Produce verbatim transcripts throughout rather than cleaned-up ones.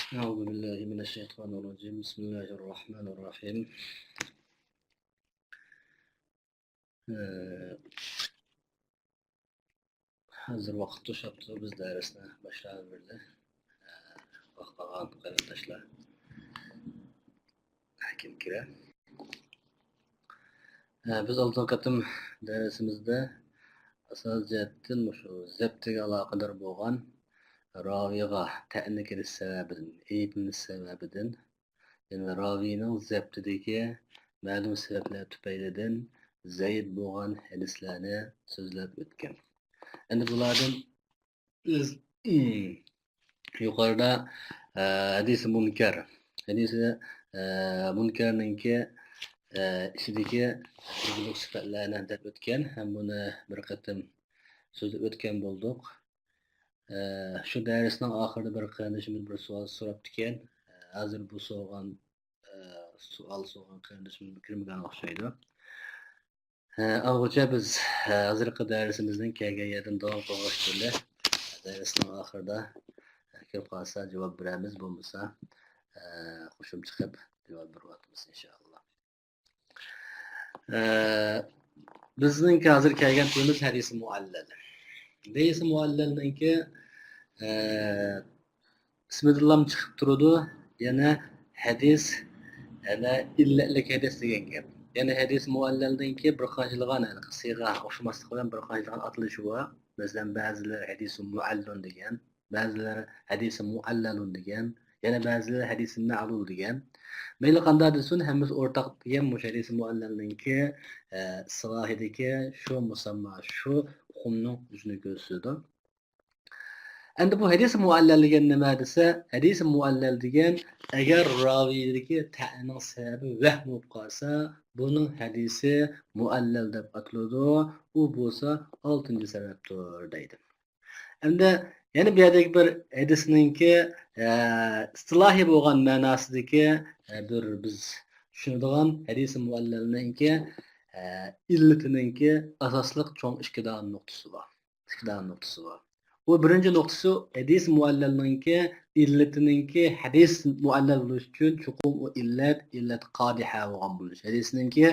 أعوذ بالله من الشيطان الرجيم. بسم الله الرحمن الرحيم. ئە، ھازىر ۋاقىت توشۇپتۇ، بىز دەرسنى باشلاۋەردى. ئە، ۋاقىت قالغان قېرىنداشلار كىم كىرە؟ ئە، بىز ئالدىنقى قېتىم دەرسىمىزدە ئاساسىي جەھەتتىن مۇشۇ زەپتىگە ئالاقىدار بولغان راۋىغا تەئنە كېلىش سەۋەبىدىن، ئەيىبلىنىش سەۋەبىدىن، يەنى راۋىنىڭ زەپتىدىكى مەلۇم سەۋەبلەر تۈپەيلىدىن زەئىپ بولغان ھەدىسلەرنى سۆزلەپ ئۆتكەن. ئەمدى بۇلاردىن بىز، ئىم، يۇقىرىدا، ئە، ھەدىسى مۇنكەر، ھەدىسى، ئە، مۇنكەرنىڭكى، ئە، ئىچىدىكى بۇزۇق سۈپەتلەرنى دەپ ئۆتكەن ھەم بۇنى بىر قېتىم سۆزلەپ ئۆتكەن بولدۇق. ئە، شۇ دەرسنىڭ ئاخىرىدا بىر قېرىندىشىمىز بىر سوئال سوراپتىكەن. ئە، ھازىر بۇ سورىغان، ئە، سوئال سورىغان قېرىندىشىمىز كىرمىگەن ئوخشايدۇ. ئە، ئالغۇچە بىز، ئە، ھازىرقى دەرسىمىزنىڭ كەلگەن يەردىن داۋام قىلغاچ تۈرلە دەرسنىڭ ئاخىرىدا، ئە، كىرىپ قالسا جاۋاب بېرەمىز، بولمىسا، ئە، قوشۇم چىقىپ جاۋاب بېرىۋاتىمىز ئىنشائاللا. ئە، بىزنىڭكى ھازىر كەلگەن تۈرىمىز ھەدىسى مۇئەللەل. ھەدىسى مۇئەللەلنىڭكى، ئە، ئىسمىدىنلا چىقىپ تۇرىدۇ، يەنە ھەدىس، يەنە ئىللەتلىك ھەدىس دېگەن گەپ. يەنى ھەدىس مۇئەللەلنىڭكى بىر قانچىلىغان، يەنى سىيغا ئوخشىماسلىقى بىلەن بىر قانچىلىغان ئاتىلىشى بار. مەسىلەن، بەزىلەر ھەدىسى مۇئەللۇن دېگەن، بەزىلەر ھەدىسى مۇئەللەلۇن دېگەن، يەنە بەزىلەر ھەدىسى مەلۇل دېگەن. مەيلى قانداق دېسۇن، ھەممىسى ئورتاق دېگەن مۇشۇ ھەدىسى مۇئەللەلنىڭكى، ئە، ئىستىلاھىدىكى شۇ مۇسەمما، شۇ ئۇقۇمنىڭ ئۆزىنى كۆرسىتىدۇ. ئەمدى بۇ ھەدىسى مۇئەللەل دېگەن نېمە دېسە، ھەدىسى مۇئەللەل دېگەن، ئەگەر راۋىدىكى تەئنىنىڭ سەۋەبى ۋەھىم بولۇپ قالسا، بۇنىڭ ھەدىسى مۇئەللەل دەپ ئاتىلىدۇ. ئۇ بولسا ئالتىنچى سەۋەبتۇر دەيدۇ. ئەمدى يەنە بۇ يەردىكى بىر ھەدىسنىڭكى، ئە، ئىستىلاھىي بولغان مەناسىدىكى، ئە، بىر بىز چۈشىنىدىغان ھەدىسى مۇئەللەلنىڭكى، ئە، ئىللىتىنىڭكى ئاساسلىق چوڭ ئىككى دانە نۇقتىسى بار. ئىككى دانە نۇقتىسى بار. بۇ بىرىنچى نۇقتىسى ھەدىس مۇئەللەلنىڭكى ئىللىتىنىڭكى ھەدىس مۇئەللەل بولۇش ئۈچۈن چوقۇم ئۇ ئىللەت، ئىللەت قادىھە بولغان بولۇش. ھەدىسنىڭكى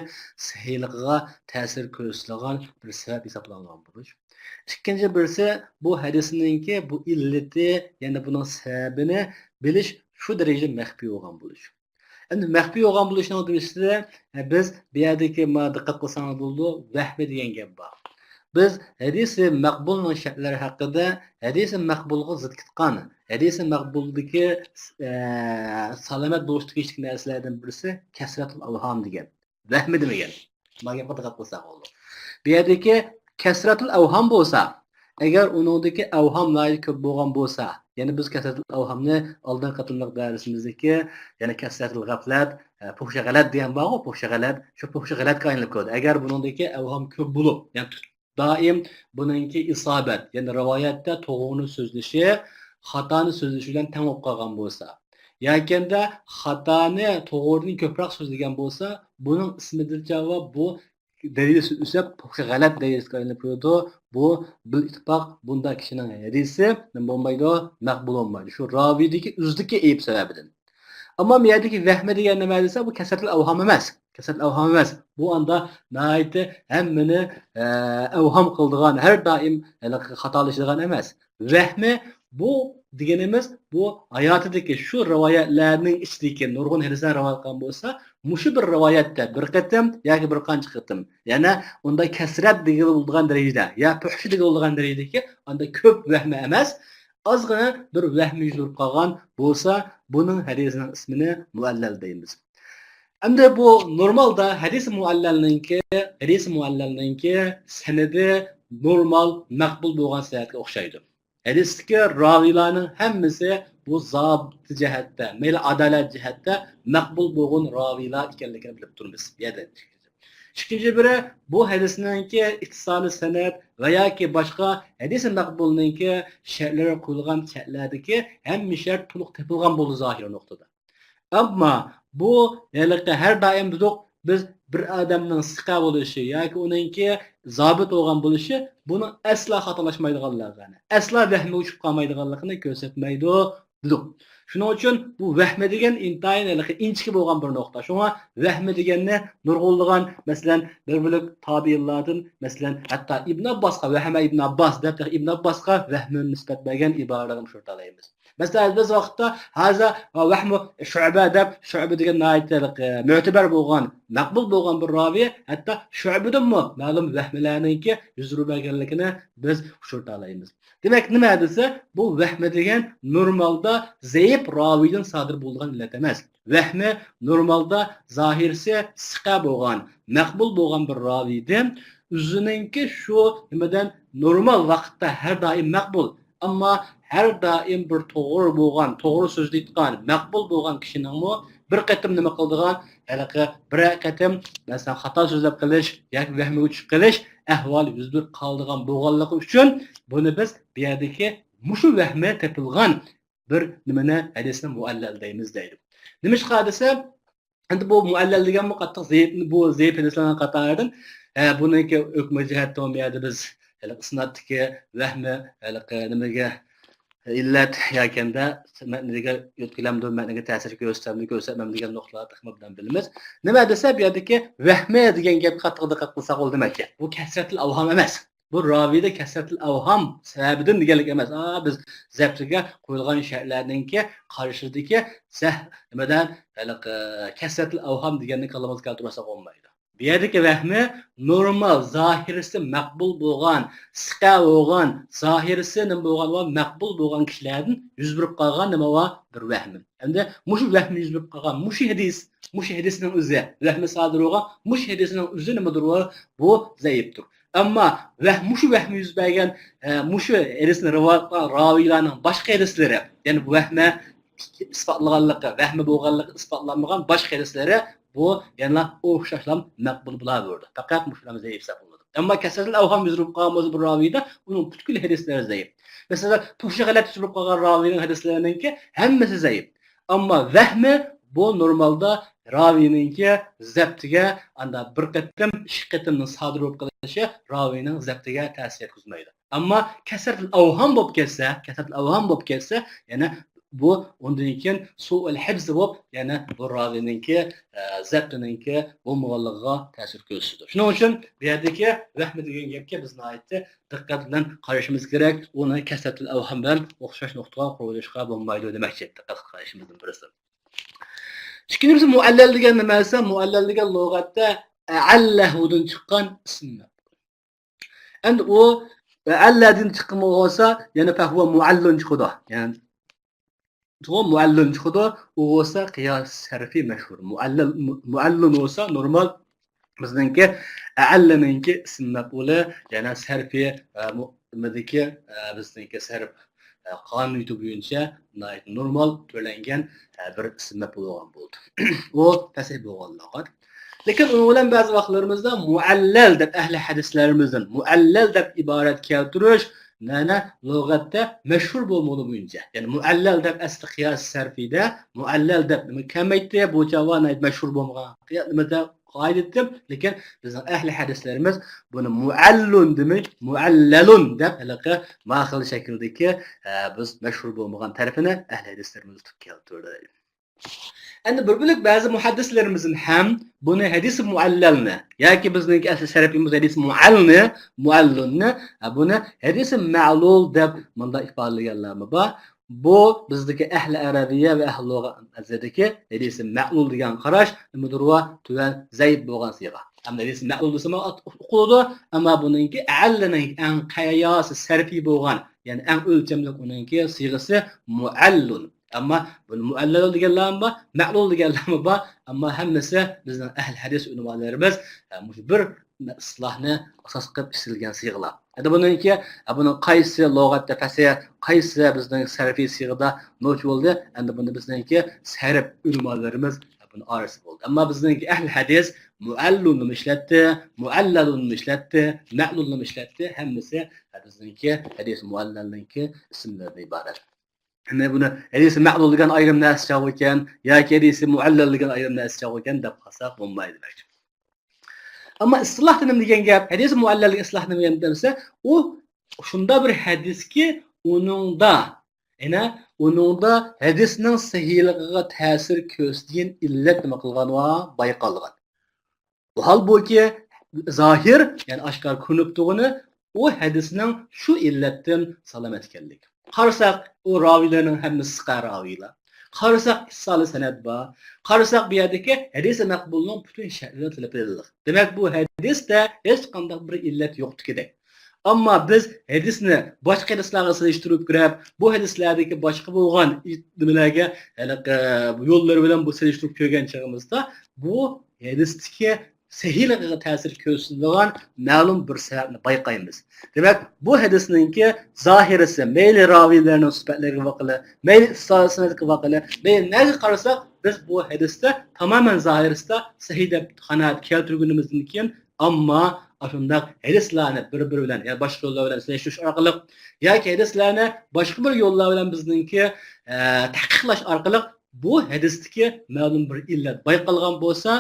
سەھىھلىقىغا تەسىر كۆرسىتىدىغان بىر سەۋەب ھېسابلانغان بولۇش. ئىككىنچى بىرسى بۇ ھەدىسنىڭكى بۇ ئىللىتى، يەنى بۇنىڭ سەۋەبىنى بىلىش شۇ دەرىجىدە مەخپىي بولغان بولۇش. ئەمدى مەخپىي بولغان بولۇشنىڭ بىرسىدە، ئە، بىز بۇ يەردىكى ما دىققەت قىلساڭلار بولىدۇ، ۋەھمى دېگەن گەپ بار. بىز ھەدىسى مەقبۇلنىڭ شەرتلىرى ھەققىدە ھەدىسى مەقبۇلغا زىت كەتكەن، ھەدىسى مەقبۇلدىكى، ئە، سالامەت بولۇشتىكى كىچىك نەرسىلەردىن بىرسى كەسرەتۇل ئەۋھام دېگەن. ۋەھمى دېمىگەن. مانا گەپكە دىققەت قىلساق بولىدۇ. بۇ يەردىكى كەسرەتۇل ئەۋھام بولسا، ئەگەر ئۇنىڭدىكى ئەۋھام ناھايىتى كۆپ بولغان بولسا، يەنى بىز كەسرەتۇل ئەۋھامنى ئالدىنقى قېتىملىق دەرسىمىزدىكى، يەنى كەسرەتۇل غەپلەت، ئە، پۇھشە غەلەت دېگەن بارغۇ، پۇھشە غەلەت، شۇ پۇھشە غەلەتكە ئايلىنىپ كېلىدۇ. ئەگەر بۇنىڭدىكى ئەۋھام كۆپ بولۇپ، يەنى تۇت-، دائىم بۇنىڭكى ئىسابەت، يەنى رىۋايەتتە توغرىنى سۆزلىشى خاتانى سۆزلىشى بىلەن تەڭ بولۇپ قالغان بولسا، ياكەندە خاتانى توغرىنى كۆپرەك سۆزلىگەن بولسا، بۇنىڭ ئىسمىدىن جاۋاب بۇ دەرىجىسى ئۆسۈپ، پۇخشى غەلەت دەرىجىسىگە ئايلىنىپ كېلىدۇ. بۇ بىل ئىتتىپاق بۇنداق كىشىنىڭ ھەدىسى نېمە بولمايدۇ؟ مەقبۇل بولمايدۇ. شۇ راۋىدىكى ئۆزىدىكى ئەيىب سەۋەبىدىن. ئەمما بۇ يەردىكى ۋەھمى دېگەن نېمە دېسە، بۇ كەسرەتۇل ئەۋھام ئەمەس. كەسرەتۇل ئەۋھام ئەمەس. بۇ ئاندا ناھايىتى ھەممىنى، ئە، ئەۋھام قىلىدىغان، ھەر دائىم ھېلىقى خاتالىشىدىغان ئەمەس. ۋەھمى بۇ دېگىنىمىز، بۇ ھاياتىدىكى شۇ رىۋايەتلەرنىڭ ئىچىدىكى نۇرغۇن ھەدىسلەر رىۋايەت قىلغان بولسا، مۇشۇ بىر رىۋايەتتە بىر قېتىم ياكى بىر قانچە قېتىم، يەنە ئۇندا كەسرەت دېگىلى بولىدىغان دەرىجىدە، يا پۇھشى دېگىلى بولىدىغان دەرىجىدىكى، ئاندا كۆپ ۋەھمى ئەمەس، ئازغىنە بىر ۋەھمى يۈز بېرىپ قالغان بولسا، بۇنىڭ ھەدىسىنىڭ ئىسمىنى مۇئەللەل دەيمىز. ئەمدى بۇ نورمالدا ھەدىسى مۇئەللەلنىڭكى، ھەدىسى مۇئەللەلنىڭكى سەنىدى نورمال، مەقبۇل بولغان سەنەدكە ئوخشايدۇ. ھەدىستىكى راۋىلارنىڭ ھەممىسى بۇ زابىت جەھەتتە، مەيلى ئادالەت جەھەتتە مەقبۇل بولغان راۋىلار ئىكەنلىكىنى بىلىپ تۇرىمىز. بۇ يەردە ئىككىنچى بىرى، بۇ ھەدىسنىڭكى ئىتتىسالى سەنەد ۋە ياكى باشقا ھەدىسى مەقبۇلنىڭكى شەرتلىرى قويۇلغان شەرتلەردىكى ھەممە شەرت تولۇق تېپىلغان بولدى زاھىرىي نۇقتىدا. ئەمما بۇ ھېلىقى ھەر دائىم دېدۇق، بىز بىر ئادەمنىڭ سىقە بولۇشى ياكى ئۇنىڭكى زابىت بولغان بولۇشى بۇنىڭ ئەسلا خاتالاشمايدىغانلىقىنى، ئەسلا ۋەھمىگە چۈشۈپ قالمايدىغانلىقىنى كۆرسەتمەيدۇ. بىلدۇق. شۇنىڭ ئۈچۈن بۇ ۋەھمى دېگەن ئىنتايىن ھېلىقى ئىنچىكە بولغان بىر نۇقتا. شۇڭا ۋەھمى دېگەننى نۇرغۇنلىغان، مەسىلەن، بىر بۆلەك تابىئىنلاردىن، مەسىلەن، ھەتتا ئىبن ئابباسقا، ۋەھمە ئىبن ئابباس دەپ، ئىبن ئابباسقا ۋەھمىنى نىسبەت بەرگەن ئىبارىلەرنى ئۇچرىتالايمىز. مەسىلەن، بىز ۋاقىتتا ھازا ۋەھمۇ شۇئبە دەپ، شۇئبە دېگەن ناھايىتى ھېلىقى مۆتىبەر بولغان، مەقبۇل بولغان بىر راۋى، ھەتتا شۇئبىدىنمۇ مەلۇم ۋەھمىلەرنىڭكى يۈز بەرگەنلىكىنى بىز ئۇچرىتالايمىز. دېمەك، نېمە دېسە، بۇ ۋەھمى دېگەن نورمالدا زەئىپ راۋىدىن سادىر بولىدىغان ئىللەت ئەمەس. ۋەھمى نورمالدا زاھىرسى سىقە بولغان، مەقبۇل بولغان بىر راۋىدىن، ئۆزىنىڭكى شۇ نېمىدىن نورمال ۋاقىتتا ھەر دائىم مەقبۇل، ئەمما ھەر دائىم بىر توغرا بولغان، توغرا سۆزلەيدىغان، مەقبۇل بولغان كىشىنىڭمۇ بىر قېتىم نېمە قىلىدىغان، ھېلىقى بىرەر قېتىم، مەسىلەن، خاتا سۆزلەپ قېلىش ياكى ۋەھمىگە چۈشۈپ قېلىش ئەھۋالى يۈز بېرىپ قالىدىغان بولغانلىقى ئۈچۈن، بۇنى بىز بۇ يەردىكى مۇشۇ ۋەھمى تېپىلغان بىر نېمىنى، ھەدىسنى مۇئەللەل دەيمىز دەيدۇ. نېمىشقا دېسە، ئەمدى بۇ مۇئەللەل دېگەنمۇ قاتتىق زەئىپ، بۇ زەئىپ ھەدىسلەرنىڭ قاتارىدىن، ئە، بۇنىڭكى ھۆكمى جەھەتتىن بۇ يەردە بىز ھېلىقى ئىسنادتىكى ۋەھمى ھېلىقى نېمىگە ئىللەت ياكەندە مەتنىگە يۆتكىلەمدۇ، مەتنىگە تەسىر كۆرسىتەمدۇ، كۆرسەتمەمدۇ دېگەن نۇقتىلارنى تېخىمۇ ئوبدان بىلىمىز. نېمە دېسە، بۇ يەردىكى ۋەھمى دېگەن گەپكە قاتتىق دىققەت قىلساق بولىدۇ دېمەككى. بۇ كەسرەتىل ئەۋھام ئەمەس. بۇ راۋىدە كەسرەتىل ئەۋھام سەۋەبىدىن دېگەنلىك ئەمەس. ئا، بىز زەپتىگە قويۇلغان شەرتلەرنىڭكى قارشىدىكى سەھ-، نېمىدە، ھېلىقى، كەسرەتىل ئەۋھام دېگەننى كاللىمىزغا كەلتۈرمەسەك بولمايدۇ. بۇ يەردىكى ۋەھمى نورمال، زاھىرىسى مەقبۇل بولغان، سىقە بولغان، زاھىرىسى نېمە بولغان ۋە مەقبۇل بولغان كىشىلەردىن يۈز بېرىپ قالغان نېمە ۋە بىر ۋەھمى. ئەمدى مۇشۇ ۋەھمى يۈز بېرىپ قالغان، مۇشۇ ھەدىس، مۇشۇ ھەدىسنىڭ ئۆزى، ۋەھمى سادىر بولغان مۇشۇ ھەدىسنىڭ ئۆزى نېمىدۇر، بۇ زەئىپتۇر. ئەمما ۋەھ-، مۇشۇ ۋەھمى يۈز بەرگەن، ئە، مۇشۇ ھەدىسنى رىۋايەت قىلغان راۋىيلارنىڭ باشقا ھەدىسلىرى، يەنى بۇ ۋەھمە ئىسپاتلىغانلىقى، ۋەھمى بولغانلىقى ئىسپاتلانمىغان باشقا ھەدىسلىرى بۇ يەنىلا ئوخشاشلا مەقبۇل بولاۋېرىدۇ. پەقەت مۇشۇلارمۇ زەئىپ ھېسابلىنىدۇ. ئەمما كەسرەتىل ئەۋھام يۈز بېرىپ قالغان بولسا بىر راۋىيدا، ئۇنىڭ پۈتكۈل ھەدىسلىرى زەئىپ. مەسىلەن، تۇرشى غەلەت يۈز بېرىپ قالغان راۋىينىڭ ھەدىسلىرىنىڭكى ھەممىسى زەئىپ. ئەمما ۋەھمى بۇ نورمالدا راۋىينىڭكى زەپتىگە ئاندا بىر قېتىم، ئىككى قېتىمنىڭ سادىر بولۇپ قېلىشى راۋىينىڭ زەپتىگە تەسىر يەتكۈزمەيدۇ. ئەمما كەسرەتىل ئەۋھام بولۇپ كەتسە، كەسرەتىل ئەۋھام بولۇپ كەتسە، يەنە بۇ ئۇندىن كېيىن سۇئۇل ھىفز بولۇپ، يەنە بۇ راۋىنىڭكى، ئە، زەپتىنىڭكى بولمىغانلىقىغا تەسىر كۆرسىتىدۇ. شۇنىڭ ئۈچۈن بۇ يەردىكى ۋەھمى دېگەن گەپكە بىز ناھايىتى دىققەت بىلەن قارىشىمىز كېرەك. ئۇنى كەسرەتىل ئەۋھام بىلەن ئوخشاش نۇقتىغا قويۇلۇشقا بولمايدۇ دېمەكچى. دىققەت قىلىشىمىزدىن بىرسى. ئىككىنچى بىرسى مۇئەللەل دېگەن نېمە دېسە، مۇئەللەل دېگەن لۇغەتتە ئەللەھۇدىن چىققان ئىسىم. ئەمدى ئۇ ئەللەدىن چىققان بولسا، يەنە پەھۋا مۇئەللۇن چىقىدۇ. يەنى چوقۇم مۇئەللۇن چىقىدۇ. ئۇ بولسا قىياس سەرپى مەشھۇر. مۇئەللەل-، مۇ-، مۇئەللۇن بولسا نورمال بىزنىڭكى ئەللىنىڭكى ئىسىم مەپئۇلى، يەنە سەرپى، ئە، مۇ-، نېمىدىكى، ئە، بىزنىڭكى سەرپ، ئە، قانۇنىيىتى بويىچە ناھايىتى نورمال تۆلەنگەن، ئە، بىر ئىسىم مەپئۇل بولغان بولىدۇ. ئۇ پەسىھ بولغان لۇغەت. لېكىن ئۇنىڭ بىلەن بەزى ۋاقىتلىرىمىزدا مۇئەللەل دەپ ئەھلى ھەدىسلىرىمىزدىن مۇئەللەل دەپ ئىبارەت كەلتۈرۈش مەنە لۇغەتتە مەشھۇر بولمىغىنى بويىچە. يەنى مۇئەللەل دەپ ئەسلى قىياس سەرپىدە مۇئەللەل دەپ نېمە كەلمەيتتى، بۇ چاغ ناھايىتى مەشھۇر بولمىغان قىيا-، نېمىدە قائىدە ئېيتتىم. لېكىن بىزنىڭ ئەھلى ھەدىسلىرىمىز بۇنى مۇئەللۇن دېمەي، مۇئەللەلۇن دەپ ھېلىقى ما خىل شەكىلدىكى، ئە، بىز مەشھۇر بولمىغان تەرىپىنى ئەھلى ھەدىسلىرىمىز تۇتۇپ كەلتۈردى. ئەمدى بىر بۆلەك بەزى مۇھەددىسلىرىمىزدىن ھەم بۇنى ھەدىسى مۇئەللەلنى ياكى بىزنىڭكى ئەسلى سەرپىمىز ھەدىسى مۇئەلنى، مۇئەللۇننى، ھە، بۇنى ھەدىسى مەلۇل دەپ مۇنداق ئىپادىلىگەنلەرمۇ بار. بۇ بىزدىكى ئەھلى ئەرەبىيە ۋە ئەھلى لۇغەت نەزىرىدىكى ھەدىسى مەلۇل دېگەن قاراش نېمىدۇر، تۆۋەن زەئىپ بولغان سىيغە. ئەمدى ھەدىسى مەلۇل دېسىمۇ ئۇقۇلىدۇ، ئەمما بۇنىڭكى ئەللىنىڭ ئەڭ قىياسى سەرپى بولغان، يەنى ئەڭ ئۆلچەملىك ئۇنىڭكى سىيغىسى مۇئەللۇن. ئەمما بۇنى مۇئەللەل دېگەنلەرمۇ بار، مەلۇل دېگەنلەرمۇ بار. ئەمما ھەممىسى بىزنىڭ ئەھلى ھەدىس ئۆلىمالىرىمىز، ئە، مۇشۇ بىر ئىسلاھنى ئاساس قىلىپ ئىشلەتكەن سىيغىلار. ئەمدى بۇنىڭكى، ئە، بۇنىڭ قايسى لۇغەتتە پەسىھ، قايسى بىزنىڭ سەرپى سىيغىدا نوچ بولدى؟ ئەمدى بۇنى بىزنىڭكى سەرپ ئۆلىمالىرىمىز بۇنى ئارىسى بولدى. ئەمما بىزنىڭكى ئەھلى ھەدىس مۇئەللۇننىمۇ ئىشلەتتى، مۇئەللەلۇننىمۇ ئىشلەتتى، مەلۇلنىمۇ ئىشلەتتى. ھەممىسى، ئە، بىزنىڭكى ھەدىس مۇئەللەلنىڭكى ئىسىملىرىدىن ئىبارەت. يەنى بۇنى ھەدىسى مەلۇل دېگەن ئايرىم نەرسە چاغۇ ئىكەن ياكى ھەدىسى مۇئەللەل دېگەن ئايرىم نەرسە چاغۇ ئىكەن دەپ قالساق بولمايدۇ دېمەكچى. ئەمما ئىستىلاھتا نېمە دېگەن گەپ؟ ھەدىسى مۇئەللەل دېگەن ئىستىلاھ نېمە دېگەن دېسە، ئۇ شۇنداق بىر ھەدىسكى، ئۇنىڭدا يەنە ئۇنىڭدا ھەدىسنىڭ سەھىھلىقىغا تەسىر كۆرسىتىدىغان ئىللەت نېمە قىلغان ۋە بايقالغان. ھالبۇكى، زاھىر، يەنى ئاشكارا كۆرۈنۈپ تۇرغىنى، ئۇ ھەدىسنىڭ شۇ ئىللەتتىن سالامەت ئىكەنلىكى. قارىساق، ئۇ راۋىيلارنىڭ ھەممىسى سىقا راۋىيلار. قارىساق، ئىتتىسالى سەنەد بار. قارىساق، بۇ يەردىكى ھەدىسى مەقبۇلنىڭ پۈتۈن شەرتلىرى تېپىلدى. دېمەك، بۇ ھەدىستە ھېچقانداق بىر ئىللەت يوقتىكىدەك. ئەمما بىز ھەدىسنى باشقا ھەدىسلەرگە سېلىشتۇرۇپ كۆرۈپ، بۇ ھەدىسلەردىكى باشقا بولغان نېمىلەرگە، ھېلىقى، يوللىرى بىلەن بۇ سېلىشتۇرۇپ كۆرگەن چېغىمىزدا، بۇ ھەدىستىكى سەھىھلىقىغا تەسىر كۆرسىتىدىغان مەلۇم بىر سەۋەبنى بايقايمىز. دېمەك، بۇ ھەدىسنىڭكى زاھىرىسى، مەيلى راۋىيلەرنىڭ سۈپەتلىرىگە باققىلى، مەيلى ئىتتىسال سەنەدكە باققىلى، مەيلى نەگە قارىساق، بىز بۇ ھەدىستە تامامەن زاھىرىسىدا سەھىھ دەپ قانائەت كەلتۈرگىنىمىزدىن كېيىن، ئەمما ئاشۇنداق ھەدىسلەرنى بىر-بىرى بىلەن، يا باشقا يوللار بىلەن سېلىشتۇرۇش ئارقىلىق ياكى ھەدىسلەرنى باشقا بىر يوللار بىلەن بىزنىڭكى، ئە، تەھقىقلەش ئارقىلىق بۇ ھەدىستىكى مەلۇم بىر ئىللەت بايقالغان بولسا،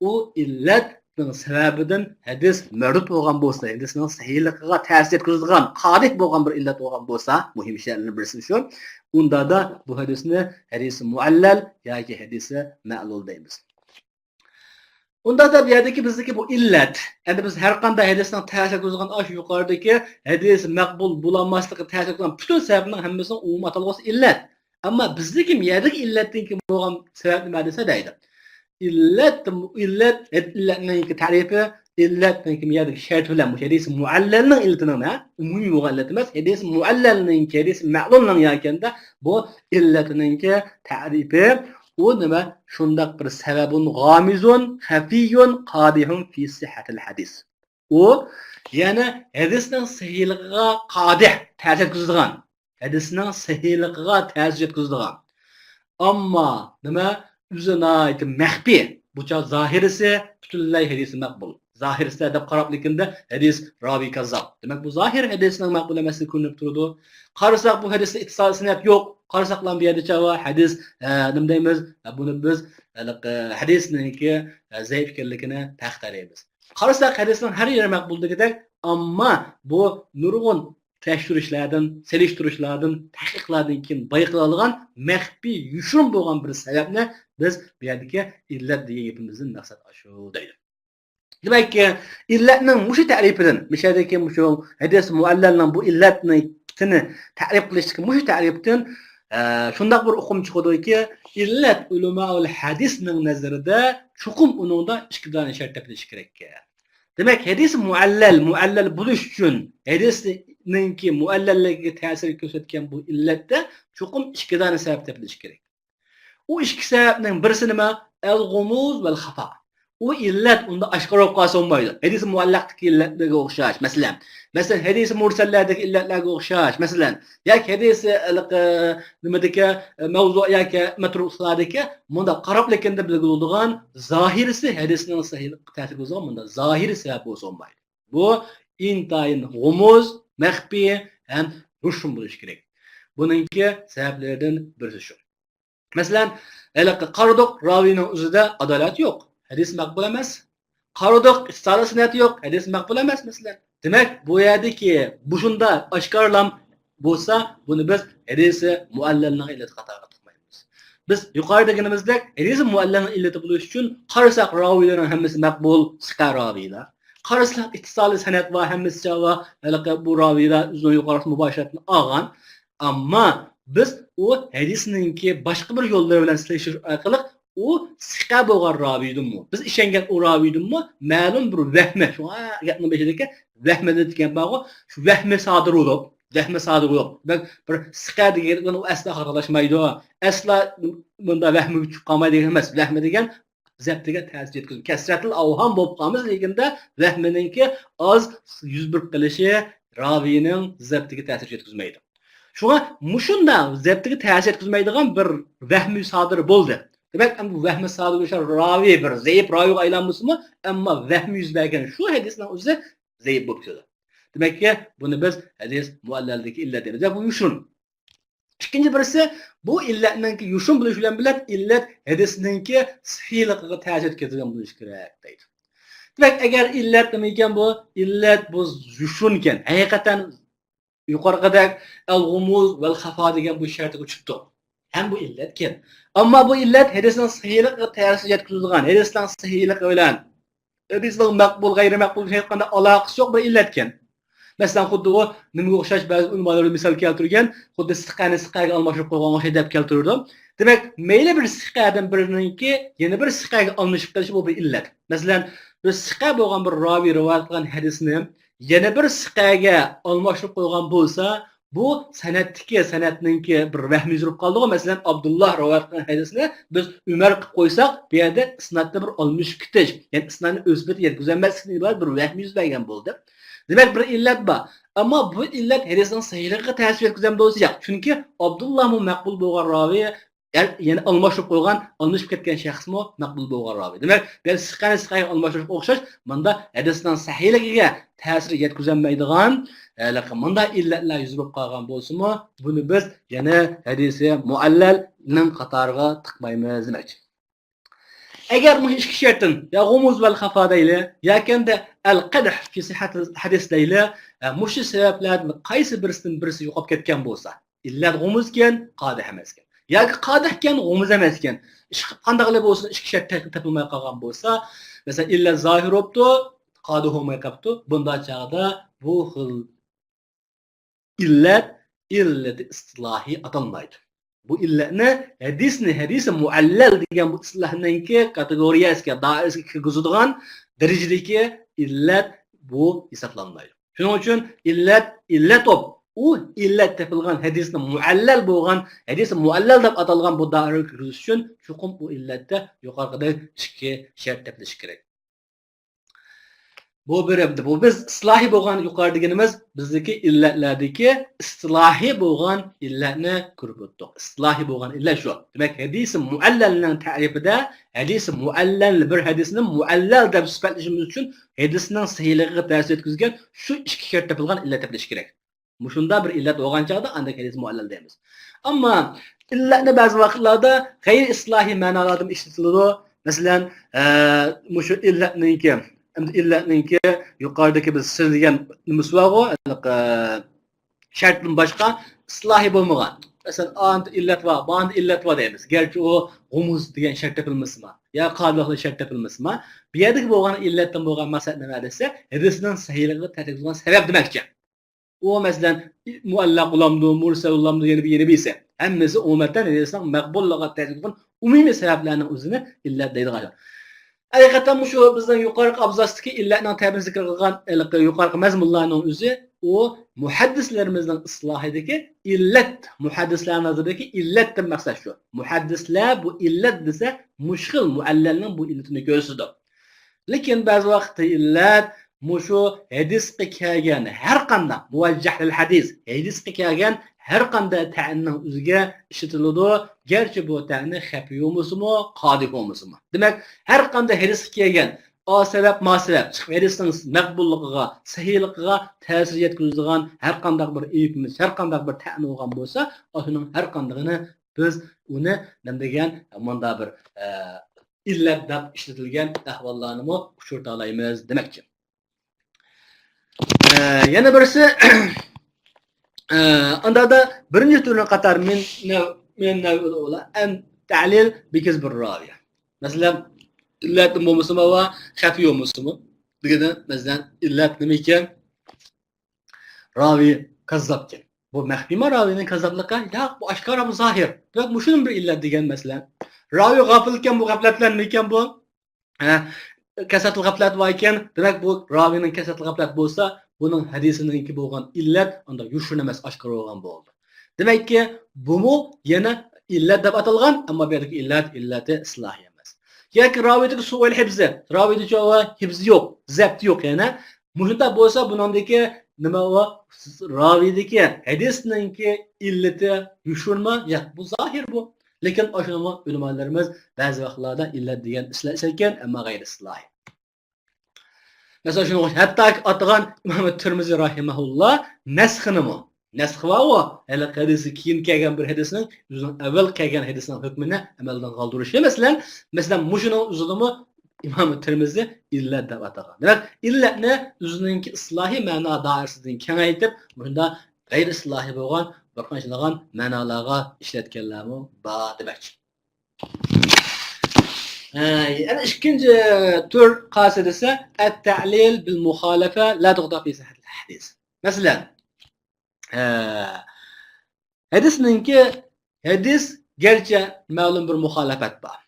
ئۇ ئىللەتنىڭ سەۋەبىدىن ھەدىس مەردۇد بولغان بولسا، ھەدىسنىڭ سەھىھلىقىغا تەسىر يەتكۈزىدىغان، قادىھ بولغان بىر ئىللەت بولغان بولسا، مۇھىم شەرتلەرنىڭ بىرسى شۇ، ئۇندادا بۇ ھەدىسنى ھەدىسى مۇئەللەل ياكى ھەدىسى مەلۇل دەيمىز. ئۇندادا بۇ يەردىكى بىزدىكى بۇ ئىللەت، ئەمدى بىز ھەر قانداق ھەدىسنىڭ تەسىر يەتكۈزىدىغان ئاشۇ يۇقىرىدىكى ھەدىس مەقبۇل بولالماسلىقى تەسىر يەتكۈزىدىغان پۈتۈن سەۋەبنىڭ ھەممىسىنىڭ ئومۇمىي ئاتالغۇسى ئىللەت. ئەمما بىزدىكى يەردىكى ئىللەتتىن كېيىن بولغان سەۋەب نېمە دېسە دەيدۇ. ئىللەت، ئىللەت، ئىللەتنىڭكى تەرىپى، ئىللەتنىڭكى يەردىكى شەرتى بىلەن مۇشۇ ھەدىس مۇئەللەلنىڭ ئىللىتىنىڭ، ھە، ئومۇمىي بولغان ئىللەت ئەمەس، ھەدىس مۇئەللەلنىڭكى، ھەدىس مەلۇلنىڭ ياكەندە بۇ ئىللەتنىڭكى تەرىپى، ئۇ نېمە؟ شۇنداق بىر سەۋەبۇن غامىزۇن خەفىيۇن قادىھۇن فى سىھھەتىل ھەدىس. ئۇ، يەنى ھەدىسنىڭ سەھىھلىقىغا قادىھ، تەسىر يەتكۈزىدىغان، ھەدىسنىڭ سەھىھلىقىغا تەسىر يەتكۈزىدىغان. ئەمما نېمە؟ ئۆزى ناھايىتى مەخپىي. بۇ چاغ زاھىرىسى پۈتۈنلەي ھەدىسى مەقبۇل. زاھىرىسى دەپ قاراپ، لېكىندە ھەدىس راۋى كاززاپ. دېمەك، بۇ زاھىر ھەدىسنىڭ مەقبۇل ئەمەسلىكى كۆرۈنۈپ تۇرىدۇ. قارىساق، بۇ ھەدىستە ئىتتىسال سەنەد يوق. قارىساقلا بۇ يەردە چاۋا ھەدىس، ئە، نېمە دەيمىز؟ ئە، بۇنى بىز ھېلىقى ھەدىسنىڭكى، ئە، زەئىپ ئىكەنلىكىنى تەقدىرلەيمىز. قارىساق، ھەدىسنىڭ ھەر يېرى مەقبۇل دېگۈدەك، ئەمما بۇ نۇرغۇن تەكشۈرۈشلەردىن، سېلىشتۇرۇشلاردىن، تەھقىقلاردىن كېيىن بايقىلىدىغان مەخپىي، يوشۇرۇن بولغان بىر سەۋەبنى بىز بۇ يەردىكى ئىللەت دېگەن گېپىمىزدىن مەقسەت ئاشۇ دەيدۇ. دېمەك، ئىللەتنىڭ مۇشۇ تەرىپىدىن، مۇشۇ يەردىكى مۇشۇ ھەدىس مۇئەللەلنىڭ بۇ ئىللەتنى تەرىپ قىلىشتىكى مۇشۇ تەرىپتىن، ئە، شۇنداق بىر ئۇقۇم چىقىدۇكى، ئىللەت ئۆلىمائۇل ھەدىسنىڭ نەزىرىدە چوقۇم ئۇنىڭدا ئىككى دانە شەرت تېپىلىشى كېرەك. دېمەك، ھەدىس مۇئەللەل، مۇئەللەل بولۇش ئۈچۈن ھەدىسنىڭكى مۇئەللەللىكىگە تەسىر كۆرسەتكەن بۇ ئىللەتتە چوقۇم ئىككى دانە سەۋەب تېپىلىشى كېرەك. ئۇ ئىككى سەۋەبنىڭ بىرسى نېمە؟ ئەل غۇمۇز ۋەل خافا. ئۇ ئىللەت ئۇندا ئاشكارا بولۇپ قالسا بولمايدۇ. ھەدىس مۇئەللەقتىكى ئىللەتلەرگە ئوخشاش. مەسىلەن، مەسىلەن، ھەدىس مۇرسەللەردىكى ئىللەتلەرگە ئوخشاش. مەسىلەن، ياكى ھەدىس، ئە، نېمىدىكى، ئە، مەۋزۇ ياكى مەترۇقلاردىكى مۇنداق قاراپ لېكىندە بىلگىلى بولىدىغان زاھىرىسى ھەدىسنىڭ سەھىھلىقىگە تەسىر كۆرسىتىدىغان مۇنداق زاھىرىي سەۋەب بولسا بولمايدۇ. بۇ ئىنتايىن غۇمۇز، مەخپىي ھەم روشۇن بولۇشى كېرەك. بۇنىڭكى سەۋەبلىرىدىن بىرسى شۇ. مەسىلەن، ھېلىقى قارىدۇق راۋىنىڭ ئۆزىدە ئادالەت يوق، ھەدىس مەقبۇل ئەمەس. قارىدۇق ئىتتىسالى سەنەد يوق، ھەدىس مەقبۇل ئەمەس، مەسىلەن. دېمەك، بۇ يەردىكى بۇ شۇنداق ئاشكارىلام بولسا، بۇنى بىز ھەدىسى مۇئەللەلنىڭ ئىللىتى قاتارىغا تۇتمايمىز. بىز يۇقىرىدا دېگىنىمىزدەك، ھەدىسى مۇئەللەلنىڭ ئىللىتى بولۇش ئۈچۈن قارىساق، راۋىيلارنىڭ ھەممىسى مەقبۇل، سىقا راۋىيلار. قارىساق، ئىتتىسالى سەنەد بار، ھەممىسى چاۋا، ھېلىقى بۇ راۋىيلار ئۆزىنىڭ يۇقىرىسى مۇباشىرەتنى ئالغان. ئەمما بىز ئۇ ھەدىسنىڭكى باشقا بىر يوللىرى بىلەن سېلىشتۇرۇش ئارقىلىق ئۇ سىقا بولغان راۋىيدىنمۇ، بىز ئىشەنگەن ئۇ راۋىيدىنمۇ مەلۇم بىر ۋەھمى، شۇڭا گەپنىڭ بېشىدىكى ۋەھمى دېگەن بارغۇ، شۇ ۋەھمى سادىر بولۇپ، ۋەھمى سادىر بولۇپ، دېمەك، بىر سىقا دېگەن گەپ بىلەن ئۇ ئەسلا خاتالاشمايدۇ، ئەسلا مۇندا ۋەھمىگە چۈشۈپ قالمايدۇ دېگەن ئەمەس. ۋەھمى دېگەن زەپتىگە تەسىر يەتكۈزمەيدۇ. كەسرەتىل ئەۋھام بولۇپ قالمىسا، لېكىندە ۋەھمىنىڭكى ئاز يۈز بېرىپ قېلىشى راۋىينىڭ زەپتىگە تەسىر يەتكۈزمەيدۇ. شۇڭا مۇشۇنداق زەپتىگە تەسىر يەتكۈزمەيدىغان بىر ۋەھمى سادىر بولدى. دېمەك، ئەمدى بۇ ۋەھمى سادىر بولۇش راۋى بىر زەئىپ راۋىغا ئايلانمىسىمۇ، ئەمما ۋەھمى يۈز بەرگەن شۇ ھەدىسنىڭ ئۆزى زەئىپ بولۇپ كېتىدۇ. دېمەككى، بۇنى بىز ھەدىس مۇئەللەلدىكى ئىللەت دەيمىز. بۇ يوشۇرۇن. ئىككىنچى بىرسى، بۇ ئىللەتنىڭكى يوشۇرۇن بولۇشى بىلەن بىللە ئىللەت ھەدىسنىڭكى سەھىھلىقىغا تەسىر يەتكۈزىدىغان بولۇشى كېرەك دەيدۇ. دېمەك، ئەگەر ئىللەت نېمە ئىكەن بۇ؟ ئىللەت بۇ يوشۇرۇنكەن. ھەقىقەتەن يۇقىرىقىدەك ئەل غۇمۇز ۋەل خافا دېگەن بۇ شەرتكە چۈشۈپتۇ. ھەم بۇ ئىللەتكەن. ئەمما بۇ ئىللەت ھەدىسنىڭ سەھىھلىكىگە تەسىر يەتكۈزىدىغان، ھەدىسنىڭ سەھىھلىكى بىلەن ھەدىسنىڭ مەقبۇل، غەيرىي مەقبۇل ھېچقانداق ئالاقىسى يوق بىر ئىللەتكەن. مەسىلەن، خۇددى ئۇ نېمىگە ئوخشاش، بەزى ئۆلىمالار مىسال كەلتۈرگەن، خۇددى سىقەنى سىقەگە ئالماشتۇرۇپ قويغان ئوخشايدۇ دەپ كەلتۈرىدۇ. دېمەك، مەيلى بىر سىقەدىن بىرىنىڭكى يەنە بىر سىقەگە ئالمىشىپ قېلىشى بۇ بىر ئىللەت. مەسىلەن، بىر سىقە بولغان بىر راۋى رىۋايەت قىلغان ھەدىسنى يەنە بىر سىقەگە ئالماشتۇرۇپ قويغان بولسا، بۇ سەنەدتىكى، سەنەدنىڭكى بىر ۋەھمى يۈزۈلۈپ قالدىغۇ. مەسىلەن، ئابدۇللا رىۋايەت قىلغان ھەدىسنى بىز ئۆمەر قىلىپ قويساق، بۇ يەردە ئىسنادتا بىر ئالمىشىپ كېتىش، يەنى ئىسنادنى ئۆز پېتى يەتكۈزەلمەسلىكتىن ئىبارەت بىر ۋەھمى يۈز بەرگەن بولدى. دېمەك، بىر ئىللەت بار. ئەمما بۇ ئىللەت ھەدىسنىڭ سەھىھلىكىگە تەسىر يەتكۈزەمدۇ دېسە، ياق. چۈنكى ئابدۇللامۇ مەقبۇل بولغان راۋى، يەنى ئالماشتۇرۇپ قويغان، ئالمىشىپ كەتكەن شەخسمۇ مەقبۇل بولغان راۋى. دېمەك، بۇ يەردە سىقەنى سىقەگە ئالماشتۇرۇشقا ئوخشاش، مۇندا ھەدىسنىڭ سەھىھلىكىگە تەسىر يەتكۈزەلمەيدىغان، ھېلىقى مۇنداق ئىللەتلەر يۈز بېرىپ قالغان بولسىمۇ، بۇنى بىز يەنە ھەدىسى مۇئەللەلنىڭ قاتارىغا تىقمايمىز دېمەكچى. ئەگەر مۇشۇ ئىككى شەرتتىن، يا غۇمۇز ۋەل خافا دەيلى، ياكى ئەمدى ئەل قەدھ فى سىھھەتىل ھەدىس دەيلى، ئە، مۇشۇ سەۋەبلەردىن قايسى بىرسىدىن بىرسى يوقاپ كەتكەن بولسا، ئىللەت غۇمۇزكەن، قادىھ ئەمەسكەن. ياكى قادىھكەن، غۇمۇز ئەمەسكەن. ئىش-، قانداقلا بولسۇن، ئىككى شەرت تە-، تېپىلماي قالغان بولسا، مەسىلەن، ئىللەت زاھىر بوپتۇ، قادىھ بولماي قاپتۇ. بۇنداق چاغدا بۇ خىل ئىللەت، ئىللىتى ئىستىلاھىي ئاتالمايدۇ. بۇ ئىللەتنى ھەدىسنى، ھەدىسى مۇئەللەل دېگەن بۇ ئىستىلاھنىڭكى كاتېگورىيەسىگە، دائىرىسىگە كىرگۈزىدىغان دەرىجىدىكى ئىللەت بۇ ھېسابلانمايدۇ. شۇنىڭ ئۈچۈن ئىللەت، ئىللەت بولۇپ، ئۇ ئىللەت تېپىلغان ھەدىسنى مۇئەللەل بولغان، ھەدىسى مۇئەللەل دەپ ئاتالغان بۇ دائىرىگە كىرگۈزۈش ئۈچۈن چوقۇم ئۇ ئىللەتتە يۇقىرىقىدەك ئىككى شەرت تېپىلىشى كېرەك. بۇ بىر، بۇ بىز ئىسلاھىي بولغان يۇقىرى دېگىنىمىز بىزدىكى ئىللەتلەردىكى ئىستىلاھىي بولغان ئىللەتنى كۆرۈپ ئۆتتۇق. ئىستىلاھىي بولغان ئىللەت شۇ. دېمەك، ھەدىسى مۇئەللەلنىڭ تەرىپىدە ھەدىسى مۇئەللەل، بىر ھەدىسنى مۇئەللەل دەپ سۈپەتلىشىمىز ئۈچۈن ھەدىسنىڭ سەھىھلىكىگە تەسىر يەتكۈزگەن شۇ ئىككى شەرت تېپىلغان ئىللەت تېپىلىشى كېرەك. مۇشۇنداق بىر ئىللەت بولغان چاغدا ئاندىن كېيىن ھەدىس مۇئەللەل دەيمىز. ئەمما ئىللەتنى بەزى ۋاقىتلاردا غەيرىي ئىستىلاھىي مەنالاردىمۇ ئىشلىتىلىدۇ. مەسىلەن، ئە، مۇشۇ ئىللەتنىڭكى، ئەمدى ئىللەتنىڭكى يۇقىرىدىكى بىز سۆزلىگەن نېمىسى بارغۇ، ھېلىقى شەرتتىن باشقا ئىستىلاھىي بولمىغان. مەسىلەن، ئاندا ئىللەت بار، باندا ئىللەت بار دەيمىز. گەرچە ئۇ غۇمۇز دېگەن شەرت تېپىلمىسىمۇ، يا قادىھلىق شەرت تېپىلمىسىمۇ، بۇ يەردىكى بولغان ئىللەتتىن بولغان مەقسەت نېمە دېسە، ھەدىسنىڭ سەھىھلىكىگە تەسىر يەتكۈزىدىغان سەۋەب دېمەكچى. ئۇ، مەسىلەن، مۇئەللەق بولامدۇ، مۇرسەل بولامدۇ، يەنە بىر، يەنە بىرسى. ھەممىسى ئومۇمەن ھەدىسنىڭ مەقبۇللۇقىغا تەسىر قىلغان ئومۇمىي سەۋەبلەرنىڭ ئۆزىنى ئىللەت دەيدىغان. ھەقىقەتەن مۇشۇ بىزنىڭ يۇقىرىقى ئابزاستىكى ئىللەتنىڭ تەرىپىنى زىكىر قىلغان ھېلىقى يۇقىرىقى مەزمۇنلارنىڭ ئۆزى ئۇ مۇھەددىسلىرىمىزنىڭ ئىستىلاھىدىكى ئىللەت، مۇھەددىسلەر نەزىرىدىكى ئىللەتتىن مەقسەت شۇ. مۇھەددىسلەر بۇ ئىللەت دېسە، مۇشۇ خىل مۇئەللەلنىڭ بۇ ئىللىتىنى كۆرسىتىدۇ. لېكىن بەزى ۋاقىتتا ئىللەت مۇشۇ ھەدىسقا كەلگەن ھەر قانداق مۇۋەججەھلىل ھەدىس، ھەدىسقا كەلگەن ھەر قانداق تەننىڭ ئۆزىگە ئىشلىتىلىدۇ، گەرچە بۇ تەنى خەپىي بولمىسىمۇ، قادىھ بولمىسىمۇ. دېمەك، ھەر قانداق ھەدىسقا كەلگەن ئا سەۋەب، ما سەۋەب چىقىپ ھەدىسنىڭ مەقبۇللۇقىغا، سەھىھلىكىگە تەسىر يەتكۈزىدىغان ھەر قانداق بىر ئېيىبىمىز، ھەر قانداق بىر تەن بولغان بولسا، ئاشۇنىڭ ھەر قاندىقىنى بىز ئۇنى نېمە دېگەن، مۇنداق بىر، ئە، ئىللەت دەپ ئىشلىتىلگەن ئەھۋاللارنىمۇ ئۇچرىتالايمىز دېمەكچى. ئە، يەنە بىرسى، ئە، ئاندادا بىرىنچى تۈرنى قاتار مىن نەۋ-، مىن نەۋئىل ئۇلا ئەن تەلىل بىكىز بىر راۋىيە. مەسىلەن، ئىللەت بولمىسىمۇ ۋە خەپىي بولمىسىمۇ دېگىنى، مەسىلەن، ئىللەت نېمە ئىكەن؟ راۋىي كاززاپكەن. بۇ مەخپىيما راۋىينىڭ كاززاپلىقى؟ ياق، بۇ ئاشكارا، بۇ زاھىر. دېمەك، مۇشۇنىمۇ بىر ئىللەت دېگەن مەسىلەن. راۋىي غاپىلكەن، بۇ غەپلەتلەر نېمىكەن بۇ؟ ھە، كەسرەتۇل غەپلەت بار ئىكەن. دېمەك، بۇ راۋىينىڭ كەسرەتۇل غەپلەت بولسا، بۇنىڭ ھەدىسىنىڭكى بولغان ئىللەت ئانداق يوشۇرۇن ئەمەس، ئاشكارا بولغان بولدى. دېمەككى، بۇمۇ يەنە ئىللەت دەپ ئاتالغان، ئەمما بۇ يەردىكى ئىللەت، ئىللەتى ئىستىلاھىي ئەمەس. ياكى راۋىيدىكى سۇئۇل ھىفزى، راۋىيدا چوغا ھىفزى يوق، زەپتى يوق يەنە. مۇشۇنداق بولسا، بۇنىڭدىكى نېمە ئۇ؟ راۋىيدىكى ھەدىسنىڭكى ئىللىتى يوشۇرۇنما؟ ياق، بۇ زاھىر بۇ. لېكىن ئاشۇنىمۇ ئۆلىمالىرىمىز بەزى ۋاقىتلاردا ئىللەت دېگەن ئىشلەتكەن، ئەمما غەيرىي ئىستىلاھىي. مەسىلەن، شۇنىڭغا ئوخشاش، ھەتتاكى ئاتىغان ئىمام تىرمىزى راھىمەھۇللا نەسخنىمۇ، نەسخ بارغۇ، ھېلىقى ھەدىسى كېيىن كەلگەن بىر ھەدىسنىڭ ئۆزىنىڭ ئەۋۋەل كەلگەن ھەدىسىنىڭ ھۆكمىنى ئەمەلدىن قالدۇرۇشى، مەسىلەن، مەسىلەن، مۇشۇنىڭ ئۆزىدىمۇ ئىمام تىرمىزى ئىللەت دەپ ئاتىغان. دېمەك، ئىللەتنى ئۆزىنىڭكى ئىستىلاھىي مەنا دائىرىسىدىن كېڭەيتىپ، مۇشۇنداق غەيرىي ئىستىلاھىي بولغان بىر قانچىلىغان مەنالارغا ئىشلەتكەنلەرمۇ بار دېمەكچى. ھە، يەنە ئىككىنچى تۈر قائىدىسى، التعليل بالمخالفة لا تقدح في صحة الحديث. مەسىلەن، ھە، ھەدىسنىڭكى، ھەدىس گەرچە مەلۇم بىر مۇخالىپەت بار،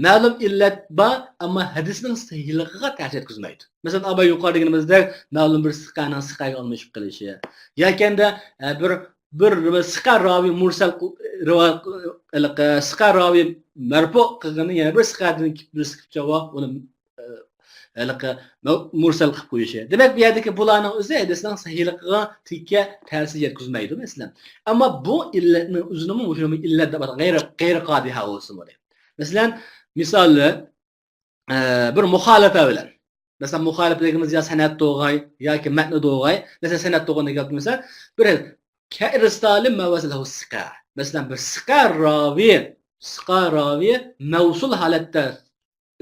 مەلۇم ئىللەت بار، ئەمما ھەدىسنىڭ سەھىھلىقىغا تەسىر يەتكۈزمەيدۇ. مەسىلەن، ئاۋۋال يۇقىرىدا دېگىنىمىزدەك، مەلۇم بىر سىقەنىڭ سىقەگە ئالمىشىپ قېلىشى ياكى بىر، بىر، بىر سىقە راۋى مۇرسەل قىل-، رىۋايەت قىل-، ھېلىقى سىقە راۋى مەرپۇ قىلغىنى يەنە بىر سىقەدىن بىرسى كېلىپ چاۋا ئۇنى، ئە، ھېلىقى مۇرسەل قىلىپ قويۇشى. دېمەك، بۇ يەردىكى بۇلارنىڭ ئۆزى ھەدىسنىڭ سەھىھلىقىغا تېگكە تەسىر يەتكۈزمەيدۇ، مەسىلەن. ئەمما بۇ ئىللەتنىڭ ئۆزىنىمۇ مۇشۇ ئىللەت دەپ ئاتىغان غەيرى، غەيرى قادىھە بولسىمۇ دەيدۇ. مەسىلەن، مىسالى، ئە، بىر مۇخالىپە بىلەن. مەسىلەن، مۇخالىپە دېگىنىمىز يا سەنەد دوغاي ياكى مەتنى دوغاي. مەسىلەن، سەنەد دوغاينى كەلتۈرمىسە، بىر كەئىرسالى مەۋەسەلەھۇ سىقە. مەسىلەن، بىر سىقە راۋى، سىقە راۋى مەۋسۇل ھالەتتە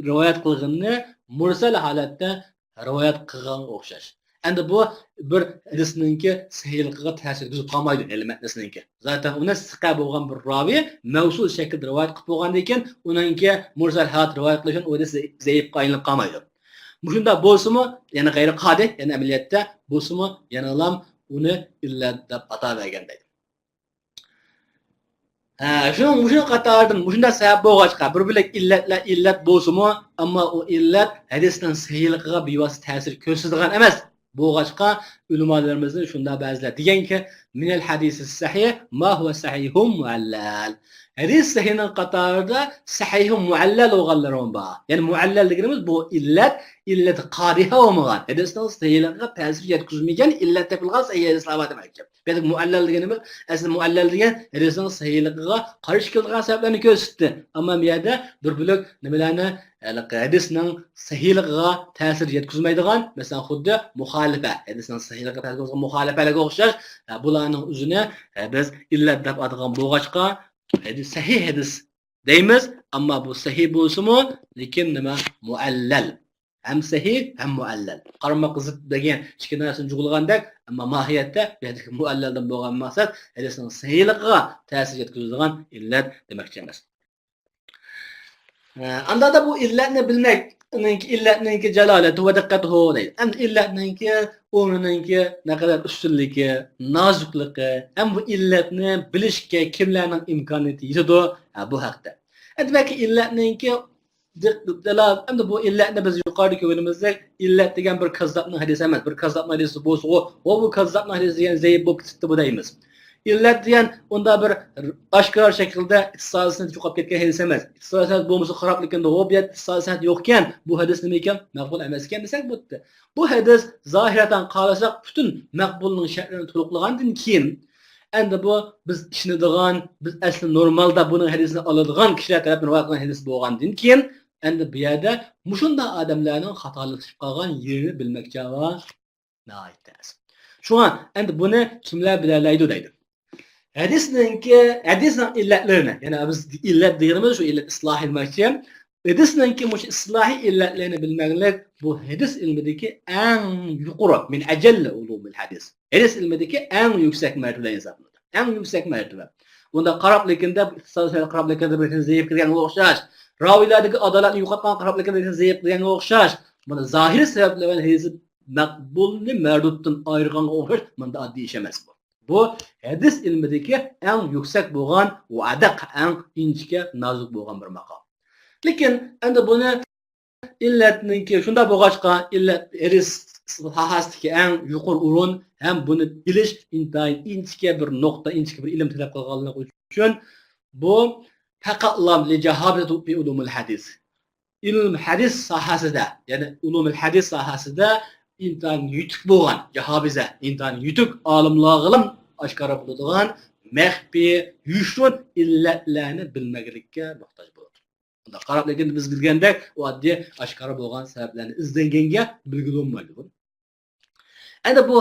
رىۋايەت قىلغىنىنى مۇرسەل ھالەتتە رىۋايەت قىلغانغا ئوخشاش. ئەمدى بۇ بىر ھەدىسنىڭكى سەھىھلىقىغا تەسىر يەتكۈزۈپ قالمايدۇ، ھېلى مەتنىسىنىڭكى. زاتەن ئۇنى سىقە بولغان بىر راۋى مەۋسۇل شەكىلدە رىۋايەت قىلىپ بولغاندىن كېيىن، ئۇنىڭكى مۇرسەل ھالەت رىۋايەت قىلىشى ئۇ ھەدىس زەئىپقا ئايلىنىپ قالمايدۇ. مۇشۇنداق بولسىمۇ، يەنى غەيرى قادىھ، يەنى ئەمەلىيەتتە بولسىمۇ، يەنىلا ئۇنى ئىللەت دەپ ئاتاۋەرگەن دەيدۇ. ھە، شۇنىڭ، مۇشۇ قاتاردىن، مۇشۇنداق سەۋەب بولغاچقا، بىر بۆلەك ئىللەتلەر ئىللەت بولسىمۇ، ئەمما ئۇ ئىللەت ھەدىسنىڭ سەھىھلىقىغا بىۋاسىتە تەسىر كۆرسىتىدىغان ئەمەس. بولغاچقا، ئۆلىمالىرىمىزدىن شۇنداق بەزىلەر دېگەنكى، من الحديث الصحيح ما هو صحيح معلل. ھەدىس سەھىھنىڭ قاتارىدا سەھىھ مۇئەللەل بولغانلىرىمۇ بار. يەنى مۇئەللەل دېگىنىمىز بۇ ئىللەت، ئىللەت قادىھە بولمىغان، ھەدىسنىڭ سەھىھلىقىغا تەسىر يەتكۈزمىگەن ئىللەت تېپىلغان سەھىھ ھەدىسلەر بار دېمەكچى. بۇ يەردىكى مۇئەللەل دېگىنىمىز، ئەسلى مۇئەللەل دېگەن ھەدىسنىڭ سەھىھلىكىگە قارشى كېلىدىغان سەۋەبلەرنى كۆرسىتتى. ئەمما بۇ يەردە بىر بۆلەك نېمىلەرنى، ھېلىقى ھەدىسنىڭ سەھىھلىكىگە تەسىر يەتكۈزمەيدىغان، مەسىلەن، خۇددى مۇخالىپە، ھەدىسنىڭ سەھىھلىكىگە تەسىر يەتكۈزگەن مۇخالىپەلەرگە ئوخشاش، ھە، بۇلارنىڭ ئۆزىنى، ھە، بىز ئىللەت دەپ ئاتىغان بولغاچقا، ھەدىس، سەھىھ ھەدىس دەيمىز، ئەمما بۇ سەھىھ بولسىمۇ، لېكىن نېمە؟ مۇئەللەل. ھەم سەھىھ، ھەم مۇئەللەل. قارىماققا زىت دېگەن ئىككى نەرسىنى جۇغلىغاندەك، ئەمما ماھىيەتتە بۇ يەردىكى مۇئەللەلدىن بولغان مەقسەت ھەدىسنىڭ سەھىھلىقىغا تەسىر يەتكۈزىدىغان ئىللەت دېمەكچى ئەمەس. ئە، ئانداقتا بۇ ئىللەتنى بىلمەك، ئۇنىڭكى ئىللەتنىڭكى جالالەتى ۋە دىققەتىھۇ دەيدۇ. ئەمدى ئىللەتنىڭكى ئورنىنىڭكى نەقەدەر ئۈستۈنلۈكى، نازۇكلۇقى، ھەم بۇ ئىللەتنى بىلىشكە كىملەرنىڭ ئىمكانىيىتى يېتىدۇ؟ ھە، بۇ ھەقتە. ئەمدى بەلكى ئىللەتنىڭكى دىق-، دەلال، ئەمدى بۇ ئىللەتنى بىز يۇقىرىدا كۆرگىنىمىزدەك، ئىللەت دېگەن بىر كاززاپنىڭ ھەدىسى ئەمەس. بىر كاززاپنىڭ ھەدىسى بولسىغۇ، ۋە بۇ كاززاپنىڭ ھەدىسى دېگەن زەئىپ بولۇپ كېتىپتۇ بۇ دەيمىز. ئىللەت دېگەن ئۇنداق بىر ئاشكارا شەكىلدە ئىتتىسال سەنەد يوقاپ كەتكەن ھەدىس ئەمەس. ئىتتىسال سەنەد بولمىسا خارابلىكىندە، ۋە بۇ يەردە ئىتتىسال سەنەد يوقكەن، بۇ ھەدىس نېمە ئىكەن؟ مەقبۇل ئەمەس ئىكەن دېسەك بولدى. بۇ ھەدىس زاھىرەتەن قارىساق، پۈتۈن مەقبۇلنىڭ شەرتلىرىنى تولۇقلىغاندىن كېيىن، ئەمدى بۇ بىز ئىشىنىدىغان، بىز ئەسلى نورمالدا بۇنىڭ ھەدىسىنى ئالىدىغان كىشىلەر تەرەپتىن رىۋايەت قىلغان ھەدىس بولغاندىن كېيىن، ئەمدى بۇ يەردە مۇشۇنداق ئادەملەرنىڭ خاتالىشىپ قالغان يېرىنى بىلمەكچى بار. ناھايىتى تەس. شۇڭا ئەمدى بۇنى كىملەر بىلەلەيدۇ دەيدۇ. ھەدىسنىڭكى، ھەدىسنىڭ ئىللەتلىرىنى، يەنى بىز ئىللەت دېگىنىمىز شۇ ئىللەت ئىسلاھى دېمەكچى. ھەدىسنىڭكى مۇشۇ ئىسلاھى ئىللەتلىرىنى بىلمەكلىك بۇ ھەدىس ئىلمىدىكى ئەڭ يۇقىرى، من أجل علوم الحديث. ھەدىس ئىلمىدىكى ئەڭ يۈكسەك مەرتىبە ھېسابلىنىدۇ. ئەڭ يۈكسەك مەرتىبە. بۇندا قاراپ لېكىندە، قاراپ لېكىندە بىر زەئىپ دېگەنگە ئوخشاش. راۋىيلاردىكى ئادالەتنى يوقاتقان، قاراپ لېكىندە زەئىپ دېگەنگە ئوخشاش. بۇنى زاھىرىي سەۋەبلەر بىلەن ھەدىس مەقبۇلنى مەردۇدتىن ئايرىغانغا ئوخشاش، بۇندا ئاددىي ئىش ئەمەس بۇ. بۇ ھەدىس ئىلمىدىكى ئەڭ يۈكسەك بولغان ۋە ئەدەق ئەڭ ئىنچىكە، نازۇك بولغان بىر ماقام. لېكىن ئەمدى بۇنى ئىللەتنىڭكى، شۇنداق بولغاچقا، ئىللەت ھەدىس ساھەسىدىكى ئەڭ يۇقىرى ئورۇن ھەم بۇنى بىلىش ئىنتايىن ئىنچىكە بىر نۇقتا، ئىنچىكە بىر ئىلىم تەلەپ قىلغانلىقى ئۈچۈن بۇ پەقەتلا لىجاھابىزە في علوم الحديث. ئىلىم ھەدىس ساھەسىدە، يەنى ئۇلۇمۇل ھەدىس ساھەسىدە ئىنتايىن يېتىك بولغان جاھابىزە، ئىنتايىن يېتىك ئالىملارغىلا ئاشكارا بولىدىغان مەخپىي، يوشۇرۇن ئىللەتلەرنى بىلمەكلىككە موھتاج بولىدۇ. بۇنداق قاراپ، لېكىن بىز بىلگەندەك، ئۇ ئاددىي ئاشكارا بولغان سەۋەبلەرنى ئىزدەنگەنگە بىلگىلى بولمايدۇ. ئەمدى بۇ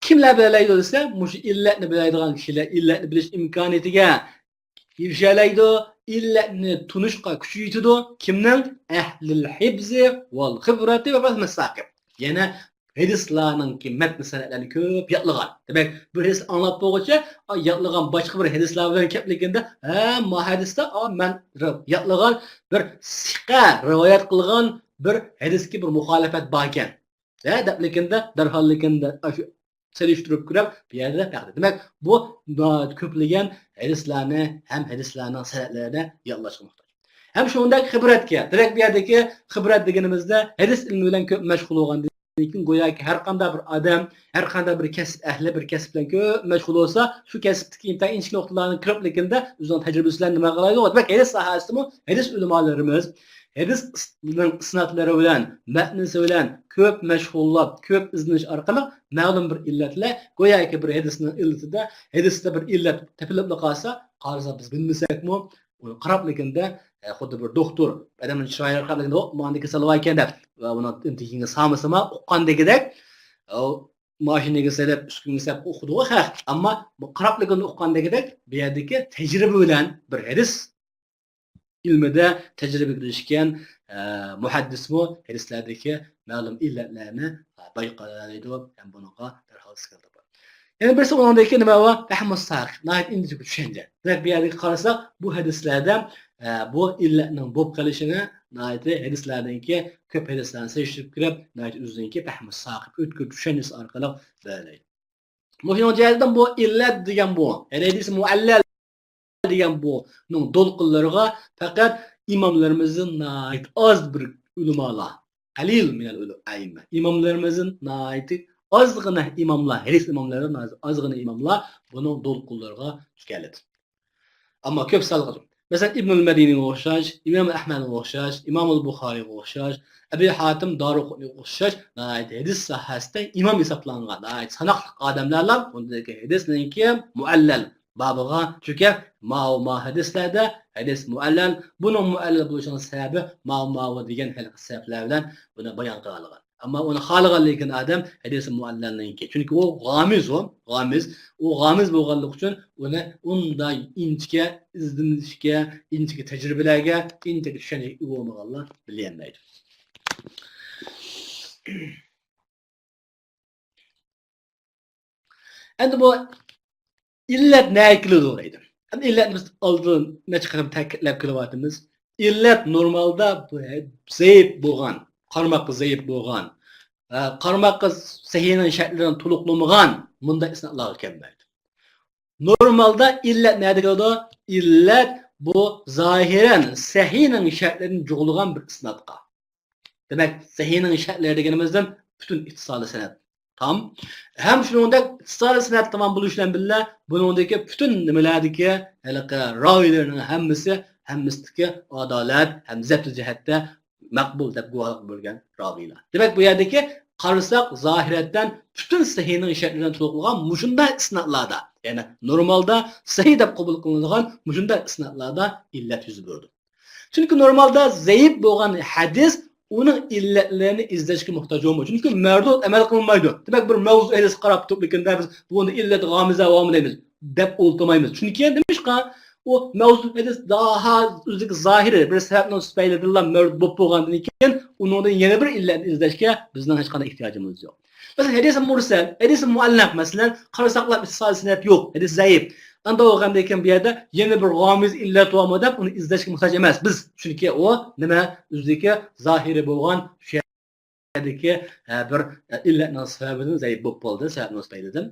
كىملەر بىلەلەيدۇ دېسە، مۇشۇ ئىللەتنى بىلەلەيدىغان كىشىلەر ئىللەتنى بىلىش ئىمكانىيىتىگە ئېرىشەلەيدۇ. ئىللەتنى تونۇشقا كۈچى يېتىدۇ. كىمنىڭ؟ أهل الحفظ والخبرة وفهم الثاقب. يەنى ھەدىسلارنىڭكى مەتن سەنەدلەرنى كۆپ يادلىغان. دېمەك، بىر ھەدىس ئاڭلاپ بولغۇچە، ئا، يادلىغان باشقا بىر ھەدىسلار بىلەن كەپلىكىندە، ھە، ما ھەدىستە، ئا، مەن يادلىغان بىر سىقە رىۋايەت قىلغان بىر ھەدىسكە بىر مۇخالىپەت باركەن. ھە، دەپلىكىندە، دەرھاللىكىندە، ئاشۇ سېلىشتۇرۇپ كۆرۈپ، بۇ يەردە پەخر. دېمەك، بۇ ناھايىتى كۆپلىگەن ھەدىسلەرنى ھەم ھەدىسلەرنىڭ سەنەدلىرىنى يادلاشقا موھتاج. ھەم شۇنداق خىبرەتكە، دېمەك، بۇ يەردىكى خىبرەت دېگىنىمىزدە ھەدىس ئىلمى بىلەن كۆپ مەشغۇل بولغاندىن كېيىن، گوياكى ھەر قانداق بىر ئادەم، ھەر قانداق بىر كەسىپ ئەھلى بىر كەسىپ بىلەن كۆپ مەشغۇل بولسا، شۇ كەسىپتىكى ئىنتايىن ئىنچىكە نۇقتىلارنى كۆرۈپلىكىندە ئۆزىنىڭ تەجرىبىسى بىلەن نېمە قىلالايدۇ؟ دېمەك، ھەدىس ساھەسىدىمۇ ھەدىس ئۆلىمالىرىمىز ھەدىسنىڭ ئىسنادلىرى بىلەن، مەتنىسى بىلەن كۆپ مەشغۇللاپ، كۆپ ئىزدىنىش ئارقىلىق مەلۇم بىر ئىللەتلەر، گوياكى بىر ھەدىسنىڭ ئىللىتىدە، ھەدىستە بىر ئىللەت تېپىلىپلا قالسا، قارىسا بىز بىلمىسەكمۇ، ئۇنى قاراپلىكىندە، ئە، خۇددى بىر دوختۇر ئادەمنىڭ چىرايىغا قاراپلىكىندە، ۋاھ، ماڭا كېسەل باركەن دەپ، ۋە ئۇنىڭ تېگىگە سالمىسىما، ئۇققاندىكىدەك، ئەو، ماشىنىگە سېلىپ، ئۈسكۈنىگە سېلىپ ئوقۇدىغۇ خەق. ئەمما بۇ قاراپلىكىندە ئۇققاندىكىدەك، بۇ يەردىكى تەجرىبە بىلەن بىر ھەدىس ئىلمىدە تەجرىبىگە ئېرىشكەن، ئە، مۇھەددىسمۇ ھەدىسلەردىكى مەلۇم ئىللەتلەرنى، ئە، بايقىيالايدۇ ھەم بۇنىڭغا دەرھال سىقىلىدۇ. يەنە بىرسى ئۇنىڭدىكى نېمە بار؟ پەھمۇ ساقىب، ناھايىتى ئىنچىكە چۈشەنچە. دېمەك، بۇ يەردىكى قارىساق، بۇ ھەدىسلەردە، ئە، بۇ ئىللەتنىڭ بولۇپ قېلىشىنى ناھايىتى ھەدىسلەردىنكى كۆپ ھەدىسلەرنى سېلىشتۇرۇپ كۆرۈپ، ناھايىتى ئۆزىنىڭكى پەھمۇ ساقىب، ئۆتكۈر چۈشەنچىسى ئارقىلىق بەلگىلەيدۇ. مۇشۇنىڭ جەھەتتىن بۇ ئىللەت دېگەن بۇ، يەنى ھەدىس مۇئەللەل دېگەن بۇنىڭ دولقۇنلىرىغا پەقەت ئىماملىرىمىزدىن ناھايىتى ئاز بىر ئۆلىمالار، قەلىل مىنەل ئۇلۇ-، ئەئىممە، ئىماملىرىمىزدىن ناھايىتى ئازغىنا ئىماملار، ھەدىس ئىماملىرىدىن ناھايىتى ئازغىنا ئىماملار بۇنىڭ دولقۇنلىرىغا چۈشكەنلىدى. ئەمما كۆپ سالغۇ. مەسىلەن، ئىبنۇل مەدىنىگە ئوخشاش، ئىمام ئەھمەدكە ئوخشاش، ئىمامۇل بۇخارىيغا ئوخشاش، ئەبى ھاتىم دارىقۇتنىگە ئوخشاش ناھايىتى ھەدىس ساھەسىدە ئىمام ھېسابلانغان ناھايىتى ساناقلىق ئادەملەرلا بۇندىكى ھەدىسنىڭكى مۇئەللەل بابىغا چۈشكەن. ماۋۇ ما ھەدىسلەردە ھەدىس مۇئەللەل. بۇنىڭ مۇئەللەل بولۇشىنىڭ سەۋەبى ماۋۇ، ماۋۇ دېگەن ھېلىقى سەۋەبلەر بىلەن بۇنى بايان قىلغان. ئەمما ئۇنى خالىغانلىكىن ئادەم ھەدىسى مۇئەللەلنىڭكى. چۈنكى ئۇ غامىز ئۇ، غامىز. ئۇ غامىز بولغانلىقى ئۈچۈن ئۇنى ئۇنداق ئىنچىكە ئىزدىنىشكە، ئىنچىكە تەجرىبىلەرگە، ئىنچىكە چۈشەنچىگە ئىگە بولمىغانلار بىلەلمەيدۇ. ئەمدى بۇ ئىللەت نەگە كېلىدۇ دەيدۇ. ئەمدى ئىللەتنى بىز ئالدىن نەچچە قېتىم تەكىتلەپ كېلىۋاتىمىز. ئىللەت نورمالدا بۇ زەئىپ بولغان، قارىماققا زەئىپ بولغان، ئە، قارىماققا سەھىھنىڭ شەرتلىرىنى تولۇقلىمىغان مۇنداق ئىسنادلارغا كەلمەيدۇ. نورمالدا ئىللەت نەدە كېلىدۇ؟ ئىللەت بۇ زاھىرەن سەھىھنىڭ شەرتلىرىنى جۇغلىغان بىر ئىسنادقا. دېمەك، سەھىھنىڭ شەرتلىرى دېگىنىمىزدىن پۈتۈن ئىتتىسالى سەنەد تام. ھەم شۇنىڭدەك ئىتتىسالى سەنەد تامام بولۇش بىلەن بىللە، بۇنىڭدىكى پۈتۈن نېمىلەردىكى ھېلىقى راۋىيلىرىنىڭ ھەممىسى، ھەممىسىدىكى ئادالەت ھەم زەبتى جەھەتتە مەقبۇل دەپ گۇۋاھلىق بەرگەن راۋىيلار. دېمەك، بۇ يەردىكى قارىساق، زاھىرەتتىن پۈتۈن سەھىھنىڭ شەرتلىرىنى تولۇقلىغان مۇشۇنداق ئىسنادلاردا، يەنى نورمالدا سەھىھ دەپ قوبۇل قىلىنىدىغان مۇشۇنداق ئىسنادلاردا ئىللەت يۈز بېرىدۇ. چۈنكى نورمالدا زەئىپ بولغان ھەدىس ئۇنىڭ ئىللەتلىرىنى ئىزدەشكە موھتاج بولمايدۇ. چۈنكى مەردۇد ئەمەل قىلىنمايدۇ. دېمەك، بىر مەۋزۇ ھەدىس قاراپ تۇرۇپلىكىندە بىز بۇنى ئىللەت غامىزە بارمۇ دەيمىز، دەپ ئولتۇرمايمىز. چۈنكى نېمىشقا؟ ئۇ مەۋزۇ ھەدىس داھا ئۆزىدىكى زاھىرى بىر سەۋەبنىڭ تۈپەيلىدىنلا مەۋجۇت بولۇپ بولغاندىن كېيىن، ئۇنىڭدىن يەنە بىر ئىللەتنى ئىزدەشكە بىزنىڭ ھېچقانداق ئېھتىياجىمىز يوق. مەسىلەن، ھەدىسى مۇرسەل، ھەدىسى مۇئەللەق، مەسىلەن، قارىساقلا ئىتتىسال سەنەد يوق، ھەدىس زەئىپ. ئانداق بولغاندىن كېيىن بۇ يەردە يەنە بىر غامىز ئىللەت بارمۇ دەپ ئۇنى ئىزدەشكە موھتاج ئەمەس بىز. چۈنكى ئۇ نېمە؟ ئۆزىدىكى زاھىرى بولغان شۇ يەردىكى، ھە، بىر، ئە، ئىللەتنىڭ سەۋەبىدىن زەئىپ بولۇپ قالدى، سەۋەبنىڭ تۈپەيلىدىن.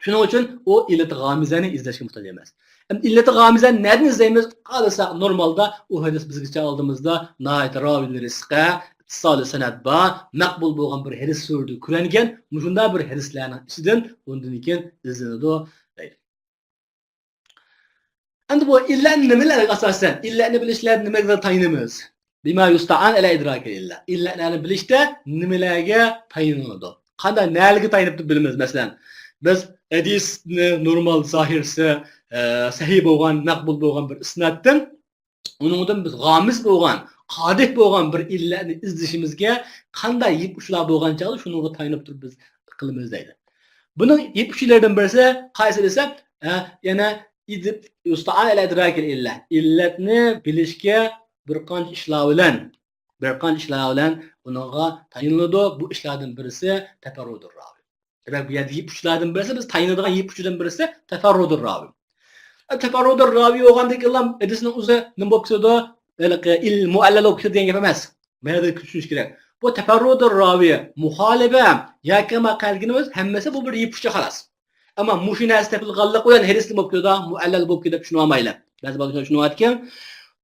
شۇنىڭ ئۈچۈن ئۇ ئىللىتى غامىزەنى ئىزدەشكە موھتاج ئەمەس. ئەمدى ئىللىتى غامىزەنى نەدىن ئىزدەيمىز؟ قارىساق، نورمالدا ئۇ ھەدىس بىزگىچە ئالدىمىزدا ناھايىتى راۋىلىرى سىقە، ئىتتىسالى سەنەد بار، مەقبۇل بولغان بىر ھەدىس سۈرىدە كۆرۈنگەن، مۇشۇنداق بىر ھەدىسلەرنىڭ ئىچىدىن ئۇندىن كېيىن ئىزدىنىدۇ دەيدۇ. ئەمدى بۇ ئىللەتنى نېمىلەرگە ئاساسەن، ئىللەتنى بىلىشلەر نېمىگە تايىنىمىز؟ بىما يۇستەئان ئەلە ئىدراكىل ئىللە. ئىللەتلەرنى بىلىشتە نېمىلەرگە تايىنىلىدۇ؟ قانداق، نەلەرگە تايىنىپ بىلىمىز؟ مەسىلەن، بىز ھەدىسنى نورمال زاھىرسى، ئە، سەھىھ بولغان، مەقبۇل بولغان بىر ئىسنادتىن، ئۇنىڭدىن بىز غامىز بولغان، قادىھ بولغان بىر ئىللەتنى ئىزدىشىمىزگە قانداق يىپ ئۇچلار بولغان چاغدا شۇنىڭغا تايىنىپ تۇرۇپ بىز قىلىمىز دەيدۇ. بۇنىڭ يىپ ئۇچلىرىدىن بىرسى قايسى دېسەم، ئە، يەنە ئىدىپ يۇستەئان ئەلە ئىدراكىل ئىللە. ئىللەتنى بىلىشكە بىر قانچە ئىشلار بىلەن بىر قانچە ئىشلار بىلەن ئۇنىڭغا تايىنىلىدۇ. بۇ ئىشلاردىن بىرسى تەپەررۇدۇر راۋى. دېمەك، بۇ يەردە يىپ ئۇچلاردىن بىرسى، بىز تايىنىدىغان يىپ ئۇچىدىن بىرسى تەپەررۇدۇر راۋى. ئە، تەپەررۇدۇر راۋى بولغاندىن كېيىنلا ھەدىسنىڭ ئۆزى نېمە بولۇپ كېتىدۇ؟ ھېلىقى ئىل مۇئەللەل بولۇپ كېتىدۇ دېگەن گەپ ئەمەس. بۇ يەردە چۈشىنىش كېرەك. بۇ تەپەررۇدۇر راۋى مۇخالىپە ياكى ما قەلگىنىمىز ھەممىسى بۇ بىر يىپ ئۇچى خالاس. ئەمما مۇشۇ نەرسە تېپىلغانلىقى بىلەن ھەدىس نېمە بولۇپ كېتىدۇ؟ مۇئەللەل بولۇپ كېتىپ چۈشىنىۋالمايلى. بەزى بالىلار شۇنى چۈشىنىۋاتىدىكەن.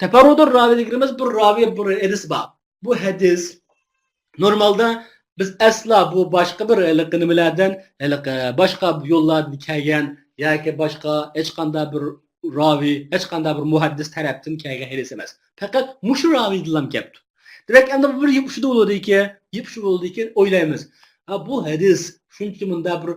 تەپەررۇدۇر راۋى دېگىنىمىز بىر راۋى بىر ھەدىس بار. بۇ ھەدىس نورمالدا بىز ئەسلا بۇ باشقا بىر ھېلىقى نېمىلەردىن، ھېلىقى باشقا يوللاردىن كەلگەن ياكى باشقا ھېچقانداق بىر راۋى، ھېچقانداق بىر مۇھەددىس تەرەپتىن كەلگەن ھەدىس ئەمەس. پەقەت مۇشۇ راۋىدىنلا كەپتۇ. دېمەك، ئەمدى بۇ بىر يىپ ئۇچىدا بولىدىكەن، يىپ ئۇچى بولىدىكەن، ئويلايمىز. ھە، بۇ ھەدىس شۇنچە مۇنداق بىر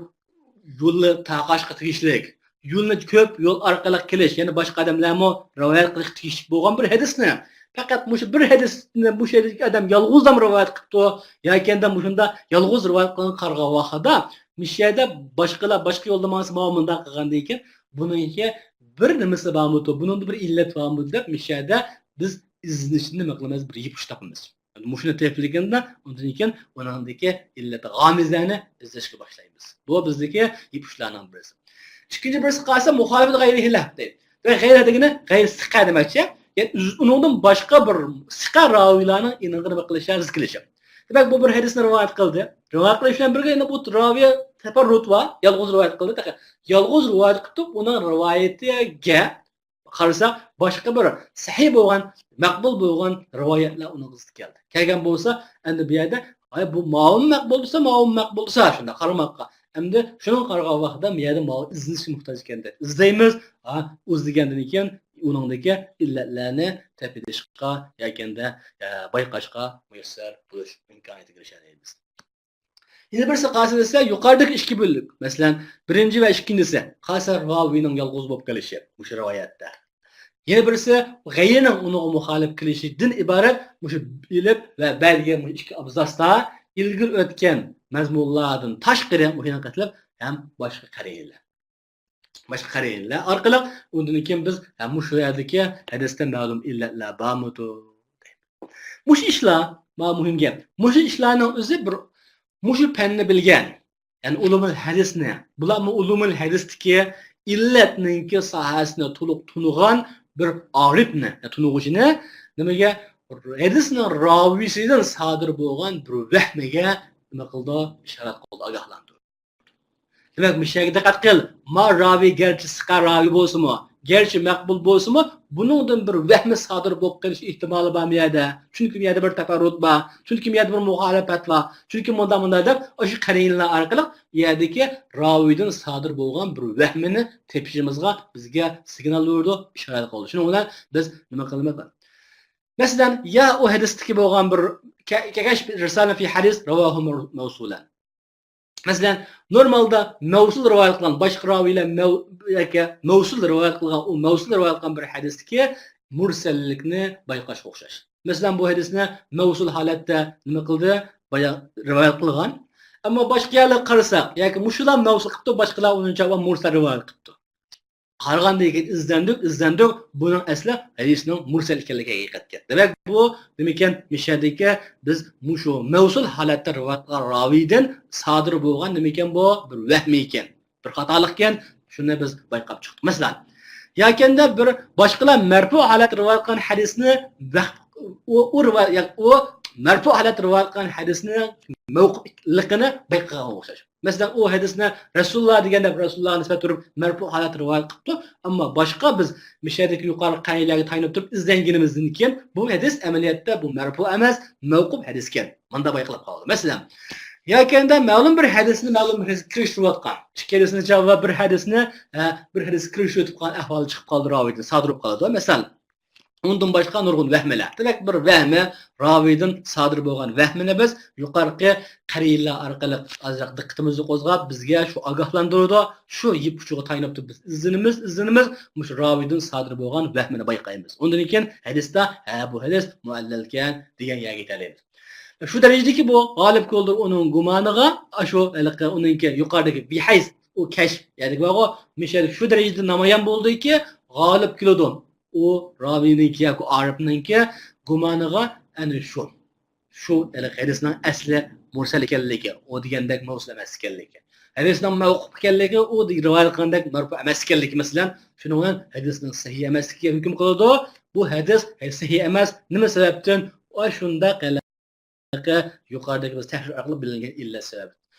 يولى تاقاشقا تېگىشلىك، يولنى كۆپ يول ئارقىلىق كېلىش، يەنى باشقا ئادەملەرمۇ رىۋايەت قىلىشقا تېگىشلىك بولغان بىر ھەدىسنى، پەقەت مۇشۇ بىر ھەدىسنى مۇشۇ يەردىكى ئادەم يالغۇزلا رىۋايەت قىپتۇ، ياكى ئەمدى مۇشۇنداق يالغۇز رىۋايەت قىلغان قارىغان ۋاقتىدا، مۇشۇ يەردە باشقىلار باشقا يولدا ماڭسا، ماۋۇ مۇنداق قىلغاندىن كېيىن، بۇنىڭكى بىر نېمىسى بارمىدۇ، بۇنىڭدا بىر ئىللەت بارمىدۇ دەپ، مۇشۇ يەردە بىز ئىزدىنىشنى نېمە قىلىمىز؟ بىر يىپ ئۇچ تاپىمىز. مۇشۇنى تېپىلگەندە، ئۇندىن كېيىن ئۇنىڭدىكى ئىللەت غامىزلەرنى ئىزدەشكە باشلايمىز. بۇ بىزدىكى يىپ ئۇچلارنىڭ بىرسى. ئىككىنچى بىرسى قالسا مۇخالىپەت غەيرىھىلە دەيدۇ. ۋە غەيرىھىلە دېگىنى غەيرى سىقە دېمەكچى. يەنى ئۇز-، ئۇنىڭدىن باشقا بىر سىقە راۋىلارنىڭ ئېنىڭغا نېمە قىلىشى، رەت قىلىشى. دېمەك، بۇ بىر ھەدىسنى رىۋايەت قىلدى. رىۋايەت قىلىش بىلەن بىرگە يەنە بۇ راۋى تەپەررۇت بار، يالغۇز رىۋايەت قىلدى. تېخى يالغۇز رىۋايەت قىلىپ، ئۇنىڭ رىۋايىتىگە قارىسا، باشقا بىر سەھىھ بولغان، مەقبۇل بولغان رىۋايەتلەر ئۇنىڭ ئىزىدا كەلدى. كەلگەن بولسا، ئەمدى بۇ يەردە، ئاي، بۇ ماۋۇمۇ مەقبۇل دېسە، ماۋۇمۇ مەقبۇل دېسە، شۇنداق قارىماققا. ئەمدى شۇنىڭغا قارىغان ۋاقىتتا بۇ يەردە ماۋۇ ئىزدىنىشكە موھتاج ئىكەن دەپ ئىزدەيمىز. ھا، ئىزدىگەندىن كېيىن ئۇنىڭدىكى ئىللەتلەرنى تېپىشقا ياكى ئە، بايقاشقا مۇيەسسەر بولۇش ئىمكانىيىتىگە ئېرىشەلەيمىز. يەنە بىرسى قالسا دېسە، يۇقىرىدىكى ئىككى بۆلۈك، مەسىلەن، بىرىنچى ۋە ئىككىنچىسى، قالسا راۋىنىڭ يالغۇز بولۇپ قېلىشى مۇشۇ رىۋايەتتە. يەنە بىرسى غەيرىنىڭ ئۇنىڭغا مۇخالىپ قېلىشىدىن ئىبارەت مۇشۇ ئېلىپ ۋە بە دېگەن مۇشۇ ئىككى ئابزاستا ئىلگىرى ئۆتكەن مەزمۇنلاردىن تاشقىرى مۇشۇنى قېتىلىپ ھەم باشقا قەرىنىلەر. باشقا قەرىنىلەر ئارقىلىق ئۇندىن كېيىن بىز، ھە، مۇشۇ يەردىكى ھەدىستە مەلۇم ئىللەتلەر بارمىدۇ؟ مۇشۇ ئىشلار، مانا مۇھىم گەپ. مۇشۇ ئىشلارنىڭ ئۆزى بىر، مۇشۇ پەننى بىلگەن، يەنى ئۇلۇمۇل ھەدىسنى، بۇلارمۇ ئۇلۇمۇل ھەدىستىكى ئىللەتنىڭكى ساھەسىنى تولۇق تونۇغان بىر ئارىپنى، تونۇغۇچىنى نېمىگە؟ ھەدىسنىڭ راۋىسىدىن سادىر بولغان بىر ۋەھمىگە نېمە قىلىدۇ؟ ئىشارەت قىلىدۇ، ئاگاھلاندۇرىدۇ. دېمەك، مۇشۇ يەرگە دىققەت قىل. ما راۋى گەرچە سىقە راۋى بولسىمۇ، گەرچە مەقبۇل بولسىمۇ، بۇنىڭدىن بىر ۋەھمى سادىر بولۇپ قېلىش ئېھتىمالى بار بۇ يەردە. چۈنكى بۇ يەردە بىر تەپەررۇت بار. چۈنكى بۇ يەردە بىر مۇخالىپەت بار. چۈنكى مۇنداق، مۇنداق دەپ، ئاشۇ قەرىنىلەر ئارقىلىق بۇ يەردىكى راۋىدىن سادىر بولغان بىر ۋەھمىنى تېپىشىمىزغا بىزگە سىگنال بېرىدۇ، ئىشارەت قىلىدۇ. شۇنىڭ بىلەن بىز نېمە قىلىمىز؟ مەسىلەن، يا ئۇ ھەدىستىكى بولغان بىر كە-، كەگەش رىسالە فى ھەدىس رەۋاھۇ مەۋسۇلەن. مەسىلەن، نورمالدا مەۋسۇل رىۋايەت قىلغان، باشقا راۋىيلار مەۋ-، ياكى مەۋسۇل رىۋايەت قىلغان، ئۇ مەۋسۇل رىۋايەت قىلغان بىر ھەدىستىكى مۇرسەللىكنى بايقاشقا ئوخشاش. مەسىلەن، بۇ ھەدىسنى مەۋسۇل ھالەتتە نېمە قىلدى؟ بايا-، رىۋايەت قىلغان. ئەمما باشقا يەرلەرگە قارىساق، ياكى مۇشۇلار مەۋسۇل قىپتۇ، باشقىلار ئۇنىڭ جاۋابى مۇرسەل رىۋايەت قىپتۇ. قارىغاندىن كېيىن ئىزدەندۇق، ئىزدەندۇق، بۇنىڭ ئەسلى ھەدىسنىڭ مۇرسەل ئىكەنلىكى ھەقىقەتكە. دېمەك، بۇ نېمىكەن؟ مىشەدىكى بىز مۇشۇ مەۋسۇل ھالەتتە رىۋايەت قىلغان راۋىدىن سادىر بولغان نېمىكەن بۇ؟ بىر ۋەھمى ئىكەن، بىر خاتالىق ئىكەن. شۇنى بىز بايقاپ چىقتۇق. مەسىلەن، ياكەندە بىر باشقىلار مەرپۇ ھالەتتە رىۋايەت قىلغان ھەدىسنى ۋەھ-، ئۇ، ئۇ رىۋايەت، ئۇ مەرپۇ ھالەتتە رىۋايەت قىلغان ھەدىسنىڭ مەۋقۇپلۇقىنى بايقىغانغا ئوخشاش. مەسىلەن، ئۇ ھەدىسنى رەسۇلۇللا دېگەن دەپ رەسۇلۇللاغا نىسبەت تۇرۇپ مەرپۇ ھالەتتە رىۋايەت قىپتۇ، ئەمما باشقا بىز مىشەدىكى يۇقىرىقى قەرىنىلەرگە تايىنىپ تۇرۇپ ئىزدەنگىنىمىزدىن كېيىن بۇ ھەدىس ئەمەلىيەتتە بۇ مەرپۇ ئەمەس، مەۋقۇپ ھەدىسكەن. مانداق بايقىلىپ قالدى. مەسىلەن، ياكەندە مەلۇم بىر ھەدىسنى مەلۇم بىر ھەدىسكە كىرىشتۈرۈۋاتقان. ئىككىلىسىنى جاۋاب بىر ھەدىسنى، ھە، بىر ھەدىسكە كىرىشتۈرۈۋاتقان ئەھۋال چىقىپ قالدى، راۋىدىن سادىر بولۇپ قالىدۇ. مەسىلەن، ئۇنىڭدىن باشقا نۇرغۇن ۋەھمىلەر. دېمەك، بىر ۋەھمى راۋىدىن سادىر بولغان ۋەھمىنى بىز يۇقىرىقى قەرىنلەر ئارقىلىق ئازراق دىققىتىمىزنى قوزغاپ، بىزگە شۇ ئاگاھلاندۇرىدۇ. شۇ يىپ ئۇچىغا تايىنىپ تۇرۇپ بىز ئىزدىنىمىز، ئىزدىنىمىز، مۇشۇ راۋىدىن سادىر بولغان ۋەھمىنى بايقايمىز. ئۇندىن كېيىن ھەدىستە، ھە، بۇ ھەدىس مۇئەللەلكەن دېگەن يەرگە يېتەلەيمىز. شۇ دەرىجىدىكى بۇ غالىب كۆلدۇر ئۇنىڭ گۇمانىغا، ئاشۇ ھېلىقى ئۇنىڭكى يۇقىرىدىكى بىھەيس، ئۇ كەشف، يەنى بارغۇ، مىشەل شۇ دەرىجىدە نامايان بولدىكى، غالىب كېلىدۇ. ئۇ راۋىنىڭكى ياكى ئارىپنىڭكى گۇمانىغا ئەنە شۇ. شۇ، يەنى ھەدىسنىڭ ئەسلى مۇرسەل ئىكەنلىكى، ئۇ دېگەندەك مەۋقۇف ئەمەس ئىكەنلىكى. ھەدىسنىڭ مەۋقۇف ئىكەنلىكى، ئۇ رىۋايەت قىلغاندەك مەرپۇ ئەمەس ئىكەنلىكى، مەسىلەن، شۇنىڭ بىلەن ھەدىسنىڭ سەھىھ ئەمەسلىكىگە ھۆكۈم قىلىدۇ. بۇ ھەدىس سەھىھ ئەمەس. نېمە سەۋەبتىن؟ ئاشۇنداق يۇقىرىدىكى بىز تەھرىر ئارقىلىق بىلىنگەن ئىللەت سەۋەبى.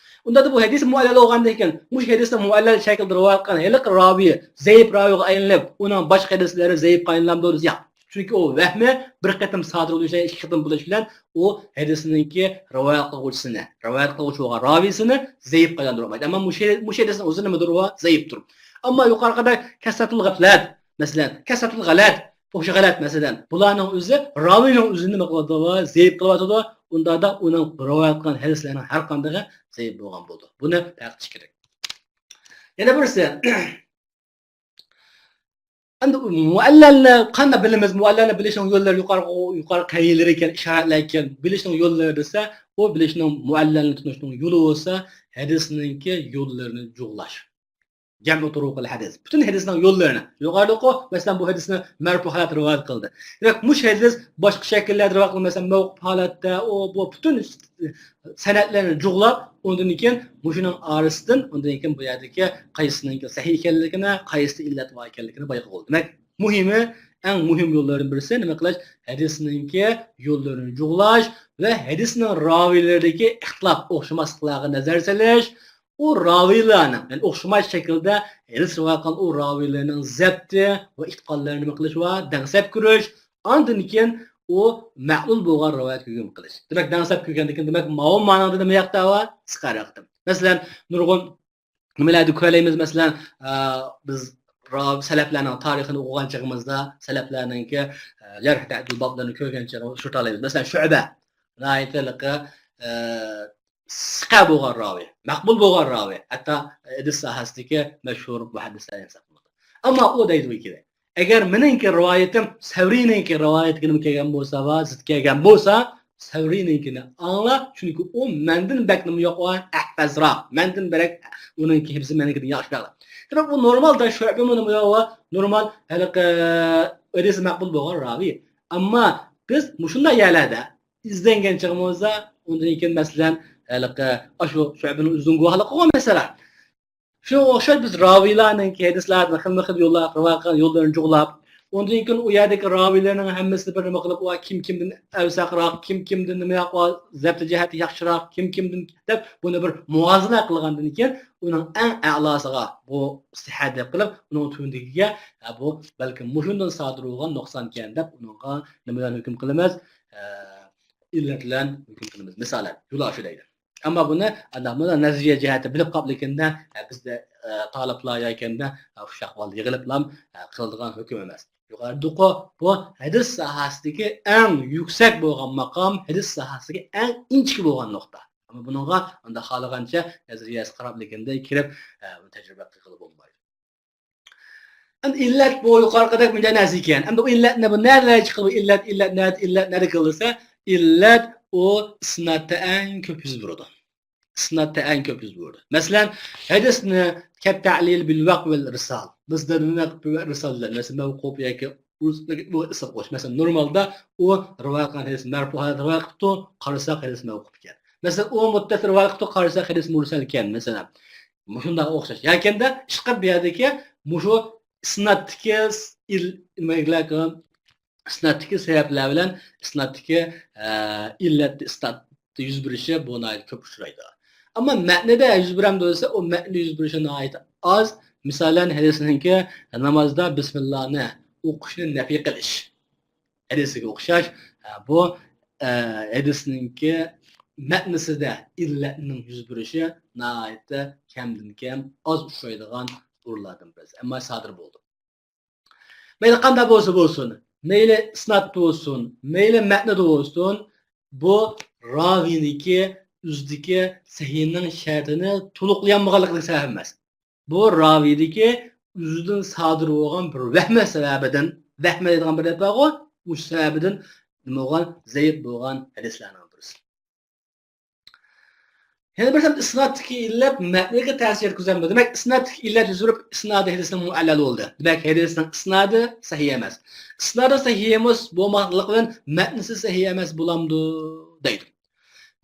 ئۇنداقتا بۇ ھەدىس مۇئەللەل بولغاندىن كېيىن، مۇشۇ ھەدىسنى مۇئەللەل شەكىلدە رىۋايەت قىلغان ھېلىقى راۋى زەئىپ راۋىغا ئايلىنىپ، ئۇنىڭ باشقا ھەدىسلىرى زەئىپ قاينىلامدۇ دېسە، ياق. چۈنكى ئۇ ۋەھمى بىر قېتىم سادىر بولۇش بىلەن، ئىككى قېتىم بولۇش بىلەن ئۇ ھەدىسنىڭكى رىۋايەت قىلغۇچىسىنى، رىۋايەت قىلغۇچى بولغان راۋىسىنى زەئىپ قايلاندۇرالمايدۇ. ئەمما مۇشۇ، مۇشۇ ھەدىسنىڭ ئۆزى نېمىدۇر؟ ئۇ زەئىپتۇر. ئەمما يۇقىرىقىدەك كەسرەتۇل غەپلەت، مەسىلەن، كەسرەتۇل غەلەت، ئوخشا غەلەت، مەسىلەن، بۇلارنىڭ ئۆزى راۋىنىڭ ئۆزىنى نېمە قىلىدۇ؟ زەئىپ قىلىۋاتىدۇ. ئۇنداقتا ئۇنىڭ رىۋايەت قىلغان ھەدىسلەرنىڭ ھەر قاندىقى زەئىپ بولغان بولىدۇ. بۇنى پەرق قىلىش كېرەك. يەنە بىرسى، ئەمدى مۇئەللەلنى قانداق بىلىمىز؟ مۇئەللەلنى بىلىشنىڭ يوللىرى يۇقىرىقى، يۇقىرىقى قەيىلىرى ئىكەن، ئىشارەتلەر ئىكەن، بىلىشنىڭ يوللىرى دېسە، ئۇ بىلىشنىڭ، مۇئەللەلنى تونۇشنىڭ يولى بولسا، ھەدىسنىڭكى يوللىرىنى جۇغلاش. جەمئۇ تۇرۇقىل ھەدىس. پۈتۈن ھەدىسنىڭ يوللىرىنى. يۇقىرىدىكى، مەسىلەن، بۇ ھەدىسنى مەرپۇ ھالەتتە رىۋايەت قىلدى. دېمەك، مۇشۇ ھەدىس باشقا شەكىللەردە رىۋايەت قىلدى. مەسىلەن، مەۋقۇپ ھالەتتە، ئۇ، بۇ پۈتۈن سەنەدلەرنى جۇغلاپ، ئۇندىن كېيىن مۇشۇنىڭ ئارىسىدىن، ئۇندىن كېيىن بۇ يەردىكى قايسىسىنىڭكى سەھىھ ئىكەنلىكىنى، قايسىدا ئىللەت بار ئىكەنلىكىنى بايقىغىلى. دېمەك، مۇھىمى، ئەڭ مۇھىم يوللاردىن بىرسى نېمە قىلىش؟ ھەدىسنىڭكى يوللىرىنى جۇغلاش ۋە ھەدىسنىڭ راۋىيلىرىدىكى ئىختىلاپ، ئوخشىماسلىقلارغا نەزەر سېلىش، ئۇ راۋىيلارنىڭ، يەنى ئوخشىماس شەكىلدە ھەدىس رىۋايەت قىلغان ئۇ راۋىيلارنىڭ زەپتى ۋە ئېتىقادلىرىنى نېمە قىلىش ۋە دەڭسەپ كۆرۈش، ئاندىن كېيىن ئۇ مەئلۇل بولغان رىۋايەتكە ھۆكۈم قىلىش. دېمەك، دەڭسەپ كۆرگەندىن كېيىن، دېمەك، ماۋۇ مانىدا نېمە ياقتا بار؟ قىسقارىراق قىلدىم. مەسىلەن، نۇرغۇن نېمىلەردە كۆرەلەيمىز؟ مەسىلەن، ئە، بىز راۋ-، سەلەپلەرنىڭ تارىخىنى ئوقۇغان چېغىمىزدا، سەلەپلەرنىڭكى، ئە، جەرھ تەدىل بابلىرىنى كۆرگەن چېغىمىزدا ئۇچرىتالايمىز. مەسىلەن، شۇئبە، ناھايىتى ھېلىقى، ئە، سىقە بولغان راۋى، مەقبۇل بولغان راۋى، ھەتتا ھەدىس ساھەسىدىكى مەشھۇر مۇھەددىسلەردىن ھېسابلىنىدۇ. ئەمما ئۇ دەيدۇ كېلى، ئەگەر مېنىڭكى رىۋايىتىم سەۋرىينىڭكى رىۋايىتىگە نېمە كەلگەن بولسا، ۋە زىت كەلگەن بولسا، سەۋرىينىڭكىنى ئاڭلا، چۈنكى ئۇ مەندىن بەك نېمە يوق، ئەھپەزراق، مەندىن بەك ئۇنىڭكى ھىفزى مېنىڭكىدىن ياخشىراق. دېمەك، ئۇ نورمالدا شۇئبىمۇ نېمە يوق، نورمال ھېلىقى ھەدىسى مەقبۇل بولغان راۋى. ئەمما بىز مۇشۇنداق يەرلەردە ئىزدەنگەن چېغىمىزدا، ئۇندىن كېيىن، مەسىلەن، ھېلىقى ئاشۇ شۇئبىنىڭ ئۆزىنىڭ گۇۋاھلىقى قىلغان مەسىلە. شۇنىڭغا ئوخشاش بىز راۋىيلارنىڭكى ھەدىسلەردىن خىلمۇ خىل يوللار رىۋايەت قىلغان يوللىرىنى جۇغلاپ، ئۇندىن كېيىن ئۇ يەردىكى راۋىيلارنىڭ ھەممىسىنى بىر نېمە قىلىپ، ئۇ كىم كىمدىن ئەۋسەقراق، كىم كىمدىن نېمە ياق، زەپتى جەھەتتە ياخشىراق، كىم كىمدىن دەپ، بۇنى بىر مۇۋازىنە قىلغاندىن كېيىن، ئۇنىڭ ئەڭ ئەلاسىغا بۇ سىھھەت دەپ قىلىپ، ئۇنىڭ تۆۋىنىدىكىگە، ھە، بۇ بەلكىم مۇشۇندىن سادىر بولغان نۇقسانكەن دەپ، ئۇنىڭغا نېمە بىلەن ھۆكۈم قىلىمىز؟ ئە، ئىللەت بىلەن ھۆكۈم قىلىمىز. مىسالەن، يولى ئاشۇ دەيدۇ. ئەمما بۇنى ئانداق مۇنداق نەزەرىيە جەھەتتە بىلىپ قاپلىكىندە، ئە، بىزدە، ئە، تالىپلار ياكەندە، ئە، ئۇششاق بالىلار يىغىلىپلا، ئە، قىلىدىغان ھۆكۈم ئەمەس. يۇقىرىدىكى بۇ ھەدىس ساھەسىدىكى ئەڭ يۈكسەك بولغان ماقام، ھەدىس ساھەسىدىكى ئەڭ ئىنچىكە بولغان نۇقتا. ئەمما بۇنىڭغا ئانداق خالىغانچە نەزەرىيەسى قاراپلىكىندە كىرىپ، ئە، بۇنى تەجرىبە قىلغىلى بولمايدۇ. ئەمدى ئىللەت بۇ يۇقىرىقىدەك مۇنداق نەرسە ئىكەن. ئەمدى بۇ ئىللەت نېمە؟ نەدىن چىقىدۇ بۇ ئىللەت؟ ئىللەت نەدە، ئىللەت نەدە كېلىدۇ دېسە، ئىللەت ئۇ ئىسنادتا ئەڭ كۆپ يۈز بېرىدۇ. ئىسنادتا ئەڭ كۆپ يۈز بېرىدۇ. مەسىلەن، ھەدىسنى كەت تەلىل بىل ۋەقف ۋەل ئىرسال. بىزدە نېمە ۋەقف ۋە ئىرسال دېگەن نەرسە مەۋقۇپ ياكى ئۇرس-، بۇ ئىسىم قوش. مەسىلەن، نورمالدا ئۇ رىۋايەت قىلغان ھەدىس مەرپۇ ھالەتتە رىۋايەت قىپتۇ، قارىساق ھەدىس مەۋقۇپ ئىكەن. مەسىلەن، ئۇ مۇتتەسىل رىۋايەت قىپتۇ، قارىساق ھەدىس مۇرسەل ئىكەن. مەسىلەن، مۇشۇنداق ئوخشاش. ياكەندە ئىشقىلىپ بۇ يەردىكى مۇشۇ ئىسنادتىكى ئىل-، نېمە، ئىسنادتىكى سەۋەبلەر بىلەن ئىسنادتىكى، ئە، ئىللەت ئىسنادتا يۈز بېرىشى بۇ ناھايىتى كۆپ ئۇچرايدۇ. ئەمما مەتنىدە يۈز بېرەمدۇ دېسە، ئۇ مەتنىدە يۈز بېرىشى ناھايىتى ئاز. مىسالەن، ھەدىسنىڭكى نامازدا بىسمىللانى ئوقۇشنى نەپىي قىلىش ھەدىسىگە ئوخشاش، ئە، بۇ، ئە، ھەدىسنىڭكى مەتنىسىدە ئىللەتنىڭ يۈز بېرىشى ناھايىتى كەمدىن كەم ئاز ئۇچرايدىغان ئورۇنلاردىن بىرسى. ئەمما سادىر بولىدۇ. مەيلى قانداق بولسا بولسۇن، مەيلى ئىسنادتا بولسۇن، مەيلى مەتنىدە بولسۇن، بۇ راۋىنىڭكى ئۆزىدىكى سەھىھنىڭ شەرتىنى تولۇقلىيالمىغانلىقىدىن سەۋەب ئەمەس. بۇ راۋىدىكى ئۆزىدىن سادىر بولغان بىر ۋەھمە سەۋەبىدىن، ۋەھمە دەيدىغان بىر گەپ بارغۇ، مۇشۇ سەۋەبىدىن نېمە بولغان، زەئىپ بولغان ھەدىسلەرنىڭ بىرسى. يەنە بىر سەۋەب، ئىسنادتىكى ئىللەت مەتنىگە تەسىر يەتكۈزەمدۇ؟ دېمەك، ئىسنادتىكى ئىللەت يۈز بېرىپ، ئىسنادى ھەدىسنىڭ مۇئەللەل بولدى. دېمەك، ھەدىسنىڭ ئىسنادى سەھىھ ئەمەس. ئىسنادى سەھىھ ئەمەس بولماقلىقى بىلەن مەتنىسى سەھىھ ئەمەس بولامدۇ؟ دەيدۇ.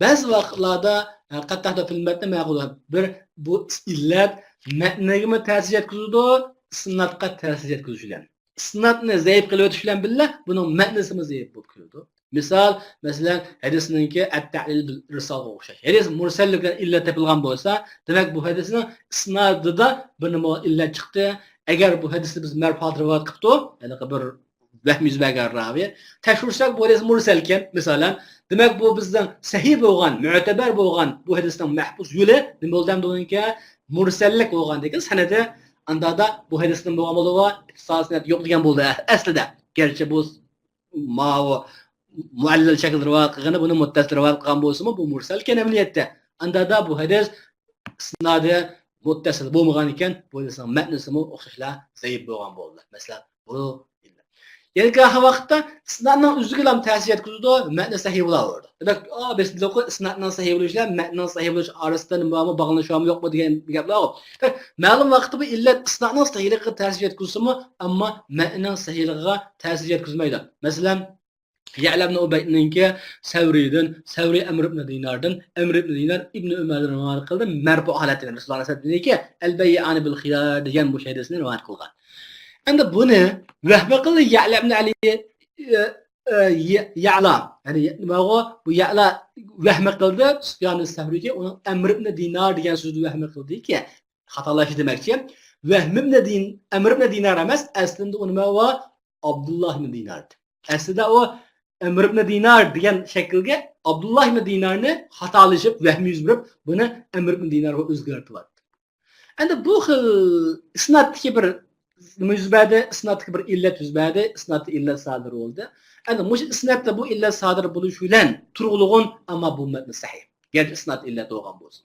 بەزى ۋاقىتلاردا، ئە، قەتئىي فىل مەتنى مەقۇل، بىر بۇ ئىللەت مەتنىگىمۇ تەسىر يەتكۈزىدۇ، ئىسنادقا تەسىر يەتكۈزۈش بىلەن. ئىسنادنى زەئىپ قىلىۋېتىش بىلەن بىللە، بۇنىڭ مەتنىسىمۇ زەئىپ بولۇپ كېلىدۇ. مىسال، مەسىلەن، ھەدىسنىڭكى ئەت-تەئلىل بىل ئىرسالغا ئوخشاش. ھەدىس مۇرسەللىك بىلەن ئىللەت تېپىلغان بولسا، دېمەك، بۇ ھەدىسنىڭ ئىسنادىدا بىر نېمە ئىللەت چىقتى. ئەگەر بۇ ھەدىسنى بىز مەرپۇئات رىۋايەت قىپتۇ، يەنى بىر ۋەھمى يۈز بەرگەن راۋى. تەكشۈرسەك، بۇ ھەدىس مۇرسەلكەن، مىسالەن. دېمەك، بۇ بىزنىڭ سەھىھ بولغان، مۆتەبەر بولغان بۇ ھەدىسنىڭ مەھپۇز يولى نېمە بولدى ئەمدى ئۇنىڭكى؟ مۇرسەللىك بولغاندىكىن سەنەدى، ئاندا بۇ ھەدىسنىڭ بولغان بولۇۋا، ئىتتىسال سەنەد يوق دېگەن بولدى ئەسلىدە. گەرچە بۇ ماۋۇ مۇئەللەل شەكىلدە رىۋايەت قىلغىنى بۇنى مۇتتەسىل رىۋايەت قىلغان بولسىمۇ، بۇ مۇرسەلكەن ئەمەلىيەتتە. ئاندا بۇ ھەدىس ئىسنادى مۇتتەسىل بولمىغان ئىكەن، بۇ ھەدىسنىڭ مەتنىسىمۇ ئوخشاشلا زەئىپ بولغان بولدى. مەسىلەن، بۇ ئىللەت. يەنە ھەر ۋاقىتتا ئىسنادنىڭ ئۆزىگىلا تەسىر يەتكۈزىدۇ، مەتنى سەھىھ بولاۋېرىدۇ. دېمەك، ئا، بىسمىللاھقۇ ئىسنادنىڭ سەھىھ بولۇشى بىلەن مەتنىنىڭ سەھىھ بولۇشى ئارىسىدا نېمە بارمۇ، باغلىنىش بارمۇ يوقمۇ دېگەن گەپلەر. مەلۇم ۋاقىتتا بۇ ئىللەت ئىسنادنىڭ سەھىھلىكىگە تەسىر يەتكۈزسىمۇ، ئەمما مەتنىنىڭ سەھىھلىكىگە تەسىر يەتكۈزمەيدۇ. مەسىلەن، يەئلە ئىبن ئۇبەيدنىڭكى سەۋرىدىن، سەۋرى ئەمر ئىبن دىناردىن، ئەمر ئىبن دىنار ئىبن ئۆمەردىن رىۋايەت قىلدى، مەرپۇ ھالەتتە رەسۇلۇللاھ سەللەللاھۇ ئەلەيھى ۋەسەللەمدىن كېيىن ئەلبەييەئانى بىل خىيار دېگەن بۇ ھەدىسنى رىۋايەت قىلغان. ئەمدى بۇنى ۋەھمى قىلدى يەئلە ئىبن ئەلى، ئە، ئە، يە-، يەئلا. يەنى نېمە ئۇ؟ بۇ يەئلا ۋەھمى قىلدى، سۇفيان سەۋرىگە ئۇنىڭ ئەمر ئىبن دىنار دېگەن سۆزنى ۋەھمى قىلدىكى، خاتالاشتى دېمەكچى. ۋەھم ئىبن دىن-، ئەمر ئىبن دىنار ئەمەس، ئەسلىدە ئۇ نېمە ئۇ؟ ئابدۇللاھ ئىبن دىنار ئىدى. ئەسلىدە ئۇ ئەمر ئىبن دىنار دېگەن شەكىلگە ئابدۇللاھ ئىبن دىنارنى خاتالىشىپ، ۋەھمى يۈز بېرىپ، بۇنى ئەمر ئىبن دىنارغا ئۆزگەرتىۋەتتى. ئەمدى بۇ خىل ئىسنادتىكى بىر نېمە يۈز بەردى؟ ئىسنادتىكى بىر ئىللەت يۈز بەردى، ئىسنادتا ئىللەت سادىر بولدى. ئەمدى مۇشۇ ئىسنادتا بۇ ئىللەت سادىر بولۇش بىلەن تۇرغۇلىغۇن، ئەمما بۇ مەتن سەھىھ. گەرچە ئىسناد ئىللەت بولغان بولسۇن.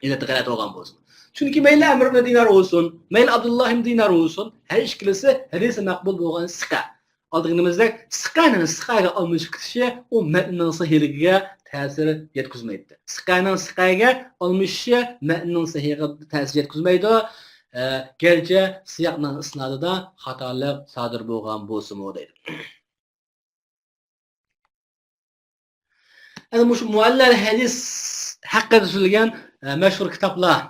ئىللىتى غەلەت بولغان بولسۇن. چۈنكى مەيلى ئەمر ئىبن دىنار بولسۇن، مەيلى ئابدۇللاھ ئىبن دىنار بولسۇن، ھەر ئىككىلىسى ھەدىسى مەقبۇل بولغان سىقە. ئالدىغىنىمىزدەك سىقەنىڭ سىقەگە ئالمىشىپ كېتىشى ئۇ مەتننىڭ سەھىھلىكىگە تەسىر يەتكۈزمەيتتى. سىقەنىڭ سىقەگە ئالمىشىشى مەتننىڭ سەھىھىگە تەسىر يەتكۈزمەيدۇ. ئە، گەرچە سىياقنىڭ ئىسنادىدا خاتالىق سادىر بولغان بولسىمۇ دەيدۇ. ئەنە مۇشۇ مۇئەللەل ھەدىس ھەققىدە سۆزلىگەن، ئە، مەشھۇر كىتابلار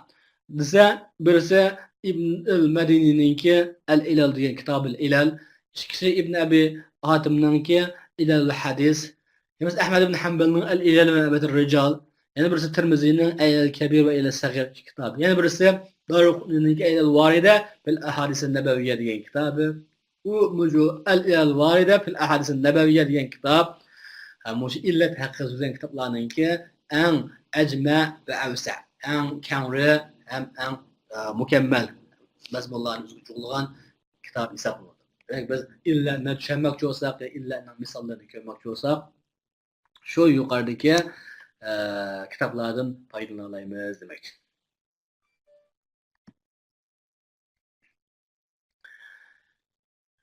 دېسە، بىرسى ئىبن ئەل مەدىنىنىڭكى ئەل ئىلەل دېگەن كىتابىل ئىلەل، ئىككىسى ئىبن ئەبى ھاتىمنىڭكى ئىلەل ھەدىس، يەنە ئەھمەد ئىبن ھەمبەلنىڭ ئەل ئىلەل ۋە مەئرىفەتۇر رىجال، يەنە بىرسى تىرمىزىنىڭ ئەل كەبىر ۋە ئەل سەغىر كىتابى، يەنە بىرسى دارىقۇتنىنىڭكى ئەل ۋارىدە بىل ئەھادىس نەبەۋىيە دېگەن كىتابى. ئۇ مۇشۇ ئەل ئىلەل ۋارىدە فىل ئەھادىس نەبەۋىيە دېگەن كىتاب، ھە، مۇشۇ ئىللەت ھەققىدە سۆزلىگەن كىتابلارنىڭكى ئەڭ ئەجمە ۋە ئەۋسە، ئەڭ كەڭرى ھەم ئەڭ، ئە، مۇكەممەل مەزمۇنلارنى ئۆزىگە جۇغلىغان كىتاب ھېسابلىنىدۇ. دېمەك، بىز ئىللەتنى چۈشەنمەكچى بولساق، ئىللەتنىڭ مىساللىرىنى كۆرمەكچى بولساق، شۇ يۇقىرىدىكى، ئە، كىتابلاردىن پايدىلىنالايمىز دېمەك.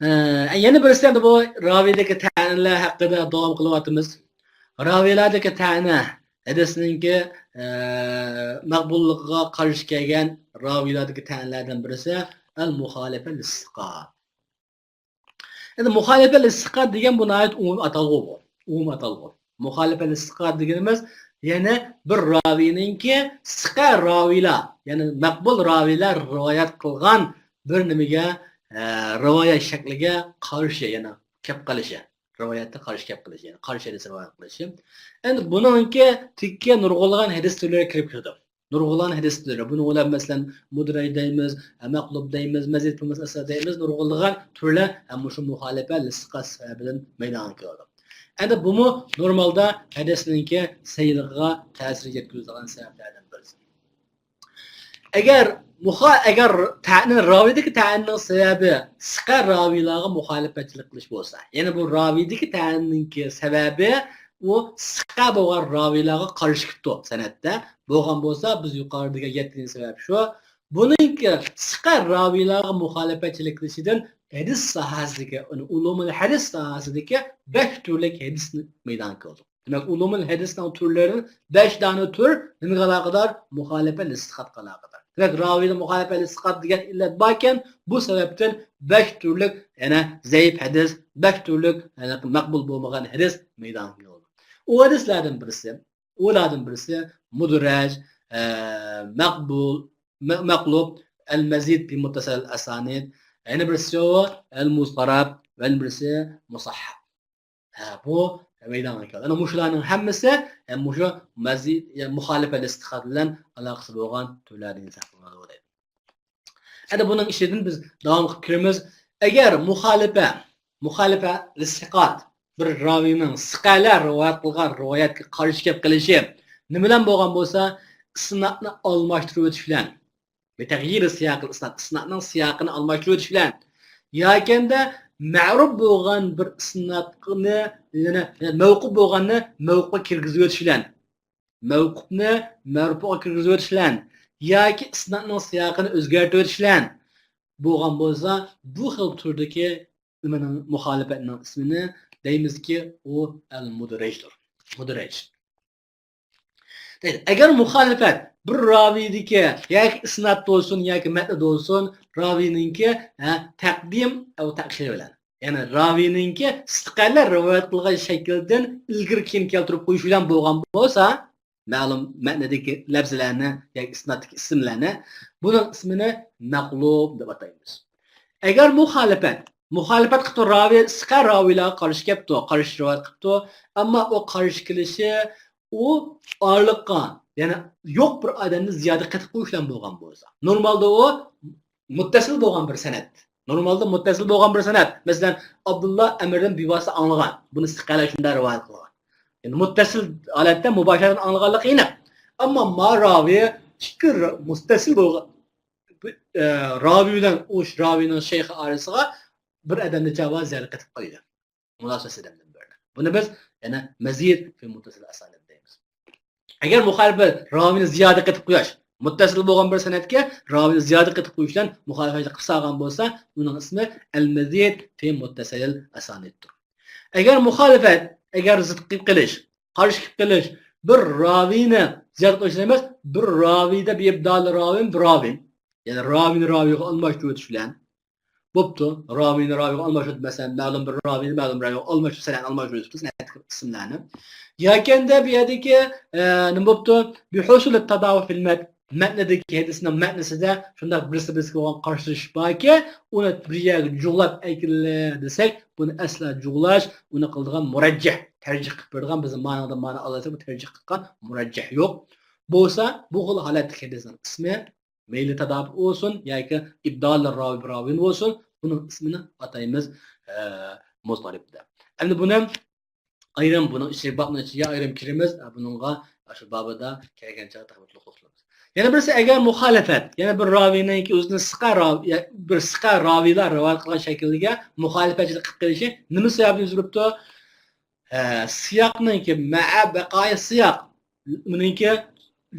ئە، يەنە بىرسى، ئەمدى بۇ راۋىدىكى تەنىلەر ھەققىدە داۋام قىلىۋاتىمىز. راۋىلاردىكى تەنە، ھەدىسنىڭكى، ئە، مەقبۇللۇقىغا قارشى كەلگەن راۋىلاردىكى تەنىلەردىن بىرسى ئەل مۇخالىپە لىسسىقا. ئەمدى مۇخالىپە لىسسىقا دېگەن بۇ ناھايىتى ئومۇمىي ئاتالغۇ بۇ. ئومۇمىي ئاتالغۇ. مۇخالىپە لىسسىقا دېگىنىمىز يەنى بىر راۋىنىڭكى سىقا راۋىلار، يەنى مەقبۇل راۋىلار رىۋايەت قىلغان بىر نېمىگە، ئە، رىۋايەت شەكلىگە قارشى، يەنى كەپ قېلىشى. رىۋايەتتە قارشى كەپ قېلىشى، يەنى قارشى ھەدىس رىۋايەت قىلىشى. ئەمدى بۇنىڭكى تېكىگە نۇرغۇنلىغان ھەدىس تۈرلىرى كىرىپ كېتىدۇ. نۇرغۇنلىغان ھەدىس تۈرلىرى. بۇنىڭ بىلەن، مەسىلەن، مۇدرەج دەيمىز، مەقلۇب دەيمىز، مەزىد پۇمۇس ئەسەر دەيمىز، نۇرغۇنلىغان تۈرلەر ھەم مۇشۇ مۇخالىپە لىسسىقا سەۋەبىدىن مەيدانغا كېلىدۇ. ئەمدى بۇمۇ نورمالدا ھەدىسنىڭكى سەھىھلىكىگە تەسىر يەتكۈزىدىغان سەۋەبلەردىن بىرسى. ئەگەر مۇخا-، ئەگەر تەنى، راۋىدىكى تەنىنىڭ سەۋەبى سىقا راۋىلارغا مۇخالىپەتچىلىك قىلىش بولسا، يەنى بۇ راۋىدىكى تەنىنىڭكى سەۋەبى ئۇ سىقا بولغان راۋىلارغا قارشى كېتىپتۇ سەنەدتە بولغان بولسا، بىز يۇقىرىدا دېگەن يەتتىنچى سەۋەب شۇ. بۇنىڭكى سىقا راۋىلارغا مۇخالىپەتچىلىك قىلىشىدىن ھەدىس ساھەسىدىكى، يەنى ئۇلۇمۇل ھەدىس ساھەسىدىكى بەش تۈرلۈك ھەدىس مەيدانغا كېلىدۇ. دېمەك، ئۇلۇمۇل ھەدىسنىڭ تۈرلىرىدىن بەش دانە تۈر نېمىگە ئالاقىدار؟ مۇخالىپە لىسسىقاتقا ئالاقىدار. دېمەك، راۋىدە مۇخالىپە لىسسىقات دېگەن ئىللەت باركەن، بۇ سەۋەبتىن بەش تۈرلۈك، يەنى زەئىپ ھەدىس، بەش تۈرلۈك، يەنى مەقبۇل بولمىغان ھەدىس مەيدانغا كېلىدۇ. ئۇ ھەدىسلەردىن بىرسى، ئۇلاردىن بىرسى مۇدرەج، ئە، مەقبۇل، مە-، مەقلۇب، ئەل مەزىد فى مۇتتەسىل ئەسانىد، يەنە بىرسى ئەل مۇزتەرەب، يەنە بىرسى مۇسەھھەب. ھە، بۇ مەيدانغا كەلدى. ئەنە مۇشۇلارنىڭ ھەممىسى، ھەم مۇشۇ مەزىد، يا مۇخالىپە ئىستىقات بىلەن ئالاقىسى بولغان تۈرلەردىن ھېسابلىنىدۇ دەيدۇ. ئەنە بۇنىڭ ئىچىدىن بىز داۋام قىلىپ كىرىمىز. ئەگەر مۇخالىپە، مۇخالىپە لىسىقات، بىر راۋىنىڭ سىقەلەر رىۋايەت قىلغان رىۋايەتكە قارشى كەپ قېلىشى نېمە بىلەن بولغان بولسا، ئىسنادنى ئالماشتۇرۇۋېتىش بىلەن، بىتەغيىر سىياقىل ئىسناد، ئىسنادنىڭ سىياقىنى ئالماشتۇرۇۋېتىش بىلەن، ياكەندە مەرۇپ بولغان بىر ئىسنادنى، يەنى مەۋقۇپ بولغاننى مەۋقۇپقا كىرگۈزۈۋېتىش بىلەن، مەۋقۇپنى مەرپۇغا كىرگۈزۈۋېتىش بىلەن ياكى ئىسنادنىڭ سىياقىنى ئۆزگەرتىۋېتىش بىلەن بولغان بولسا، بۇ خىل تۈردىكى نېمىنىڭ، مۇخالىپەتنىڭ ئىسمىنى دەيمىزكى، ئۇ ئەل مۇدرەجدۇر. مۇدرەج. دەيدۇ. ئەگەر مۇخالىپەت بىر راۋىدىكى ياكى ئىسناد بولسۇن ياكى مەتن بولسۇن، راۋىنىڭكى، ھە، تەقدىم، ئەۋ تەخىر بىلەن، يەنى راۋىنىڭكى سىقەلەر رىۋايەت قىلغان شەكىلدىن ئىلگىرى كېيىن كەلتۈرۈپ قويۇش بىلەن بولغان بولسا، مەلۇم مەتندىكى لەپزىلەرنى ياكى ئىسنادتىكى ئىسىملەرنى، بۇنىڭ ئىسمىنى مەقلۇب دەپ ئاتايمىز. ئەگەر مۇخالىپەت، مۇخالىپەت قىپتۇ راۋى، سىقە راۋىلارغا قارشى كەپتۇ، قارشى رىۋايەت قىپتۇ، ئەمما ئۇ قارشى كېلىشى ئۇ ئارىلىققا، يەنى يوق بىر ئادەمنى زىيادە قېتىپ قويۇش بىلەن بولغان بولسا. نورمالدا ئۇ مۇتتەسىل بولغان بىر سەنەد. نورمالدا مۇتتەسىل بولغان بىر سەنەد. مەسىلەن، ئابدۇللا ئەمىردىن بىۋاسىتە ئاڭلىغان. بۇنى سىقەلەر شۇنداق رىۋايەت قىلغان. يەنى مۇتتەسىل ھالەتتە مۇباشىرەتەن ئاڭلىغانلىقى ئېنىق. ئەمما ما راۋى ئىككى ر-، مۇتتەسىل بولغان، ئە، راۋى بىلەن ئۇ راۋىنىڭ شەيخى ئارىسىغا بىر ئادەمنى چاۋا زىيادە قېتىپ قويدى. مۇناسىۋەتسىز ئادەمدىن بىرنى. بۇنى بىز يەنە مەزىد فى مۇتتەسىل ئەسانىد دەيمىز. ئەگەر مۇخالىپەت راۋىنى زىيادە قېتىپ قويۇش، مۇتتەسىل بولغان بىر سەنەدكە راۋىنى زىيادە قېتىپ قويۇش بىلەن مۇخالىپەت قىلىپ سالغان بولسا، ئۇنىڭ ئىسمى ئەل مەزىد فى مۇتتەسىل ئەسانىدتۇر. ئەگەر مۇخالىپەت، ئەگەر زىت قىلىپ قېلىش، قارشى كېلىپ قېلىش، بىر راۋىنى زىيادە قىلىش ئەمەس، بىر راۋىدە بىئىبدالى راۋىن بىر راۋىن. يەنى راۋىنى راۋىغا ئالماشتۇرۇۋېتىش بىلەن، بوپتۇ، راۋىنى راۋىغا ئالماشتۇرۇپ، مەسىلەن، مەلۇم بىر راۋىنى مەلۇم راۋىغا ئالماشتۇرۇپ، سەنەدنى ئالماشتۇرۇپ، سەنەدتىكى ئىسىملارنى. ياكەندە بۇ يەردىكى، ئە، نېمە بوپتۇ؟ بىھۇسۇلى تاداۋۇ فىل مەت-، مەتنىدىكى ھەدىسنىڭ مەتنىسىدە شۇنداق بىرسى بىرسىگە بولغان قارشىلىشىش باركى، ئۇنى بىر يەرگە جۇغلاپ ئەكېلىلە دېسەك، بۇنى ئەسلا جۇغلاش، ئۇنى قىلىدىغان مۇرەججەھ، تەرجىھ قىلىپ بېرىدىغان، بىز مانىڭدا مانا ئالساق، بۇ تەرجىھ قىلغان مۇرەججەھ يوق. بولسا، بۇ خىل ھالەتتىكى ھەدىسنىڭ ئىسمى مەيلى تاداپۇ بولسۇن ياكى ئىبدالى راۋى بىر راۋىن بولسۇن، بۇنىڭ ئىسمىنى ئاتايمىز، ئە، مۇزتەرىپ دەپ. ئەمدى بۇنى ئايرىم، بۇنىڭ ئىچىگە، بابنىڭ ئىچىگە ئايرىم كىرىمىز، ئە، بۇنىڭغا شۇ بابىدا كەلگەن چاغدا تەپەتلىق توختىلىمىز. يەنە بىرسى، ئەگەر مۇخالىپەت، يەنە بىر راۋىنىڭكى ئۆزىنى سىقە راۋى، يا، بىر سىقە راۋىلار رىۋايەت قىلغان شەكىلدىكى مۇخالىپەتچىلىك قىلىپ قېلىشى نېمە سەۋەبتىن يۈز بېرىپتۇ؟ ئە، سىياقنىڭكى، مەئە بەقائى سىياق، ئۇنىڭكى،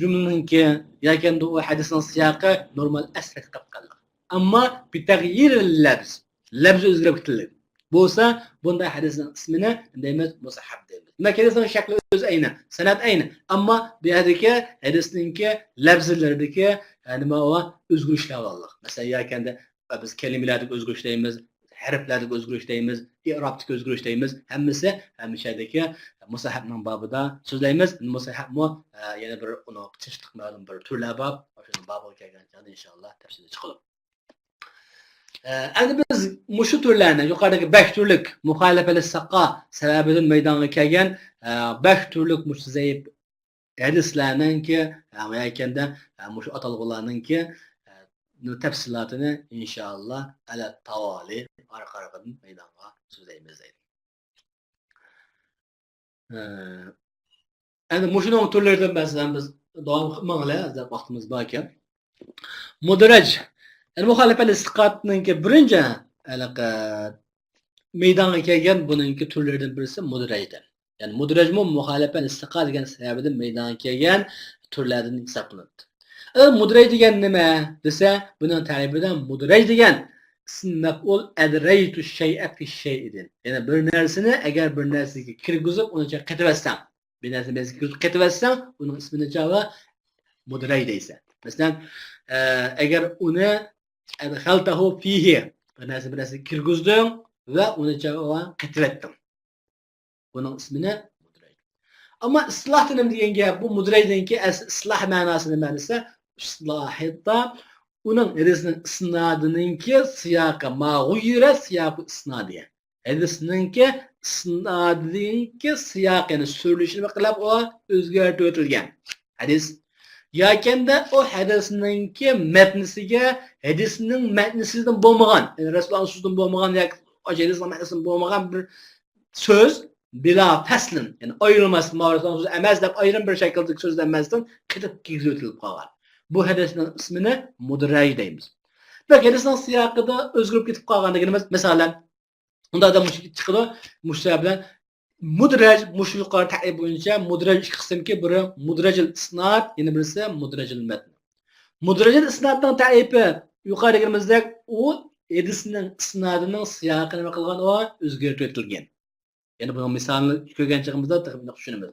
جۈملىنىڭكى ياكى ئەمدى ئۇ ھەدىسنىڭ سىياقى نورمال ئەسلىگە قاپقانلىق. ئەمما بىتەغيىر لەفز، لەفز ئۆزگىرىپ كېتىلدى. بولسا، بۇنداق ھەدىسنىڭ ئىسمىنى دەيمىز، مۇسەھھەب دەيمىز. دېمەك، ھەدىسنىڭ شەكلى ئۆزى ئەينى، سەنەد ئەينى. ئەمما بۇ يەردىكى ھەدىسنىڭكى لەفزلىرىدىكى، ئە، نېمە بار؟ ئۆزگىرىشلەر بارلىق. مەسىلەن، ياكەندە بىز كەلىمىلەردىكى ئۆزگىرىش دەيمىز، ھەرپلەردىكى ئۆزگىرىش دەيمىز، ئېئرابتىكى ئۆزگىرىش دەيمىز، ھەممىسى ھەمىشەدىكى مۇسەھھەبنىڭ بابىدا سۆزلەيمىز. مۇسەھھەبمۇ، ئە، يەنە بىر ئۇنىڭ تىنچلىق مەلۇم بىر تۈرلەر بار، شۇنىڭ بابىغا كەلگەن چاغدا ئىنشاللا تەپسىلىي چىقىدۇ. ئە، ئەمدى بىز مۇشۇ تۈرلەرنى، يۇقىرىدىكى بەش تۈرلۈك مۇخالىپەتلىك سىقا سەۋەبىدىن مەيدانغا كەلگەن، ئە، بەش تۈرلۈك مۇشۇ زەئىپ ھەدىسلەرنىڭكى، ھە، ۋە يەكەندە، ھە، مۇشۇ ئاتالغۇلارنىڭكى، ھە، تەپسىلاتىنى ئىنشائاللا ئەلە تاۋالى ئارقا-ئارقىدىن مەيدانغا سۆزلەيمىز دەيدۇ. ھە، ئەمدى مۇشۇنىڭ تۈرلىرىدىن مەسىلەن بىز داۋام قىلىپ ماڭىلى، ئازراق ۋاقتىمىز باركەن. مۇدرەج. يەنى مۇخالىپەتلىك سىقاتنىڭكى بىرىنچى ھېلىقى مەيدانغا كەلگەن بۇنىڭكى تۈرلىرىدىن بىرسى مۇدرەجدىن. يەنى مۇدرەجمۇ مۇخالىپەتلىك سىقا دېگەن سەۋەبىدىن مەيدانغا كەلگەن تۈرلەردىن ھېسابلىنىدۇ. ئە، مۇدرەج دېگەن نېمە دېسە، بۇنىڭ تەرىپىدە مۇدرەج دېگەن ئىسم مەپئۇل ئەدرەيتۇ شەيئە فى شەيئىدىن. يەنى بىر نەرسىنى ئەگەر بىر نەرسىگە كىرگۈزۈپ، ئۇنى قېتىۋەتسەڭ، بىر نەرسە بىر نەرسىگە كىرگۈزۈپ قېتىۋەتسەڭ، ئۇنىڭ ئىسمىنى چاغا مۇدرەج دەيسەن. مەسىلەن، ئە، ئەگەر ئۇنى ئەدخەلتەھۇ فىھى، بىر نەرسە بىر نەرسىگە كىرگۈزدۈڭ ۋە ئۇنى چاغا قېتىۋەتتىڭ. بۇنىڭ ئىسمىنى مۇدرەج. ئەمما ئىسلاھتا نېمە دېگەن گەپ؟ بۇ مۇدرەجنىڭكى ئەس-، ئىسلاھ مەناسى نېمە دېسە، ئىسلاھتا ئۇنىڭ ھەدىسنىڭ ئىسنادىنىڭكى سىياقى، ما غۇيرە سىياقۇ ئىسنادى. ھەدىسنىڭكى ئىسنادىنىڭكى سىياقى، يەنى سۈرۈلۈشى نېمە قىلىپ ئۇ ئۆزگەرتىۋېتىلگەن ھەدىس. ياكەندە ئۇ ھەدىسنىڭكى مەتنىسىگە ھەدىسنىڭ مەتنىسىدىن بولمىغان، يەنى رەسۇلۇللانىڭ سۆزىدىن بولمىغان ياكى ھەدىسنىڭ مەتنىسىدىن بولمىغان بىر سۆز، بىلا پەسلىن، يەنى ئايرىلماستىن، ماۋۇ رەسۇلۇللانىڭ سۆزى ئەمەس دەپ ئايرىم بىر شەكىلدىكى سۆزلەنمەستىن قېتىپ كىيگۈزۈۋېتىلىپ قالغان. بۇ ھەدىسنىڭ ئىسمىنى مۇدرەج دەيمىز. دېمەك، ھەدىسنىڭ سىياقىدا ئۆزگىرىپ كېتىپ قالغان دېگىنىمىز، مىسالەن، ئۇنداق ئادەم مۇشۇ چىقىدۇ، مۇشۇ سەۋەب بىلەن مۇدرەج، مۇشۇ يۇقىرى تەرىپ بويىچە مۇدرەج ئىككى قىسىمكى، بىرى مۇدرەجىل ئىسناد، يەنە بىرسى مۇدرەجىل مەتن. مۇدرەجىل ئىسنادنىڭ تەرىپى يۇقىرى دېگىنىمىزدەك، ئۇ ھەدىسنىڭ ئىسنادىنىڭ سىياقى نېمە قىلغان، ئۇ ئۆزگەرتىۋېتىلگەن. يەنى بۇنىڭ مىسالىنى كۆرگەن چېغىمىزدا تېخى چۈشىنىمىز.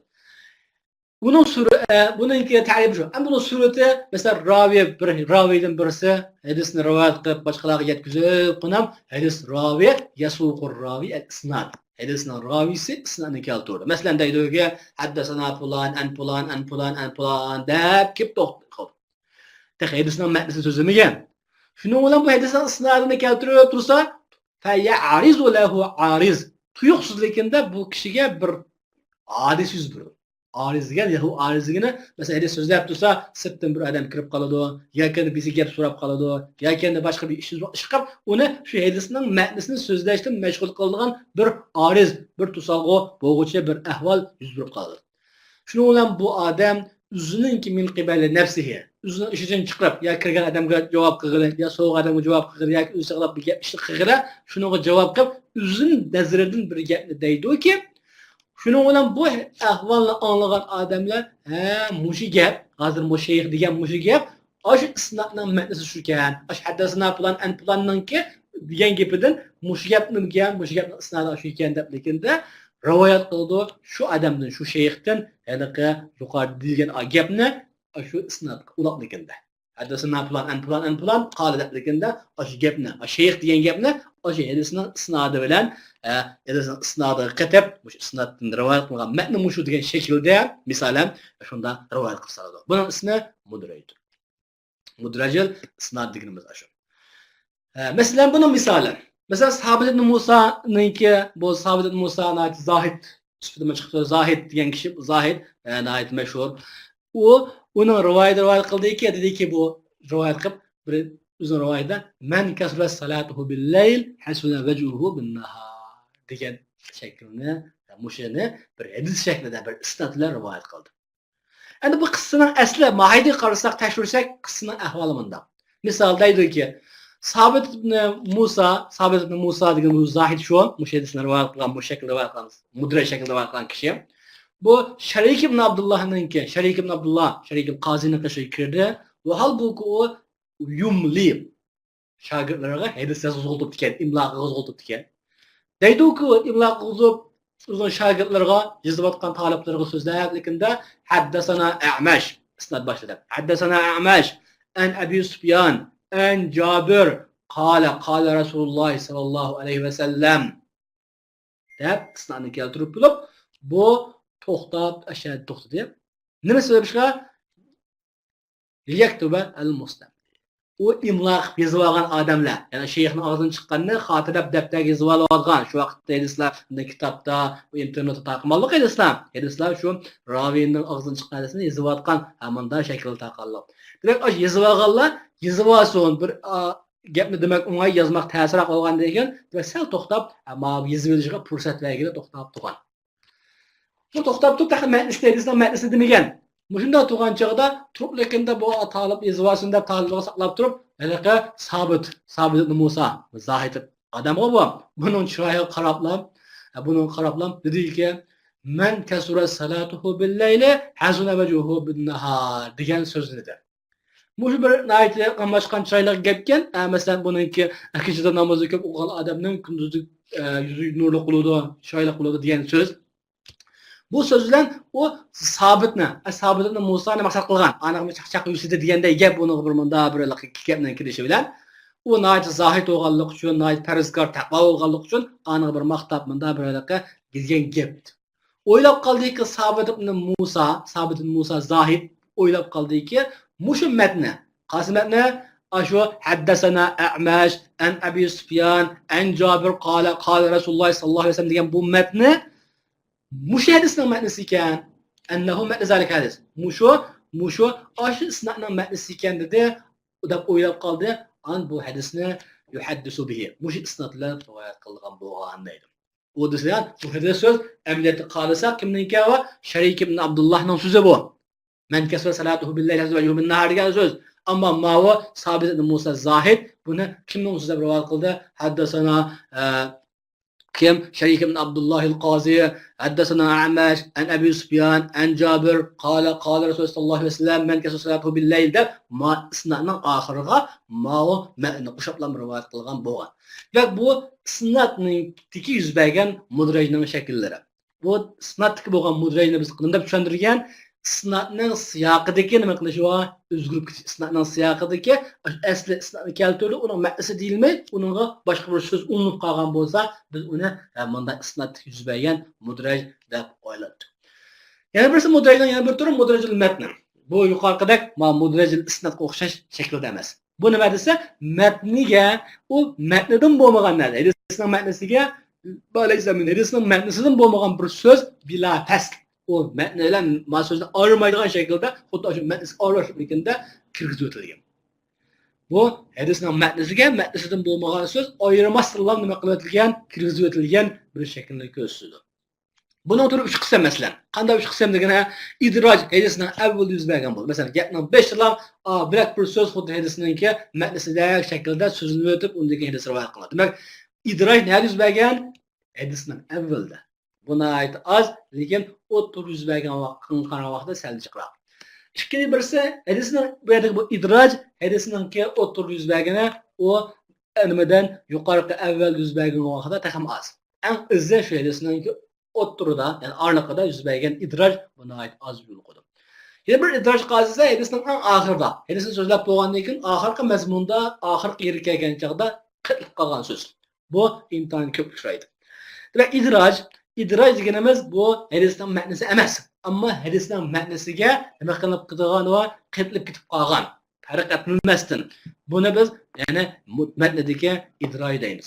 بۇنىڭ سۈرە-، ئە، بۇنىڭكى تەرىپى شۇ. ئەمما بۇنىڭ سۈرىتى، مەسىلەن، راۋى بىر، راۋىدىن بىرسى ھەدىسنى رىۋايەت قىلىپ، باشقىلارغا يەتكۈزۈپ، قونام، ھەدىس راۋى، يەسۇقۇر راۋى ئەل ئىسناد. ھەدىسنىڭ راۋىسى ئىسنادنى كەلتۈردى. مەسىلەن، دەيدۇكى، ھەددەسەنا پۇلان، ئەن پۇلان، ئەن پۇلان، ئەن پۇلان دەپ كېلىپ توختىدى. تېخى ھەدىسنىڭ مەتنىسىنى سۆزلىمىگەن. شۇنىڭ بىلەن بۇ ھەدىسنىڭ ئىسنادىنى كەلتۈرۈپ تۇرسا، فەيەئرىزۇ لەھۇ ئارىز. تۇيۇقسىزلىكىندە بۇ كىشىگە بىر ئارىز يۈز بېرىدۇ. ئارىز دېگەن، يەھۇ ئارىز دېگىنى، مەسىلەن، ھەدىس سۆزلەپ تۇرسا، سىرتتىن بىر ئادەم كىرىپ قالىدۇ، ياكى بىرسى گەپ سوراپ قالىدۇ، ياكى باشقا بىر ئىش، ئىش قىلىپ، ئۇنى شۇ ھەدىسنىڭ مەتنىسىنى سۆزلەشتىن مەشغۇل قىلىدىغان بىر ئارىز، بىر توسالغۇ بولغۇچە بىر ئەھۋال يۈز بېرىپ قالىدۇ. شۇنىڭ بىلەن بۇ ئادەم ئۆزىنىڭكى مىن قىبەلى نەپسىھى، ئۆزىنىڭ ئىچىدىن چىقىرىپ، يا كىرگەن ئادەمگە جاۋاب قىلغىلى، يا سوغۇق ئادەمگە جاۋاب قىلغىلى، ياكى ئۆزى ساقلاپ بىر گەپ ئىشنى قىلغىلى، شۇنىڭغا جاۋاب قىلىپ، ئۆزىنىڭ نەزىرىدىن بىر گەپنى دەيدۇكى، شۇنىڭ بىلەن بۇ ئەھۋالنى ئاڭلىغان ئادەملەر، ھە، مۇشۇ گەپ، ھازىر مۇشۇ شەيخ دېگەن مۇشۇ گەپ، ئاشۇ ئىسنادنىڭ مەتنىسى شۇكەن، ئاشۇ ھەددەسەنا پۇلان ئەن پۇلاننىڭكى دېگەن گېپىدىن مۇشۇ گەپنىمىكەن، مۇشۇ گەپنىڭ ئىسنادى شۇ ئىكەن دەپلىكىندە رىۋايەت قىلىدۇ. شۇ ئادەمدىن، شۇ شەيختىن ھېلىقى يۇقىرىدا دېيىلگەن گەپنى ئاشۇ ئىسنادقا ئۇلاپلىكىندە. ھەددەسەنا پۇلان ئەن پۇلان ئەن پۇلان قالە دەپلىكىندە ئاشۇ گەپنى، شەيخ دېگەن گەپنى ئاشۇ ھەدىسنىڭ ئىسنادى بىلەن، ئە، ھەدىسنىڭ ئىسنادىغا قېتىپ، مۇشۇ ئىسنادتىن رىۋايەت قىلغان مەتنى مۇشۇ دېگەن شەكىلدە، مىسالەن، شۇنداق رىۋايەت قىلىپ سالىدۇ. بۇنىڭ ئىسمى مۇدرەجدۇر. مۇدرەجىل ئىسناد دېگىنىمىز ئاشۇ. ھە، مەسىلەن، بۇنىڭ مىسالى. مەسىلەن، سابىت ئىبن مۇسانىڭكى، بۇ سابىت ئىبن مۇسا ناھايىتى زاھىد سۈپىتىدە چىقىپتۇ. زاھىد دېگەن كىشى، زاھىد، ئە، ناھايىتى مەشھۇر. ئۇ، ئۇنىڭ رىۋايىتى رىۋايەت قىلدىكى، دېدىكى، بۇ رىۋايەت قىلىپ، بىر ئۆزىنىڭ رىۋايىتىدە، مەن كەسۇرەت سالاتۇھۇ بىللەيل، ھەسۇنە ۋەجھۇھۇ بىنناھار دېگەن شەكىلنى، مۇشۇنى بىر ھەدىس شەكلىدە، بىر ئىسناد بىلەن رىۋايەت قىلدى. ئەمدى بۇ قىسسىنىڭ ئەسلى ماھىيىتىگە قارىساق، تەكشۈرسەك، قىسسىنىڭ ئەھۋالى مۇنداق. مىسال دەيدۇكى، سابىت ئىبن مۇسا، سابىت ئىبن مۇسا دېگەن بۇ زاھىد شۇ، مۇشۇ ھەدىسنى رىۋايەت قىلغان، مۇشۇ شەكىلدە رىۋايەت قىلغان، مۇدرەج شەكلىدە رىۋايەت قىلغان كىشى. بۇ شەرىك ئىبن ئابدۇللاھنىڭكى، شەرىك ئىبن ئابدۇللا، شەرىك قازىنىڭ قېشىغا كىردى. ۋەھالبۇكى ئۇ يۇملى. شاگىرتلىرىغا ھەدىس يازغۇزۇپ ئولتۇرۇپتىكەن، ئىملا قىلغۇزۇپ ئولتۇرۇپتىكەن. دەيدۇكى ئىملا قىلغۇزۇپ، ئۆزىنىڭ شاگىرتلىرىغا، يېزىۋاتقان تالىپلىرىغا سۆزلەپ، لېكىندە، ھەددەسەنا ئەمەش، ئىسناد باشلىدى. ھەددەسەنا ئەمەش، ئەن ئەبى سۇپيان، ئەن جابىر، قالە، قالە رەسۇلۇللاھ سەللەللاھۇ ئەلەيھى ۋەسەللەم. دەپ ئىسنادنى كەلتۈرۈپ بولۇپ، بۇ توختاپ، ئەشەدە توختىدى. نېمە سەۋەب ئىشقا؟ لىيەكتۇبە ئەل مۇسنەد. ئۇ ئىملا قىلىپ يېزىۋالغان ئادەملەر، يەنى شەيخنىڭ ئاغزىدىن چىققاننى خاتىرىلەپ دەپتەرگە يېزىۋالىۋالغان، شۇ ۋاقىتتا ھەدىسلەر كىتابتا، بۇ ئىنتېرنېتتا تارقىماللىق ھەدىسلەر. ھەدىسلەر شۇ راۋىينىڭ ئاغزىدىن چىققان ھەدىسنى يېزىۋاتقان، ھە، مۇنداق شەكىلدە تارقالغان. دېمەك، ئاشۇ يېزىۋالغانلار يېزىۋالسۇن، بىر، ئا، گەپنى دېمەك ئوڭاي، يازماق تەسرەك بولغاندىن كېيىن، دېمەك، سەل توختاپ، ئە، ماۋۇ يېزىۋېلىشىغا پۇرسەت بەرگىلى توختاپ تۇرغان. بۇ توختاپ تۇرۇپ، تېخى مەتنىسى، ھەدىسنىڭ مەتنىسىنى دېمىگەن. مۇشۇنداق تۇرغان چېغىدا تۇرۇپلۇقىندا بۇ تالىپ يېزىۋالسۇن دەپ تالىپلىرىغا ساقلاپ تۇرۇپ، ھېلىقى سابىت، سابىت ئىبن مۇسا، زاھىد ئادەمغۇ بۇ. بۇنىڭ چىرايىغا قاراپلا، بۇنىڭغا قاراپلا دېدىكى، مەن كەسۇرەت سالاتۇھۇ بىللەيلى، ھەسۇنە ۋەجھۇھۇ بىنناھار دېگەن سۆزنى دېدى. مۇشۇ بىر ناھايىتى قاملاشقان چىرايلىق گەپكەن. ئە، مەسىلەن، بۇنىڭكى كېچىدە نامازنى كۆپ ئوقۇغان ئادەمنىڭ كۈندۈزى، ئە، يۈزى نۇرلۇق بولىدۇ، چىرايلىق بولىدۇ دېگەن سۆز. بۇ سۆز بىلەن ئۇ سابىتنى، ئە، سابىت ئىبن مۇسانى مەقسەت قىلغان. ئانىغا چاقچاق يۈسىدى دېگەندەك گەپ، ئۇنىڭغا بىر مۇنداق بىر ھېلىقى گەپنىڭ كېلىشى بىلەن ئۇ ناھايىتى زاھىد بولغانلىقى ئۈچۈن، ناھايىتى پەرھىزكار، تەقۋا بولغانلىقى ئۈچۈن ئانىغا بىر ماختاپ، مۇنداق بىر ھېلىقى دېگەن گەپ. ئويلاپ قالدىكى سابىت ئىبن مۇسا، سابىت ئىبن مۇسا زاھىد ئويلاپ قالدىكى مۇشۇ مەتنى، قايسى مەتنى؟ ئاشۇ «ھەددەسەنا ئەمەش، ئەن ئەبى سۇفيان، ئەن جابىر قالە، قالە رەسۇلۇللاھ سەللەللاھۇ ئەلەيھى ۋەسەللەم» دېگەن بۇ مەتنى مۇشۇ ھەدىسنىڭ مەتنىسى ئىكەن. «ئەننەھۇ مەتنى زالىكە ھەدىس». مۇشۇ، مۇشۇ، ئاشۇ ئىسنادنىڭ مەتنىسى ئىكەن دېدى، دەپ ئويلاپ قالدى. ئان بۇ ھەدىسنى يۇھەددىسۇ بىھى، مۇشۇ ئىسناد بىلەن رىۋايەت قىلغان بولغان دەيدۇ. ئۇ دېسە، بۇ ھەدىس سۆز ئەمەلىيەتتە قالسا كىمنىڭكى؟ ئۇ شەرىك ئىبن ئابدۇللاھنىڭ سۆزى بۇ. «مەن كەسۇرە سالاتۇھۇ بىللەيل ھەزۋە يۇمىن ناھار» دېگەن سۆز. ئەمما ماۋۇ سابىت ئىبن مۇسا زاھىد بۇنى كىمنىڭ سۆزى دەپ رىۋايەت قىلدى؟ «ھەددەسەنا، ئە، كىم؟ شەرىك ئىبن ئابدۇللاھىل قازى، ھەددەسەنا ئەمەش، ئەن ئەبى سۇفيان، ئەن جابىر، قالە، قالە رەسۇلۇللاھ سەللەللاھۇ ئەلەيھى ۋەسەللەم، مەن كەسۇرە سالاتۇھۇ بىللەيل» دەپ، ما ئىسنادنىڭ ئاخىرىغا ماۋۇ مەتنىنى قوشۇپلا رىۋايەت قىلغان بولغان. دېمەك، بۇ ئىسنادنىڭدىكى يۈز بەرگەن مۇدرەجنىڭ شەكىللىرى. بۇ ئىسنادتىكى بولغان مۇدرەجنى بىز نېمە دەپ چۈشەندۈرگەن؟ ئىسنادنىڭ سىياقىدىكى نېمە قىلىشى بار؟ ئۆزگىرىپ كېتىش. ئىسنادنىڭ سىياقىدىكى ئەسلى ئىسنادنى كەلتۈردى، ئۇنىڭ مەتنىسى دېيىلمەي، ئۇنىڭغا باشقا بىر سۆز ئۇلىنىپ قالغان بولسا، بىز ئۇنى، ھە، مۇنداق ئىسنادتىكى يۈز بەرگەن مۇدرەج دەپ ئويلايتتۇق. يەنە بىرسى مۇدرەجنىڭ يەنە بىر تۈرى مۇدرەجۇل مەتن. بۇ يۇقىرىقىدەك ما مۇدرەجۇل ئىسنادقا ئوخشاش شەكىلدە ئەمەس. بۇ نېمە دېسە، مەتنىگە، ئۇ مەتنىدىن بولمىغان نەرسە، ھەدىسنىڭ مەتنىسىگە، ھەدىسنىڭ مەتنىسىدىن بولمىغان بىر سۆز بىلا پەسل. ئۇ مەتنى بىلەن ما سۆزنى ئايرىمايدىغان شەكىلدە، خۇددى شۇ مەتنىسى ئارىلاشقاندەك كىرگۈزۈۋېتىلگەن. بۇ ھەدىسنىڭ مەتنىسىگە، مەتنىسىدىن بولمىغان سۆز ئايرىماستىنلا نېمە قىلىۋېتىلگەن؟ كىرگۈزۈۋېتىلگەن بىر شەكىلنى كۆرسىتىدۇ. بۇنىڭ تۈرى ئۈچ قىسىم، مەسىلەن. قانداق ئۈچ قىسىم دېگىنە، ئىدراج ھەدىسنىڭ ئەۋۋىلىدە يۈز بەرگەن بولىدۇ. مەسىلەن، گەپنىڭ بېشىدىلا، ئا، بىرەر بىر سۆز خۇددى ھەدىسنىڭكى مەتنىسىدەك شەكىلدە سۆزلىنىۋېتىپ، ئۇندىن كېيىن ھەدىس رىۋايەت قىلىنىدۇ. دېمەك، ئىدراج نەدە يۈز بەرگەن؟ ھەدىسنىڭ ئەۋۋىلىدە. بۇ ناھايىتى ئاز، لېكىن ئوتتۇرىدا يۈز بەرگەن ۋاق-، قىلغان ۋاقتىدا سەل جىقراق. ئىككىنچى بىرسى، ھەدىسنىڭ بۇ يەردىكى بۇ ئىدراج، ھەدىسنىڭكى ئوتتۇرىدا يۈز بەرگىنى، ئۇ نېمىدىن، يۇقىرىقى ئەۋۋەل يۈز بەرگەن ۋاقتىدا تېخىمۇ ئاز. ئەڭ ئىززى شۇ ھەدىسنىڭكى ئوتتۇرىدا، يەنى ئارىلىقىدا يۈز بەرگەن ئىدراج، بۇ ناھايىتى ئاز يولۇقىدۇ. يەنە بىر ئىدراج قائىدىسى ھەدىسنىڭ ئەڭ ئاخىرىدا، ھەدىسنى سۆزلەپ بولغاندىن كېيىن، ئاخىرقى مەزمۇندا، ئاخىرقى يېرىگە كەلگەن چاغدا قېتىلىپ قالغان سۆز. بۇ ئىنتايىن كۆپ ئۇچرايدۇ. دېمەك، ئىدراج، ئىدراج دېگىنىمىز بۇ ھەدىسنىڭ مەتنىسى ئەمەس. ئەمما ھەدىسنىڭ مەتنىسىگە نېمە قىلىپ كېتىدىغان ۋە قېتىلىپ كېتىپ قالغان، پەرق ئەتمىسەن. بۇنى بىز، يەنى، مۇ-، مەتنىدىكى ئىدراج دەيمىز.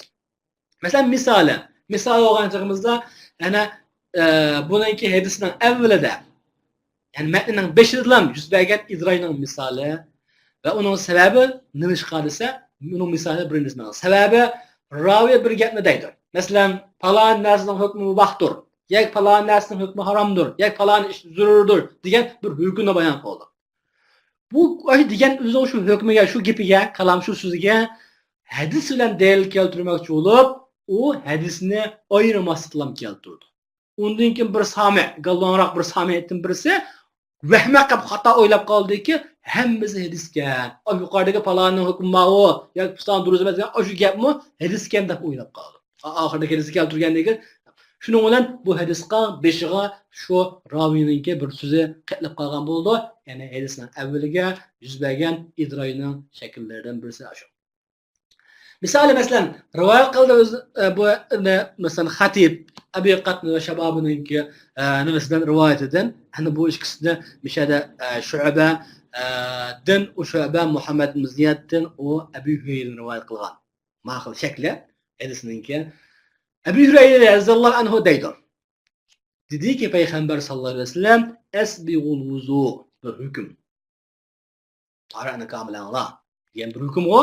مەسىلەن، مىسالى. مىسال بولغان چېغىمىزدا، يەنە، ئە، بۇنىڭكى ھەدىسنىڭ ئەۋۋىلىدە، يەنى مەتنىنىڭ بېشىدىلا يۈز بەرگەن ئىدراجنىڭ مىسالى ۋە ئۇنىڭ سەۋەبى نېمىشقا دېسە، ئۇنىڭ مىسالى بىرىنچىسى. سەۋەبى راۋى بىر گەپنى دەيدۇ. مەسىلەن، پالان نەرسىنىڭ ھۆكمى مۇباھتۇر ياكى پالان نەرسىنىڭ ھۆكمى ھارامدۇر ياكى پالان ئىش زۆرۈردۇر دېگەن بىر ھۆكۈمنى بايان قىلىدۇ. بۇ ئاشۇ دېگەن ئۆزىنىڭ شۇ ھۆكمىگە، شۇ گېپىگە، كالام شۇ سۆزىگە ھەدىس بىلەن دەلىل كەلتۈرمەكچى بولۇپ، ئۇ ھەدىسنى ئايرىماستىنلا كەلتۈرىدۇ. ئۇندىن كېيىن بىر سامى، گالۋاڭراق بىر سامىدىن بىرسى ۋەھمە قىلىپ خاتا ئويلاپ قالدىكى، ھەممىسى ھەدىسكەن. ئا، يۇقىرىدىكى پالانىڭ ھۆكمى ماۋۇ ياكى پۇلان دۇرۇس ئەمەس دېگەن ئاشۇ گەپمۇ ھەدىسكەن دەپ ئويلاپ قالىدۇ. ئا-، ئاخىرىدىكى ھەدىسنى كەلتۈرگەندىن كېيىن، شۇنىڭ بىلەن بۇ ھەدىسقا بېشىغا شۇ راۋىنىڭكى بىر سۆزى قېتىلىپ قالغان بولىدۇ. يەنى ھەدىسنىڭ ئەۋۋىلىگە يۈز بەرگەن ئىدراجنىڭ شەكىللىرىدىن بىرسى ئاشۇ. مىسالى، مەسىلەن، رىۋايەت قىلدى ئۆز-، ئە، بۇ، ئە، مەسىلەن، خەتىب، ئەبى قاتادە ۋە شەبابىنىڭكى، ئە، نېمىسىدىن، رىۋايىتىدىن، يەنى بۇ ئىككىسىنى مىشەدە، ئە، شۇئبە، ئە، دىن، ئۇ شۇئبە مۇھەممەد ئىبن زىيادتىن، ئۇ ئەبى ھۈرەيرىدىن رىۋايەت قىلغان. ما خىل شەكلى ھەدىسنىڭكى. ئەبى ھۈرەيرە رەزىياللاھۇ ئەنھۇ دەيدۇ. دېدىكى پەيغەمبەر ساللاللاھۇ ئەلەيھى ۋەسەللەم، «ئەسبىغۇل ۋۇزۇ» بىر ھۆكۈم. ئارانى كامىل ئاڭلا دېگەن بىر ھۆكۈمغۇ.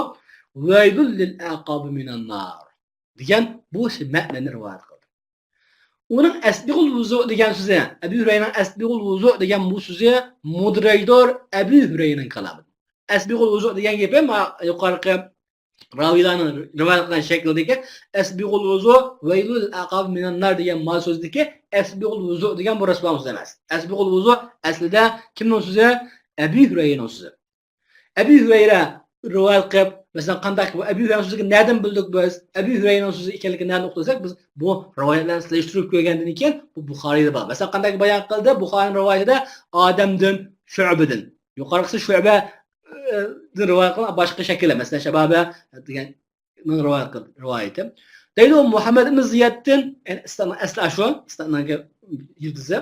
«ۋەيلۇل لىل ئەقابى مىنەن نار» دېگەن بۇ مەتنىنى رىۋايەت قىلدى. ئۇنىڭ «ئەسبىغۇل ۋۇزۇ» دېگەن سۆزى، ئەبى ھۈرەيرىنىڭ «ئەسبىغۇل ۋۇزۇ» دېگەن بۇ سۆزى مۇدرەجدۇر، ئەبى ھۈرەيرىنىڭ كالامى. «ئەسبىغۇل ۋۇزۇ» دېگەن گېپى ما يۇقىرىقى راۋىيلارنىڭ رىۋايەت قىلغان شەكلىدىكى «ئەسبىغۇل ۋۇزۇ، ۋەيلۇل ئەقابى مىنەن نار» دېگەن ما سۆزدىكى «ئەسبىغۇل ۋۇزۇ» دېگەن بۇ رەسۇلۇللاھنىڭ سۆزى ئەمەس. «ئەسبىغۇل ۋۇزۇ» ئەسلىدە كىمنىڭ سۆزى؟ ئەبى ھۈرەيرىنىڭ سۆزى. ئەبى ھۈرەيرە رىۋايەت قىلىپ، مەسىلەن، قانداق بۇ ئەبى ھۈرەيرىنىڭ سۆزىگە نەدىن بىلدۇق بىز؟ ئەبى ھۈرەيرىنىڭ سۆزى ئىكەنلىكىنى نەدىن ئۇقتۇرساق، بىز بۇ رىۋايەتلەرنى سېلىشتۇرۇپ كۆرگەندىن كېيىن، بۇ بۇخارىيدا بار. مەسىلەن، قانداق بايان قىلدى؟ بۇخارىنىڭ رىۋايىتىدە ئادەمدىن، شۇئبىدىن. يۇقىرىقىسى شۇئبە، ئى، دىن رىۋايەت قىلغان باشقا شەكىلى، مەسىلەن، شەبابە دېگەننىڭ رىۋايەت قىل-، رىۋايىتى. دەيدۇ مۇھەممەد ئىبن زىيادتىن، يەنى ئىسنادنىڭ ئەسلى ئاشۇ، ئىسنادنىڭ يىلتىزى.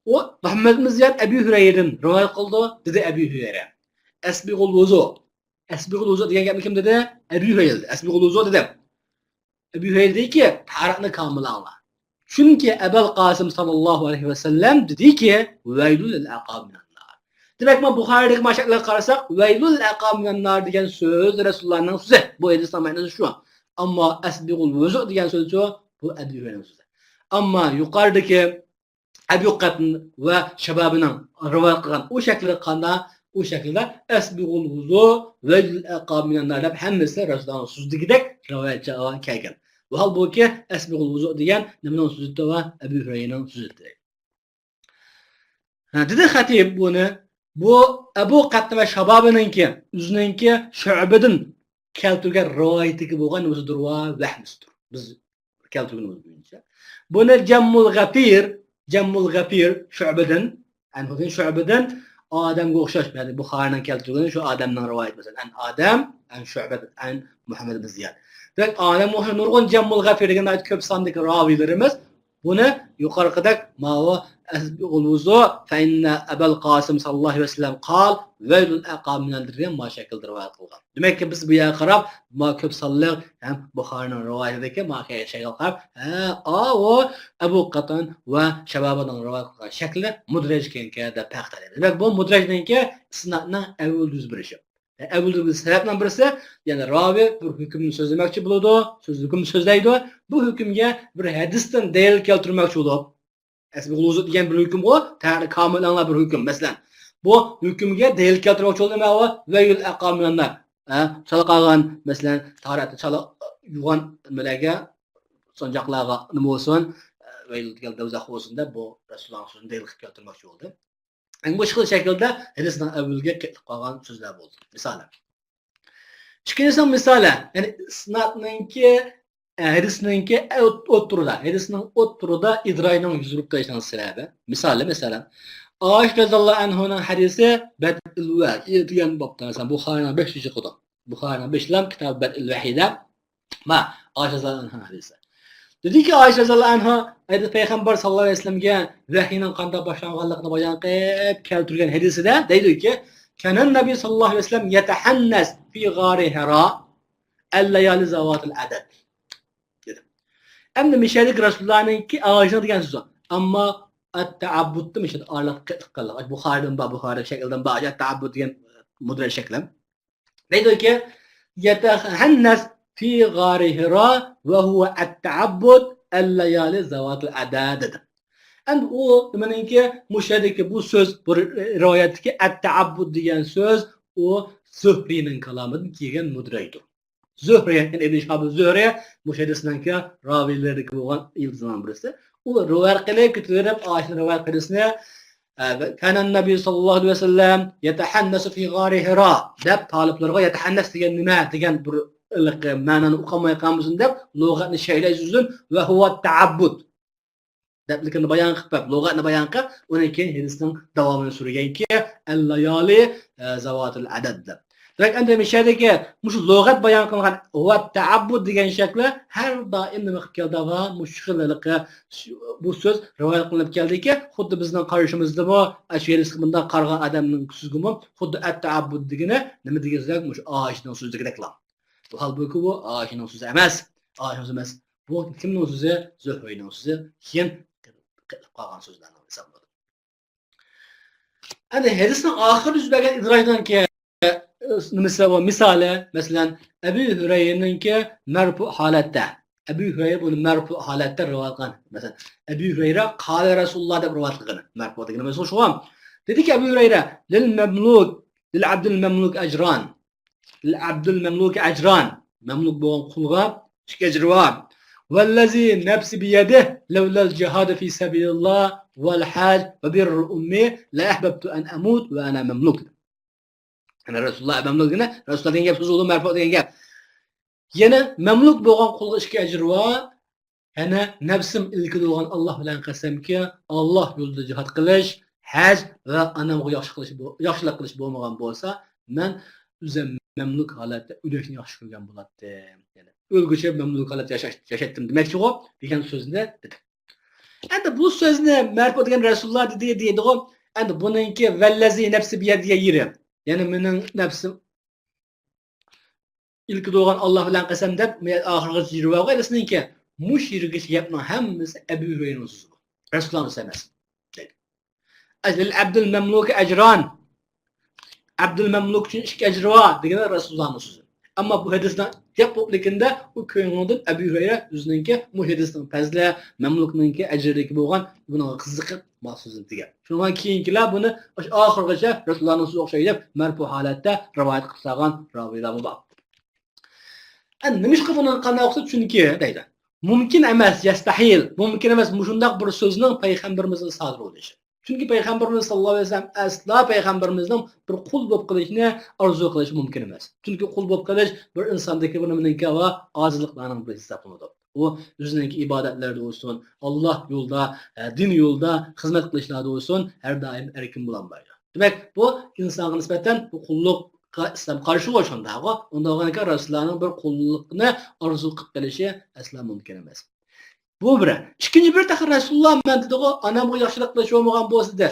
ئۇ مۇھەممەد ئىبن زىياد ئەبۇ ھۈرەيرىدىن رىۋايەت قىلىدۇ، دېدى ئەبۇ ھۈرەيرە، «ئەسبىغۇل ۋۇزۇ.» «ئەسبىغۇل ۋۇزۇ» دېگەن گەپنى كىم دېدى؟ ئەبۇ ھۈرەيرە دېدى. «ئەسبىغۇل ۋۇزۇ» دېدى. ئەبۇ ھۈرەيرە دېدىكى، تاھارەتنى كامىل ئاڭلا. چۈنكى ئەبەل قاسىم ساللاللاھۇ ئەلەيھى ۋەسەللەم دېدىكى، «ۋەيلۇل لىل ئەقابى مىنەننار.» دېمەك، مانا بۇخارىدىكى ماشەكلەرگە قارىساق، «ۋەيلۇل لىل ئەقابى مىنەننار» دېگەن سۆز رەسۇلۇللانىڭ سۆزى. بۇ ھەدىسنىڭ مەنىسى شۇ. ئەمما «ئەسبىغۇل ۋۇزۇ» دېگەن سۆزچۇ، بۇ ئەبۇ ھۈرەيرىنىڭ سۆزى. ئەمما يۇقىرىدىكى ئەبۇ قاتادە ۋە شەبابىنىڭ رىۋايەت قىلغان ئۇ شەكلىدە قانداق؟ ئۇ شەكلىدە «ئەسبىغۇل ۋۇزۇ، ۋەيلۇل ئەقابى مىنەننار» دەپ ھەممىسى رەسۇلۇللانىڭ سۆزىدىكىدەك رىۋايەتچە كەلگەن. ۋەھالبۇكى «ئەسبىغۇل ۋۇزۇ» دېگەن نېمىنىڭ سۆزى؟ ئەبۇ ھۈرەيرىنىڭ سۆزى. ھە، دېدى خەتىب بۇنى، بۇ ئەبۇ قاتادە ۋە شەبابىنىڭكى، ئۆزىنىڭكى شۇئبىدىن كەلتۈرگەن رىۋايىتىگە بولغان نېمىسىدۇر؟ ۋەھمىسىدۇر. بىز كەلتۈرگىنىمىز بويىچە. بۇنى جەممۇل غەپىر، جەممۇل غەپىر شۇئبىدىن، ئەنھۇدىن، شۇئبىدىن ئادەمگە ئوخشاش، يەنى بۇخارىنىڭ كەلتۈرگىنى شۇ ئادەمنىڭ رىۋايىتى، مەسىلەن، ئەن ئادەم، ئەن شۇئبە، ئەن مۇھەممەد بىن زىياد. دېمەك، ئادەمگە ئوخشاش نۇرغۇن جەممۇل غەپىر دېگەن كۆپ ساندىكى راۋىيلىرىمىز بۇنى يۇقىرىقىدەك ماۋۇ «ئەسبىغۇل ۋۇزۇ، فەئىننە ئەبەل قاسىم ساللاللاھۇ ئەلەيھى ۋەسەللەم قال، ۋەيلۇل ئەقابى مىنەننار» دېگەن ما شەكىلدە رىۋايەت قىلغان. دېمەككى، بىز بۇ يەرگە قاراپ، ما كۆپ سانلىق ھەم بۇخارىنىڭ رىۋايىتىدىكى ما شەكىلگە قاراپ، ھە، ئاۋۇ ئەبۇ قاتادە ۋە شەبابىنىڭ رىۋايەت قىلغان شەكلى مۇدرەج ئىكەنكەن دەپ پەرق قىلىمىز. دېمەك، بۇ مۇدرەجنىڭكى ئىسنادنىڭ ئەۋۋەل يۈز بېرىشى. ئەۋۋەل يۈز بېرىش سەۋەبنىڭ بىرسى، يەنى راۋى بىر ھۆكۈمنى سۆزلىمەكچى بولىدۇ، سۆز ھۆكۈمنى سۆزلەيدۇ. بۇ ھۆكۈمگە بىر ھەدىستىن دەلىل كەلتۈرمەكچى بولۇپ، ئەسبىغۇل ۋۇزۇ دېگەن بىر ھۆكۈمغۇ، تەھارەتنى كامىل ئاڭلاپ بىر ھۆكۈم. مەسىلەن، بۇ ھۆكۈمگە دەلىل كەلتۈرمەكچى بولدى نېمە ئۇ؟ ۋەيلۇل ئەقابى مىنەننار. ھە، چالا قالغان، مەسىلەن، تاھارەتنى چالا يۇغان نېمىلەرگە، سونجاقلارغا نېمە بولسۇن، ۋەيلۇل دېگەن دوزاخ بولسۇن دەپ، بۇ رەسۇلۇللانىڭ سۆزىنى دەلىل قىلىپ كەلتۈرمەكچى بولدى. ئەڭ مۇشۇ خىل شەكىلدە ھەدىسنىڭ ئەۋۋىلىگە قېتىلىپ قالغان سۆزلەر بولدى. مىسالى. ئىككىنچىسىنىڭ مىسالى، يەنى ئىسنادنىڭكى، ئە، ھەدىسنىڭكى ئوت-، ئوتتۇرىدا، ھەدىسنىڭ ئوتتۇرىدا ئىدراجنىڭ يۈز بېرىپ قېلىشىنىڭ سەۋەبى. مىسالى، مەسىلەن، ئائىشە رەزىياللاھۇ ئەنھانىڭ ھەدىسى بەدئىل ۋەھي دېگەن بابتا، مەسىلەن، بۇخارىنىڭ بەش يۈز قىلىدۇ. بۇخارىنىڭ بەش لام كىتاب بەدئىل ۋەھيدە، ما، ئائىشە رەزىياللاھۇ ئەنھا ھەدىسى. دېدىكى، ئائىشە رەزىياللاھۇ ئەنھا ھەدىس پەيغەمبەر ساللاللاھۇ ئەلەيھى ۋەسەللەمگە ۋەھينىڭ قانداق باشلانغانلىقىنى بايان قىلىپ كەلتۈرگەن ھەدىسىدە دەيدۇكى، كان النبي صلى الله عليه وسلم يتحنث في غار حراء الليالي ذوات العدد. دېدى. ئەمدى مىشەدىكى رەسۇلۇللانىڭكى ئائىشىنىڭ دېگەن سۆزى. ئەمما ئەتتەئەببۇدنى مىشەدە ئارىلىق قىلىپ قالدى. بۇخارىدىن بار، بۇخارى شەكلىدىن بار، ئەتتەئەببۇد دېگەن مۇدرەج شەكلى. دەيدۇكى، يتحنث في غار حراء وهو التعبد الليالي ذوات العدد دېدى. ئەمدى ئۇ نېمىنىڭكى، مۇشۇ يەردىكى بۇ سۆز، بۇ رىۋايەتتىكى ئەتتەئەببۇد دېگەن سۆز، ئۇ زۆھرىنىڭ كالامىدىن كەلگەن مۇدرەجدۇر. زۆھرى، يەنى ئىبن شىھاب زۆھرى، مۇشۇ ھەدىسنىڭكى راۋىيلىرىدىكى بولغان يىلتىزنىڭ بىرسى. ئۇ رىۋايەت قىلىپ كېتىۋېرىپ، ئائىشىنىڭ رىۋايەت قىلىشىنى، ئە، كان النبي صلى الله عليه وسلم يتحنث في غار حراء دەپ، تالىپلىرىغا يەتەھەننەس دېگەن نېمە دېگەن بىر ھېلىقى مەنانى ئۇقالماي قالمىسۇن دەپ، لۇغەتنى شەرھلەش ئۈچۈن، وهو التعبد دەپلىكىنى بايان قىلىپ، لۇغەتنى بايان قىلىپ، ئۇنىڭ كېيىن ھەدىسنىڭ داۋامىنى سۈرگەنكى، الليالي، ئە، ذوات العدد دەپ. دېمەك، ئەمدى مۇشۇ يەردىكى مۇشۇ لۇغەت بايان قىلغان ۋە تەئەببۇد دېگەن شەكلى ھەر دائىم نېمە قىلىپ كەلدى؟ ۋە مۇشۇ خىل ھېلىقى بۇ سۆز رىۋايەت قىلىنىپ كەلدىكى، خۇددى بىزنىڭ قارىشىمىزدىمۇ، ئاشۇ ھەدىسكە مۇنداق قارىغان ئادەمنىڭ سۆزىگىمۇ خۇددى ئەتتەئەببۇد دېگىنى نېمە دېگۈزەك؟ مۇشۇ ئائىشىنىڭ سۆزىدىكىدەكلا. ھالبۇكى، بۇ ئائىشىنىڭ سۆزى ئەمەس. ئائىشىنىڭ سۆزى ئەمەس. بۇ كىمنىڭ سۆزى؟ زۆھرىنىڭ سۆزى. كېيىن قېلىپ قالغان سۆزلەرنىڭ ھېسابلىنىدۇ. ئەمدى ھەدىسنىڭ ئاخىرىدا يۈز بەرگەن ئىدراجنىڭكى، ئە، مىسا-، مىسالى، مەسىلەن، ئەبۇ ھۈرەيرىنىڭكى مەرپۇ ھالەتتە. ئەبۇ ھۈرەيرە بۇنى مەرپۇ ھالەتتە رىۋايەت قىلغان. مەسىلەن، ئەبۇ ھۈرەيرە قالە رەسۇلۇللاھ دەپ رىۋايەت قىلغىنى. مەرپۇ دېگىنىمىز شۇغۇ. دېدىكى ئەبۇ ھۈرەيرە، لىل مەملۇك، لىل ئەبدىل مەملۇك ئەجران. لىل ئەبدىل مەملۇك ئەجران. مەملۇك بولغان قۇلغا ئىككى ئەجرى بار. والذي نفسي بيده لولا الجهاد في سبيل الله والحج وبر أمي لأحببت أن أموت وأنا مملوك. يەنى رەسۇلۇللاھ مەملۇك دېگىنى، رەسۇلۇللاھ دېگەن گەپ سۆز بولدى، مەرپۇ دېگەن گەپ. يەنە مەملۇك بولغان قۇلغا ئىككى ئەجرى بار. يەنە نەپسىم ئىلكىدە بولغان ئاللاھ بىلەن قەسەمكى، ئاللاھ يولىدا جىھاد قىلىش، ھەج ۋە ئانامغا ياخشى قىلىش بو-، ياخشىلىق قىلىش بولمىغان بولسا، مەن ئۆزۈم مەملۇك ھالەتتە ئۆلۈشنى ياخشى كۆرگەن بولاتتىم. يەنى ئۆلگۈچە مەملۇك ھالەتتە ياشاش-، ياشايتتىم دېمەكچىغۇ دېگەن سۆزنى دېدى. ئەمدى بۇ سۆزنى مەرپۇ دېگەن رەسۇلۇللا دېدى دېيدىغۇ. ئەمدى بۇنىڭكى ۋەللەزى نەپسى بىيەدىگە يېرى. يەنى مېنىڭ نەپسىم ئىلكىدە بولغان ئاللا بىلەن قەسەم دەپ، ئاخىرغىچە يېرى بارغۇ ئەدىسىنىڭكى. مۇشۇ يېرىگىچە گەپنىڭ ھەممىسى ئەبۇ ھۇرەيرىنىڭ سۆزى بۇ. رەسۇلۇللانىڭ سۆزى ئەمەس. دەيدۇ. لىل ئەبدىل مەملۇكى ئەجران. ئەبدۇل مەملۇك ئۈچۈن ئىككى ئەجرى بار دېگەن رەسۇلۇللانىڭ سۆزى. ئەمما بۇ ھەدىسنىڭ گەپ بولۇپ لېكىندە، ئۇ كۆڭلىدىن ئەبۇ ھۇرەيرە ئۆزىنىڭكى بۇ ھەدىسنىڭ پەزلى، مەملۇكنىڭكى ئەجرىدىكى بولغان بۇنىڭغا قىزىقىپ، ماخسۇس دېگەن. شۇنىڭغا كېيىنكىلەر بۇنى ئاشۇ ئاخىرغىچە رەسۇلۇللانىڭ سۆزى ئوخشايدۇ دەپ مەرپۇ ھالەتتە رىۋايەت قىلىپ سالغان راۋىيلارمۇ بار. ئە، نېمىشقا بۇنى قانداق ئوقۇسا؟ چۈنكى دەيدۇ. مۇمكىن ئەمەس، يەستەھىل. مۇمكىن ئەمەس، مۇشۇنداق بىر سۆزنىڭ پەيغەمبىرىمىزدىن سادىر بولۇشى. چۈنكى پەيغەمبىرىمىز ساللاللاھۇ ئەلەيھى ۋەسەللەم ئەسلا پەيغەمبىرىمىزنىڭ بىر قۇل بولۇپ قېلىشىنى ئارزۇ قىلىشى مۇمكىن ئەمەس. چۈنكى قۇل بولۇپ قېلىش بىر ئىنساندىكى بىر نېمىنىڭكى ۋە ئاجىزلىقلارنىڭ بىرى ھېسابلىنىدۇ. ئۇ ئۆزىنىڭكى ئىبادەتلەردە بولسۇن، ئاللا يولىدا، ئە، دىن يولىدا خىزمەت قىلىشلاردا بولسۇن، ھەر دائىم ئەركىن بولالمايدۇ. دېمەك، بۇ ئىنسانغا نىسبەتەن بۇ قۇللۇققا ئىسلام قارشىغۇ شۇنداقغۇ. ئۇنداق بولغانىكەن، رەسۇلۇللانىڭ بىر قۇللۇقنى ئارزۇ قىلىپ قېلىشى ئەسلا مۇمكىن ئەمەس. بۇ بىر. ئىككىنچى بىر تېخى رەسۇلۇللا مەن دېدىغۇ، ئانامغا ياخشىلىق قىلىش بولمىغان بولسا دە.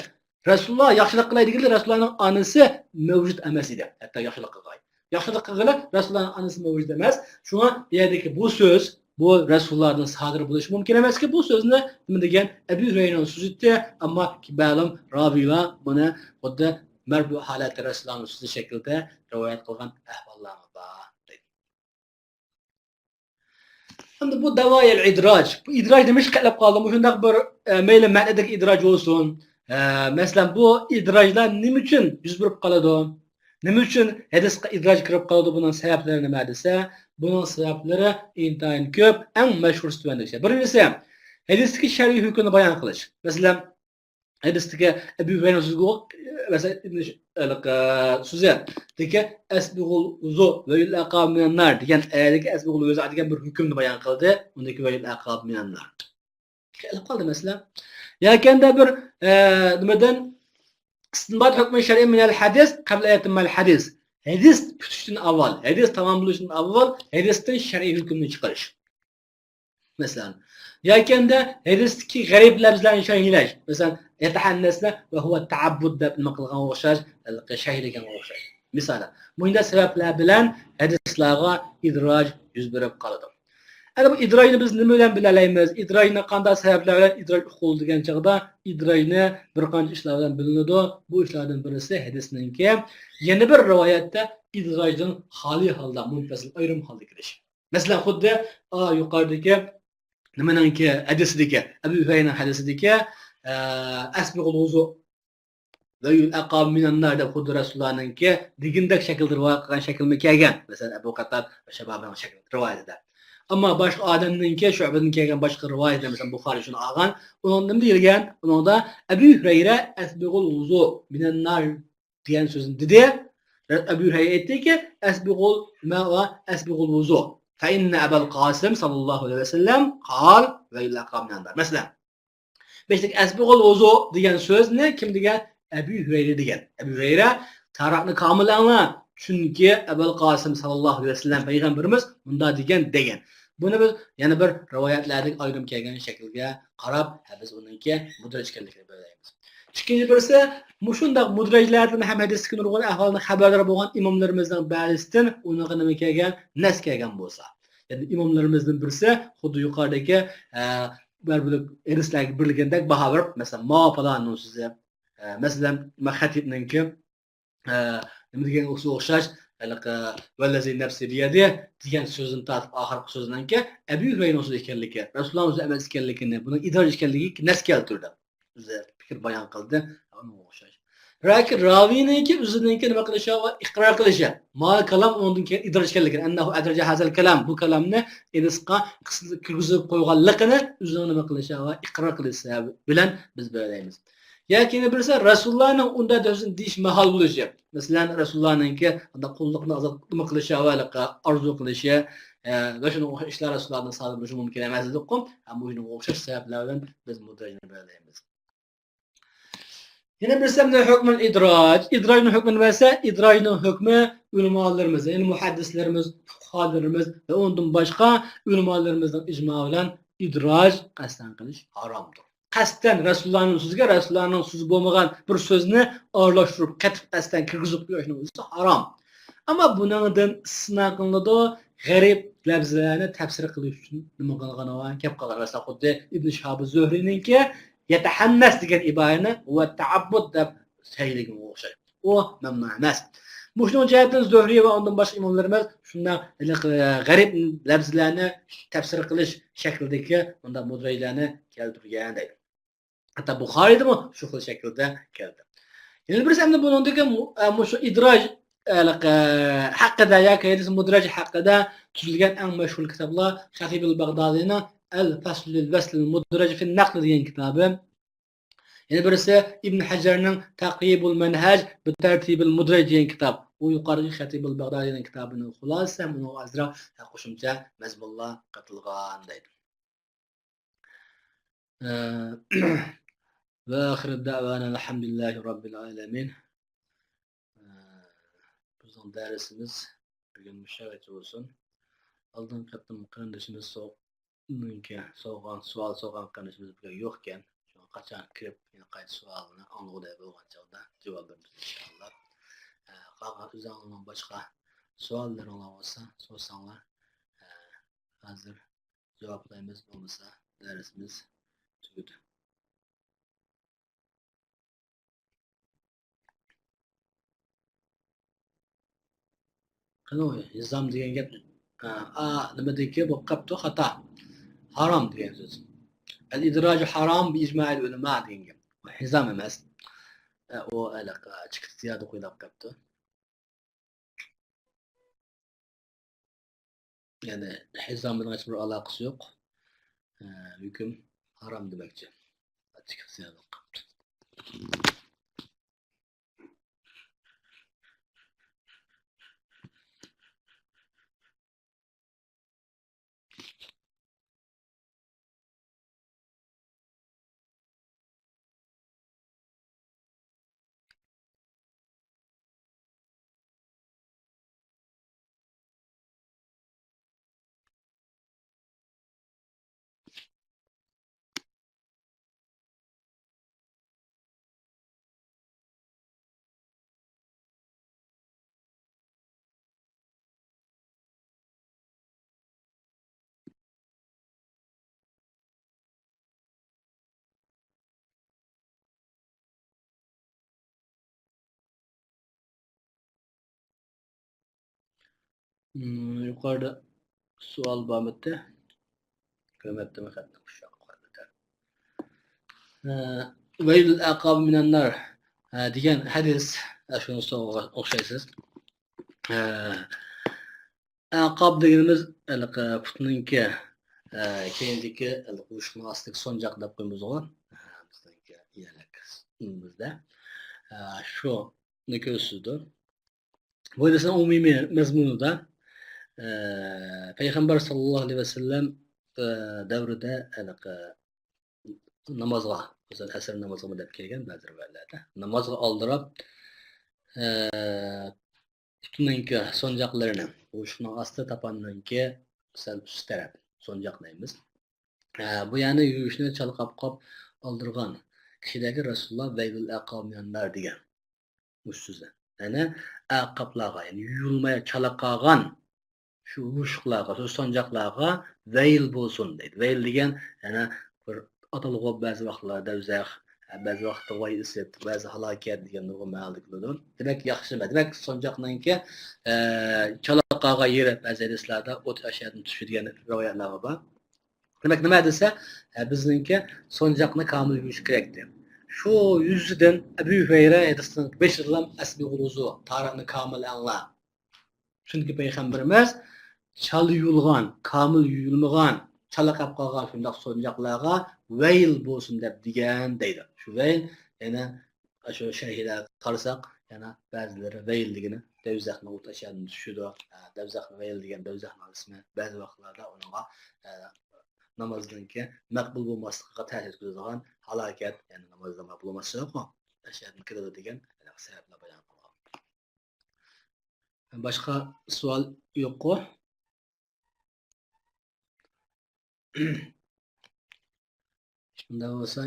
رەسۇلۇللا ياخشىلىق قىلاي دېگىلى رەسۇلۇللانىڭ ئانىسى مەۋجۇت ئەمەس ئىدى. ھەتتا ياخشىلىق قىلغاي. ياخشىلىق قىلغىلى رەسۇلۇللانىڭ ئانىسى مەۋجۇت ئەمەس. شۇڭا بۇ يەردىكى بۇ سۆز، بۇ رەسۇلۇللادىن سادىر بولۇشى مۇمكىن ئەمەسكى، بۇ سۆزنى نېمە دېگەن ئەبۇ ھۇرەيرىنىڭ سۆزى ئىدى. ئەمما مەلۇم راۋىيلار بۇنى خۇددى مەرپۇ ھالەتتە رەسۇلۇللانىڭ سۆزى شەكلىدە رىۋايەت قىلغان ئەھۋاللارمۇ بار دەيدۇ. ئەمدى بۇ داۋايىل ئىدراج. بۇ ئىدراج نېمە ئىشقا قېلىپ قالدى؟ مۇشۇنداق بىر، ئە، مەيلى مەنىدىكى ئىدراج بولسۇن. ئە، مەسىلەن، بۇ ئىدراجلار نېمە ئۈچۈن يۈز بېرىپ قالىدۇ؟ نېمە ئۈچۈن ھەدىسقا ئىدراج كىرىپ قالىدۇ؟ بۇنىڭ سەۋەبلىرى نېمە دېسە، بۇنىڭ سەۋەبلىرى ئىنتايىن كۆپ. ئەڭ مەشھۇرسى تۆۋەندىكىچە. بىرىنچىسى، ھەدىستىكى شەرئىي ھۆكۈمنى بايان قىلىش. مەسىلەن، ھەدىستىكى ئەبۇ ھۇرەيرە سۆزىگە، مەسىلەن، ئىبن ش-، ھېلىقى سۆزى دېگەن، «ئەسبىغۇل ۋۇزۇ ۋەيۇل ئەقاب مىنەن نار» دېگەن ئايەتتىكى «ئەسبىغۇل ۋۇزۇ» دېگەن بىر ھۆكۈمنى بايان قىلدى. ئۇندىكى «ۋەيۇل ئەقاب مىنەن نار» ئېلىپ قالدى مەسىلەن. ياكەندە بىر، ئە، نېمىدىن، «ئىستىنبات ھۆكمى شەرئى مىنەل ھەدىس قەبلە يەتىممەل ھەدىس». ھەدىس پۈتۈشتىن ئاۋۋال، ھەدىس تامام بولۇشتىن ئاۋۋال ھەدىستىن شەرئىي ھۆكۈمنى چىقىرىش. مەسىلەن، ياكەندە ھەدىستىكى غەرىب لەپزىلەرنى شەرھلەش. مەسىلەن، يەتەھەننەسنى ۋە ھۇۋە تەئەببۇد دەپ نېمە قىلغانغا ئوخشاش، ھېلىقى شەرھلىگەنگە ئوخشاش. مىسالى، مۇشۇنداق سەۋەبلەر بىلەن ھەدىسلارغا ئىدراج يۈز بېرىپ قالىدۇ. ئەنە بۇ ئىدراجنى بىز نېمە بىلەن بىلەلەيمىز؟ ئىدراجنى قانداق سەۋەبلەر بىلەن ئىدراج ئۇقۇلىدۇ دېگەن چاغدا، ئىدراجنى بىر قانچە ئىشلار بىلەن بىلىنىدۇ. بۇ ئىشلاردىن بىرسى ھەدىسنىڭكى يەنە بىر رىۋايەتتە ئىدراجدىن خالىي ھالدا، مۇنپەسىل، ئايرىم ھالدا كېلىشى. مەسىلەن، خۇددى، ئا، يۇقىرىدىكى نېمىنىڭكى ھەدىسىدىكى، ئەبۇ ھۇرەيرىنىڭ ھەدىسىدىكى، ئە، «ئەسبىغۇل ۋۇزۇ ۋەيۇل ئەقاب مىنەن نار» دەپ خۇددى رەسۇلۇللانىڭكى دېگىنىدەك شەكىلدە رىۋايەت قىلغان شەكىلمۇ كەلگەن. مەسىلەن، ئەبۇ قاتادە ۋە شەبابىنىڭ شەكلى رىۋايىتىدە. ئەمما باشقا ئادەمنىڭكى، شۇئبىدىن كەلگەن باشقا رىۋايەتتە، مەسىلەن، بۇخارىي شۇنى ئالغان. ئۇنىڭ نېمە دېيىلگەن؟ ئۇنىڭدا ئەبۇ ھۇرەيرە «ئەسبىغۇل ۋۇزۇ مىنەن نار» دېگەن سۆزنى دېدى. ئەبۇ ھۇرەيرە ئېيتتىكى، «ئەسبىغۇل ما ۋە ئەسبىغۇل ۋۇزۇ. فەئىننە ئەبەل قاسىم ساللاللاھۇ ئەلەيھى ۋەسەللەم قال ۋەيۇل ئەقاب مىنەن نار.» مەسىلەن، بەشتىكى «ئەسبىغۇل ۋۇزۇ» دېگەن سۆزنى كىم دېگەن؟ ئەبۇ ھۇرەيرە دېگەن. ئەبۇ ھۇرەيرە تارىخنى كامىل ئاڭلا، چۈنكى ئەبەل قاسىم ساللاللاھۇ ئەلەيھى ۋەسەللەم پەيغەمبىرىمىز مۇنداق دېگەن، دېگەن. بۇنى بىز يەنە بىر رىۋايەتلەردىكى ئايرىم كەلگەن شەكىلگە قاراپ، ھە، بىز ئۇنىڭكى مۇدرەج ئىكەنلىكىنى بىلەلەيمىز. ئىككىنچى بىرسى، مۇشۇنداق مۇدرەجلەردىن ھەم ھەدىستىكى نۇرغۇن ئەھۋالدىن خەۋەردار بولغان ئىماملىرىمىزنىڭ بەزىسىدىن ئۇنىڭغا نېمە كەلگەن؟ نەس كەلگەن بولسا. يەنى ئىماملىرىمىزدىن بىرسى خۇددى يۇقىرىدىكى، ئە، بىر، بىر ھەدىسلەرگە بېرىلگەندەك باھا بېرىپ، مەسىلەن، ماۋۇ پالاننىڭ سۆزى، ئە، مەسىلەن، خەتىبنىڭكى، ئە، نېمە دېگەنگە ئوخشاش، ھېلىقى «ۋەللەزى نەپسى بىيەدى» دېگەن سۆزدىن تارتىپ ئاخىرقى سۆزنىڭكى ئەبۇ ھۇرەيرىنىڭ سۆزى ئىكەنلىكى، رەسۇلۇللانىڭ سۆزى ئەمەس ئىكەنلىكىنى، بۇنىڭ ئىدراج ئىكەنلىكىگە نەس كەلتۈردى. ئۆزى پىكىر بايان قىلدى، ئۇنىڭغا ئوخشاش. ياكى راۋىنىڭكى ئۆزىنىڭكى نېمە قىلىشى ۋە ئىقرار قىلىشى. ما كالام ئۇنىڭدىن كېيىن ئىدراج ئىكەنلىكىنى، «ئەننەھۇ ئەدرەجە ھازەل كالام»، بۇ كالامنى ھەدىسقا قىس-، كىرگۈزۈپ قويغانلىقىنى ئۆزىنىڭ نېمە قىلىشى ۋە ئىقرار قىلىشى بىلەن بىز بىلەلەيمىز. ياكى يەنە بىرسى، رەسۇلۇللانىڭ ئۇنداق دېيىش مەھال بولۇشى. مەسىلەن، رەسۇلۇللانىڭكى ئۇنداق قۇللۇقنى ئازاد نېمە قىلىشى ۋە ئارزۇ قىلىشى، ئە، ۋە شۇنىڭغا ئوخشاش ئىشلار رەسۇلۇللادىن سادىر بولۇشى مۇمكىن ئەمەس دېدۇققۇ. ھەم مۇشۇنىڭغا ئوخشاش سەۋەبلەر بىلەن بىز مۇدرەجنى بىلەلەيمىز. يەنە بىرسى ھەمدە ھۆكمۇل ئىدراج. ئىدراجنىڭ ھۆكمىنى بەرسە، ئىدراجنىڭ ھۆكمى ئۆلىمالىرىمىز، يەنى مۇھەددىسلىرىمىز، پۇقھالىرىمىز ۋە ئۇندىن باشقا ئۆلىمالىرىمىزنىڭ ئىجما بىلەن ئىدراج قەستەن قىلىش ھارامدۇر. قەستەن رەسۇلۇللانىڭ سۆزىگە رەسۇلۇللانىڭ سۆزى بولمىغان بىر سۆزنى ئارىلاشتۇرۇپ، قېتىپ قەستەن كىرگۈزۈپ قويۇشنىڭ ئۆزى ھارام. ئەمما بۇنىڭدىن ئىستىسنا قىلىنىدۇ، غەرىب لەپزىلەرنى تەپسىر قىلىش ئۈچۈن نېمە قىلغان، كەپ قالغان. مەسىلەن، خۇددى ئىبن شىھاب زۆھرىنىڭكى يەتەھەننەس دېگەن ئىبارىنى ۋە تەئەببۇد دەپ سەيلىگىنىگە ئوخشايدۇ. ئۇ مەمنۇ ئەمەس. مۇشۇنىڭ جەھەتتىن زۆھرى ۋە ئۇندىن باشقا ئىماملىرىمىز شۇنداق، ھېلىقى، غەرىب لەپزىلەرنى تەپسىر قىلىش شەكلىدىكى مۇنداق مۇدرەجلەرنى كەلتۈرگەن دەيدۇ. ھەتتا بۇخارىيدىمۇ شۇ خىل شەكىلدە كەلدى. يەنە بىرسى ئەمدى بۇنىڭدىكى مۇ-، ئە، مۇشۇ ئىدراج، ئە، ھېلىقى، ھەققىدە ياكى ھەدىس مۇدرەج ھەققىدە تۈزۈلگەن ئەڭ مەشھۇر كىتابلار خەتىبىل بەغدادىينىڭ ئەل فەسلۇل ۋەسلىل مۇدرەج فىن نەقل دېگەن كىتابى. يەنە بىرسى ئىبن ھەجەرنىڭ تەقرىبۇل مەنھەج بىتەرتىبىل مۇدرەج دېگەن كىتاب. ئۇ يۇقىرىدىكى خەتىبۇل بەغدادىينىڭ كىتابىنىڭ خۇلاسىسى ھەم ئۇنىڭغا ئازراق قوشۇمچە مەزمۇنلار قېتىلغان دەيدۇ. ئە، ۋە ئاخىر دەۋانا ئەلھەمدۇلىللاھى رەببىل ئالەمىن. ئە، بىزنىڭ دەرسىمىز بۈگۈن مۇشۇ يەرگىچە بولسۇن. ئالدىنقى قېتىم قېرىندىشىمىز سو-، نىڭكى سورىغان، سوئال سورىغان قېرىندىشىمىز بۈگۈن يوقكەن. شۇڭا قاچان كىرىپ، يەنە قايتا سوئالىنى ئاڭلىغۇدەك بولغان چاغدا جاۋاب بېرىمىز، ئىنشائاللا. ئە، قالغان ئۆزۈڭلارنىڭ باشقا سوئاللىرىڭلار بولسا، سورىساڭلار. ئە، ھازىر جاۋابلايمىز، بولمىسا دەرسىمىز تۈگىدى. قېنى، ھىزام دېگەن گەپ، ئا، ئا، نېمىدىكى بولۇپ قاپتۇ، خاتا. ھارام دېگەن سۆز. ئەل ئىدراجۇ ھارام بى ئىجمائىل ئۆلىما دېگەن گەپ. ھىزام ئەمەس. ئە، ئۇ ھېلىقى چىقىپ زىيادە قويۇلۇپ قاپتۇ. يەنى ھىزام بىلەن ھېچبىر ئالاقىسى يوق. ئە، ھۆكۈم ھارام دېمەكچى. چىقىپ زىيادە قاپتۇ. مم، يۇقىرىدا سوئال بارمىتى؟ كۆرمەپتىمەن خەتنى، ئۇششاق قويۇپتۇ. ئە، ۋەيلۇل ئەقاب مىنەننار، ئە، دېگەن ھەدىس، ئە، شۇنى سوراپ ئوخشايسىز. ئە، ئەقاب دېگىنىمىز ھېلىقى پۇتنىڭكى، ئە، كەينىدىكى ھېلىقى ئۇششۇقنىڭ ئاستىدىكى سونجاق دەپ قويىمىزغۇ. ئە، بىزنىڭكى يەرلىك تىلىمىزدا. ئە، شۇنى كۆرسىتىدۇ. بۇ ھەدىسنىڭ ئومۇمىي مەزمۇنىدا، ئە، پەيغەمبەر ساللاللاھۇ ئەلەيھى ۋەسەللەم، ئە، دەۋرىدە ھېلىقى نامازغا، مەسىلەن، ئەسىر نامازىغىمۇ دەپ كەلگەن بەزى رىۋايەتلەردە. نامازغا ئالدىراپ، ئە، پۇتىنىڭكى سونجاقلىرىنى، ئۇششۇقنىڭ ئاستى تاپاننىڭكى سەل ئۈست تەرەپ سونجاق دەيمىز. ئە، بۇ يەرنى يۇيۇشنى چالا قاپقاپ ئالدۇرغان كىشىلەرگە رەسۇلۇللا ۋەيلۇل ئەقاب مىنەننار دېگەن. مۇشۇ سۆزلەر. يەنى ئەقابلارغا، يەنى يۇيۇلماي چالا قالغان شۇ ئۇششۇقلارغا، شۇ سونجاقلارغا ۋەيل بولسۇن دەيدۇ. ۋەيل دېگەن يەنە بىر ئاتالغۇ، بەزى ۋاقىتلاردا دەۋزەخ، بەزى ۋاقىتتا ۋاي ئىسىت، بەزى ھالاكەت دېگەن نۇرغۇن مەنىدە كېلىدۇ. دېمەك، ياخشى ئەمەس. دېمەك، سونجاقنىڭكى، ئە، چالا قالغان يېرى بەزى ھەدىسلەردە ئوت ئەشەدىن چۈشىدۇ دېگەن رىۋايەتلەر بار. دېمەك، نېمە دېسە، ئە، بىزنىڭكى سونجاقنى كامىل يۇيۇش كېرەك دەيدۇ. شۇ يۈزىدىن ئەبۇ ھۈرەيرە ھەدىسنىڭ بېشىدىلا ئەسبىغۇل ۋۇزۇ، تاھارەتنى كامىل ئاڭلا. چۈنكى پەيغەمبىرىمىز چالا يۇيۇلغان، كامىل يۇيۇلمىغان، چالا قاپ قالغان شۇنداق سونجاقلارغا ۋەيل بولسۇن دەپ دېگەن دەيدۇ. شۇ ۋەيل يەنە شۇ شەرھلەرگە قارىساق، يەنە بەزىلىرى ۋەيل دېگىنى دەۋزەخنىڭ ئوت ئەشەدىن چۈشىدۇ. ئە، دەۋزەخنى ۋەيل دېگەن دەۋزەخنىڭ ئىسمى. بەزى ۋاقىتلاردا ئۇنىڭغا، ئە، نامازنىڭكى مەقبۇل بولماسلىقىغا تەسىر يەتكۈزىدىغان ھالاكەت، يەنى نامازدا مەقبۇل بولماسلىقى. ئەشيادىن كېلىدۇ دېگەن سەۋەبنى بايان قىلغان. باشقا سوئال يوققۇ؟ شۇنداق بولسا،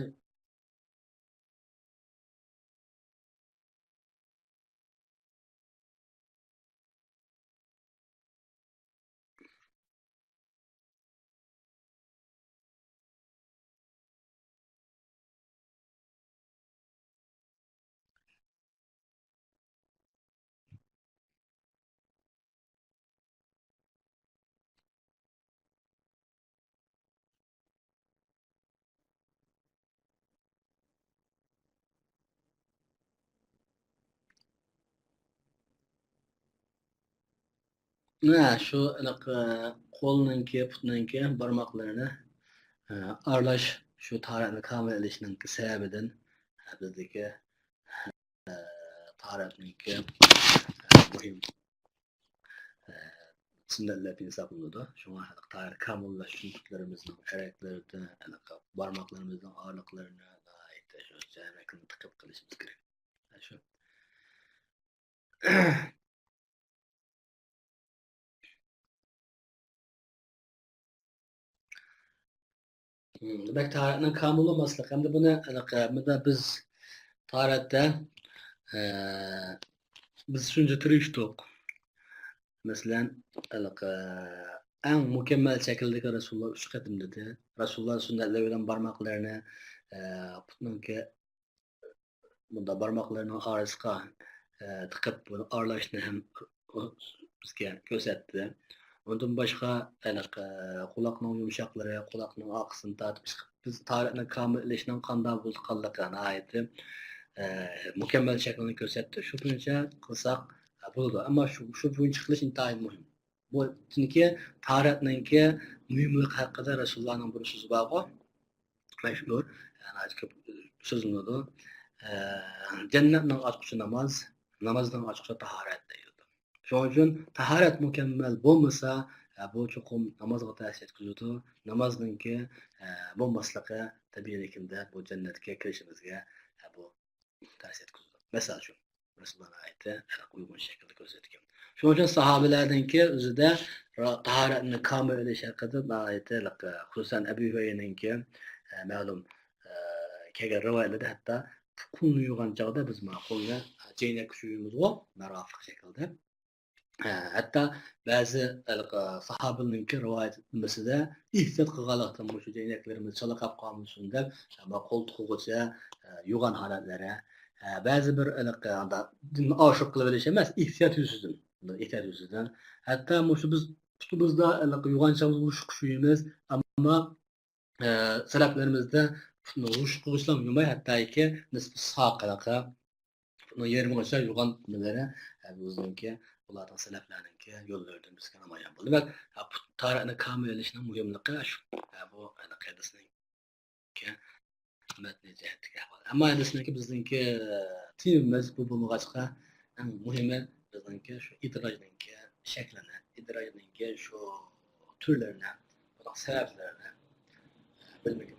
مانا شۇ ئېنىق، ئە، قولنىڭكى، پۇتنىڭكى بارماقلىرىنى، ئە، ئارىلاش شۇ تاھارەتنى كامىل ئېلىشنىڭكى سەۋەبىدىن، ئە، بىزدىكى، ئە، تاھارەتنىڭكى، ئە، مۇھىم، ئە، سۈننەتلەردىن ھېسابلىنىدۇ. شۇڭا تاھارەت كامىللاش ئۈچۈن پۇتلىرىمىزنىڭ ئەرەكلىرىدە، ئېنىق بارماقلىرىمىزنىڭ ئارىلىقلىرىنى ناھايىتى شۇ جەمەكىنى تىقىپ قىلىشىمىز كېرەك. شۇ. دېمەك، تاھارەتنىڭ كامىل بولماسلىقى ھەمدە بۇنى، ئېنىق، بۇنى بىز تاھارەتتە، ئە، بىز شۇنچە تىرىشتۇق. مەسىلەن، ئېنىق، ئەڭ مۇكەممەل شەكىلدىكى رەسۇلۇللا ئۈچ قېتىم دېدى. رەسۇلۇللا سۈننەتلىرى بىلەن بارماقلىرىنى، ئە، پۇتنىڭكى بۇنداق بارماقلىرىنىڭ ئارىسىغا، ئە، تىقىپ، بۇنى ئارىلاشنى ھەم بىزگە كۆرسەتتى. ئۇندىن باشقا، ئېنىق، ئە، قۇلاقنىڭ يۇمشاقلىرى، قۇلاقنىڭ ئارقىسىنى تارتىپ، بىز تاھارەتنى كامىل ئېلىشنىڭ قانداق بولىدىغانلىقى ناھايىتى، ئە، مۇكەممەل شەكىلنى كۆرسەتتى. شۇ بويىچە قىلساق، ئە، بولىدۇ. ئەمما شۇ، شۇ بويىچە قىلىش ئىنتايىن مۇھىم. بۇ، چۈنكى تاھارەتنىڭكى مۇھىملىقى ھەققىدە رەسۇلۇللانىڭ بىر سۆزى بارغۇ، مەشھۇر، يەنى كۆپ سۆزلىنىدۇ. ئە، جەننەتنىڭ ئاچقۇچى ناماز، نامازنىڭ ئاچقۇچى تاھارەت دەيدۇ. شۇنىڭ ئۈچۈن تاھارەت مۇكەممەل بولمىسا، ئە، بۇ چوقۇم نامازغا تەسىر يەتكۈزىدۇ. نامازنىڭكى، ئە، بولماسلىقى تەبىئىيلىكىندە بۇ جەننەتكە كىرىشىمىزگە، ئە، بۇ تەسىر يەتكۈزىدۇ. مىسال ئۈچۈن، رەسۇلۇللا ناھايىتى ئۇيغۇن شەكىلدە كۆرسەتكەن. شۇنىڭ ئۈچۈن ساھابىلەرنىڭكى ئۆزىدە را-، تاھارەتنى كامىل ئېلىش ھەققىدە ناھايىتى، خۇسۇسەن، ئەبۇ ھۇرەيرىنىڭكى، ئە، مەلۇم، ئە، كەلگەن رىۋايەتلىرىدە ھەتتا قولنى يۇغان چاغدا بىز مانا قولنى، ئە، چەينەككە يۇيىمىزغۇ، مەرافىق شەكلىدە. ھە، ھەتتا بەزى ھېلىقى ساھابىلەرنىڭكى رىۋايەتلىمىسىدە ئېھتىيات قىلغانلىقتىن مۇشۇ چەينەكلىرىمىز چالا قاپ قالمىسۇن دەپ، قولتۇقىغىچە، ئە، يۇغان ھالەتلىرى. ئە، بەزى بىر ھېلىقى ئانداق دىننى ئاشۇرۇپ قىلىۋېلىش ئەمەس، ئېھتىيات يۈزىسىدىن. ئېھتىيات يۈزىسىدىن. ھەتتا مۇشۇ بىز پۇتىمىزدا ھېلىقى يۇغان چاغدا ھۇشۇق يۇيىمىز، ئەمما ئە، سەلەفلىرىمىزدە پۇتنى ھۇشۇق قىلغۇچىلار يۇماي، ھەتتاكى نىسپى ساق ھېلىقى پۇتنىڭ يېرىمىغىچە يۇغان نېمىلىرى، ئە، بىزنىڭكى، بۇلاردىڭ سەلەفلەرنىڭكى يوللىرىدىن بىزگە نامايان بولدى. دېمەك، ئە، پۇت تاھارەتنى كامىل ئېلىشنىڭ مۇھىملىقى شۇ. ئە، بۇ، ئەنە، ھەدىسنىڭكى مەتنى جەھەتتىكى ئەھۋال. ئەمما ھەدىسنىڭكى بىزنىڭكى، ئە، تېمىمىز بۇ بولمىغاچقا، ئەڭ مۇھىمى بىزنىڭكى شۇ ئىدراجنىڭكى شەكلىنى، ئىدراجنىڭكى شۇ تۈرلىرىنى، بۇنىڭ سەۋەبلىرىنى، ئە، بىلمىگە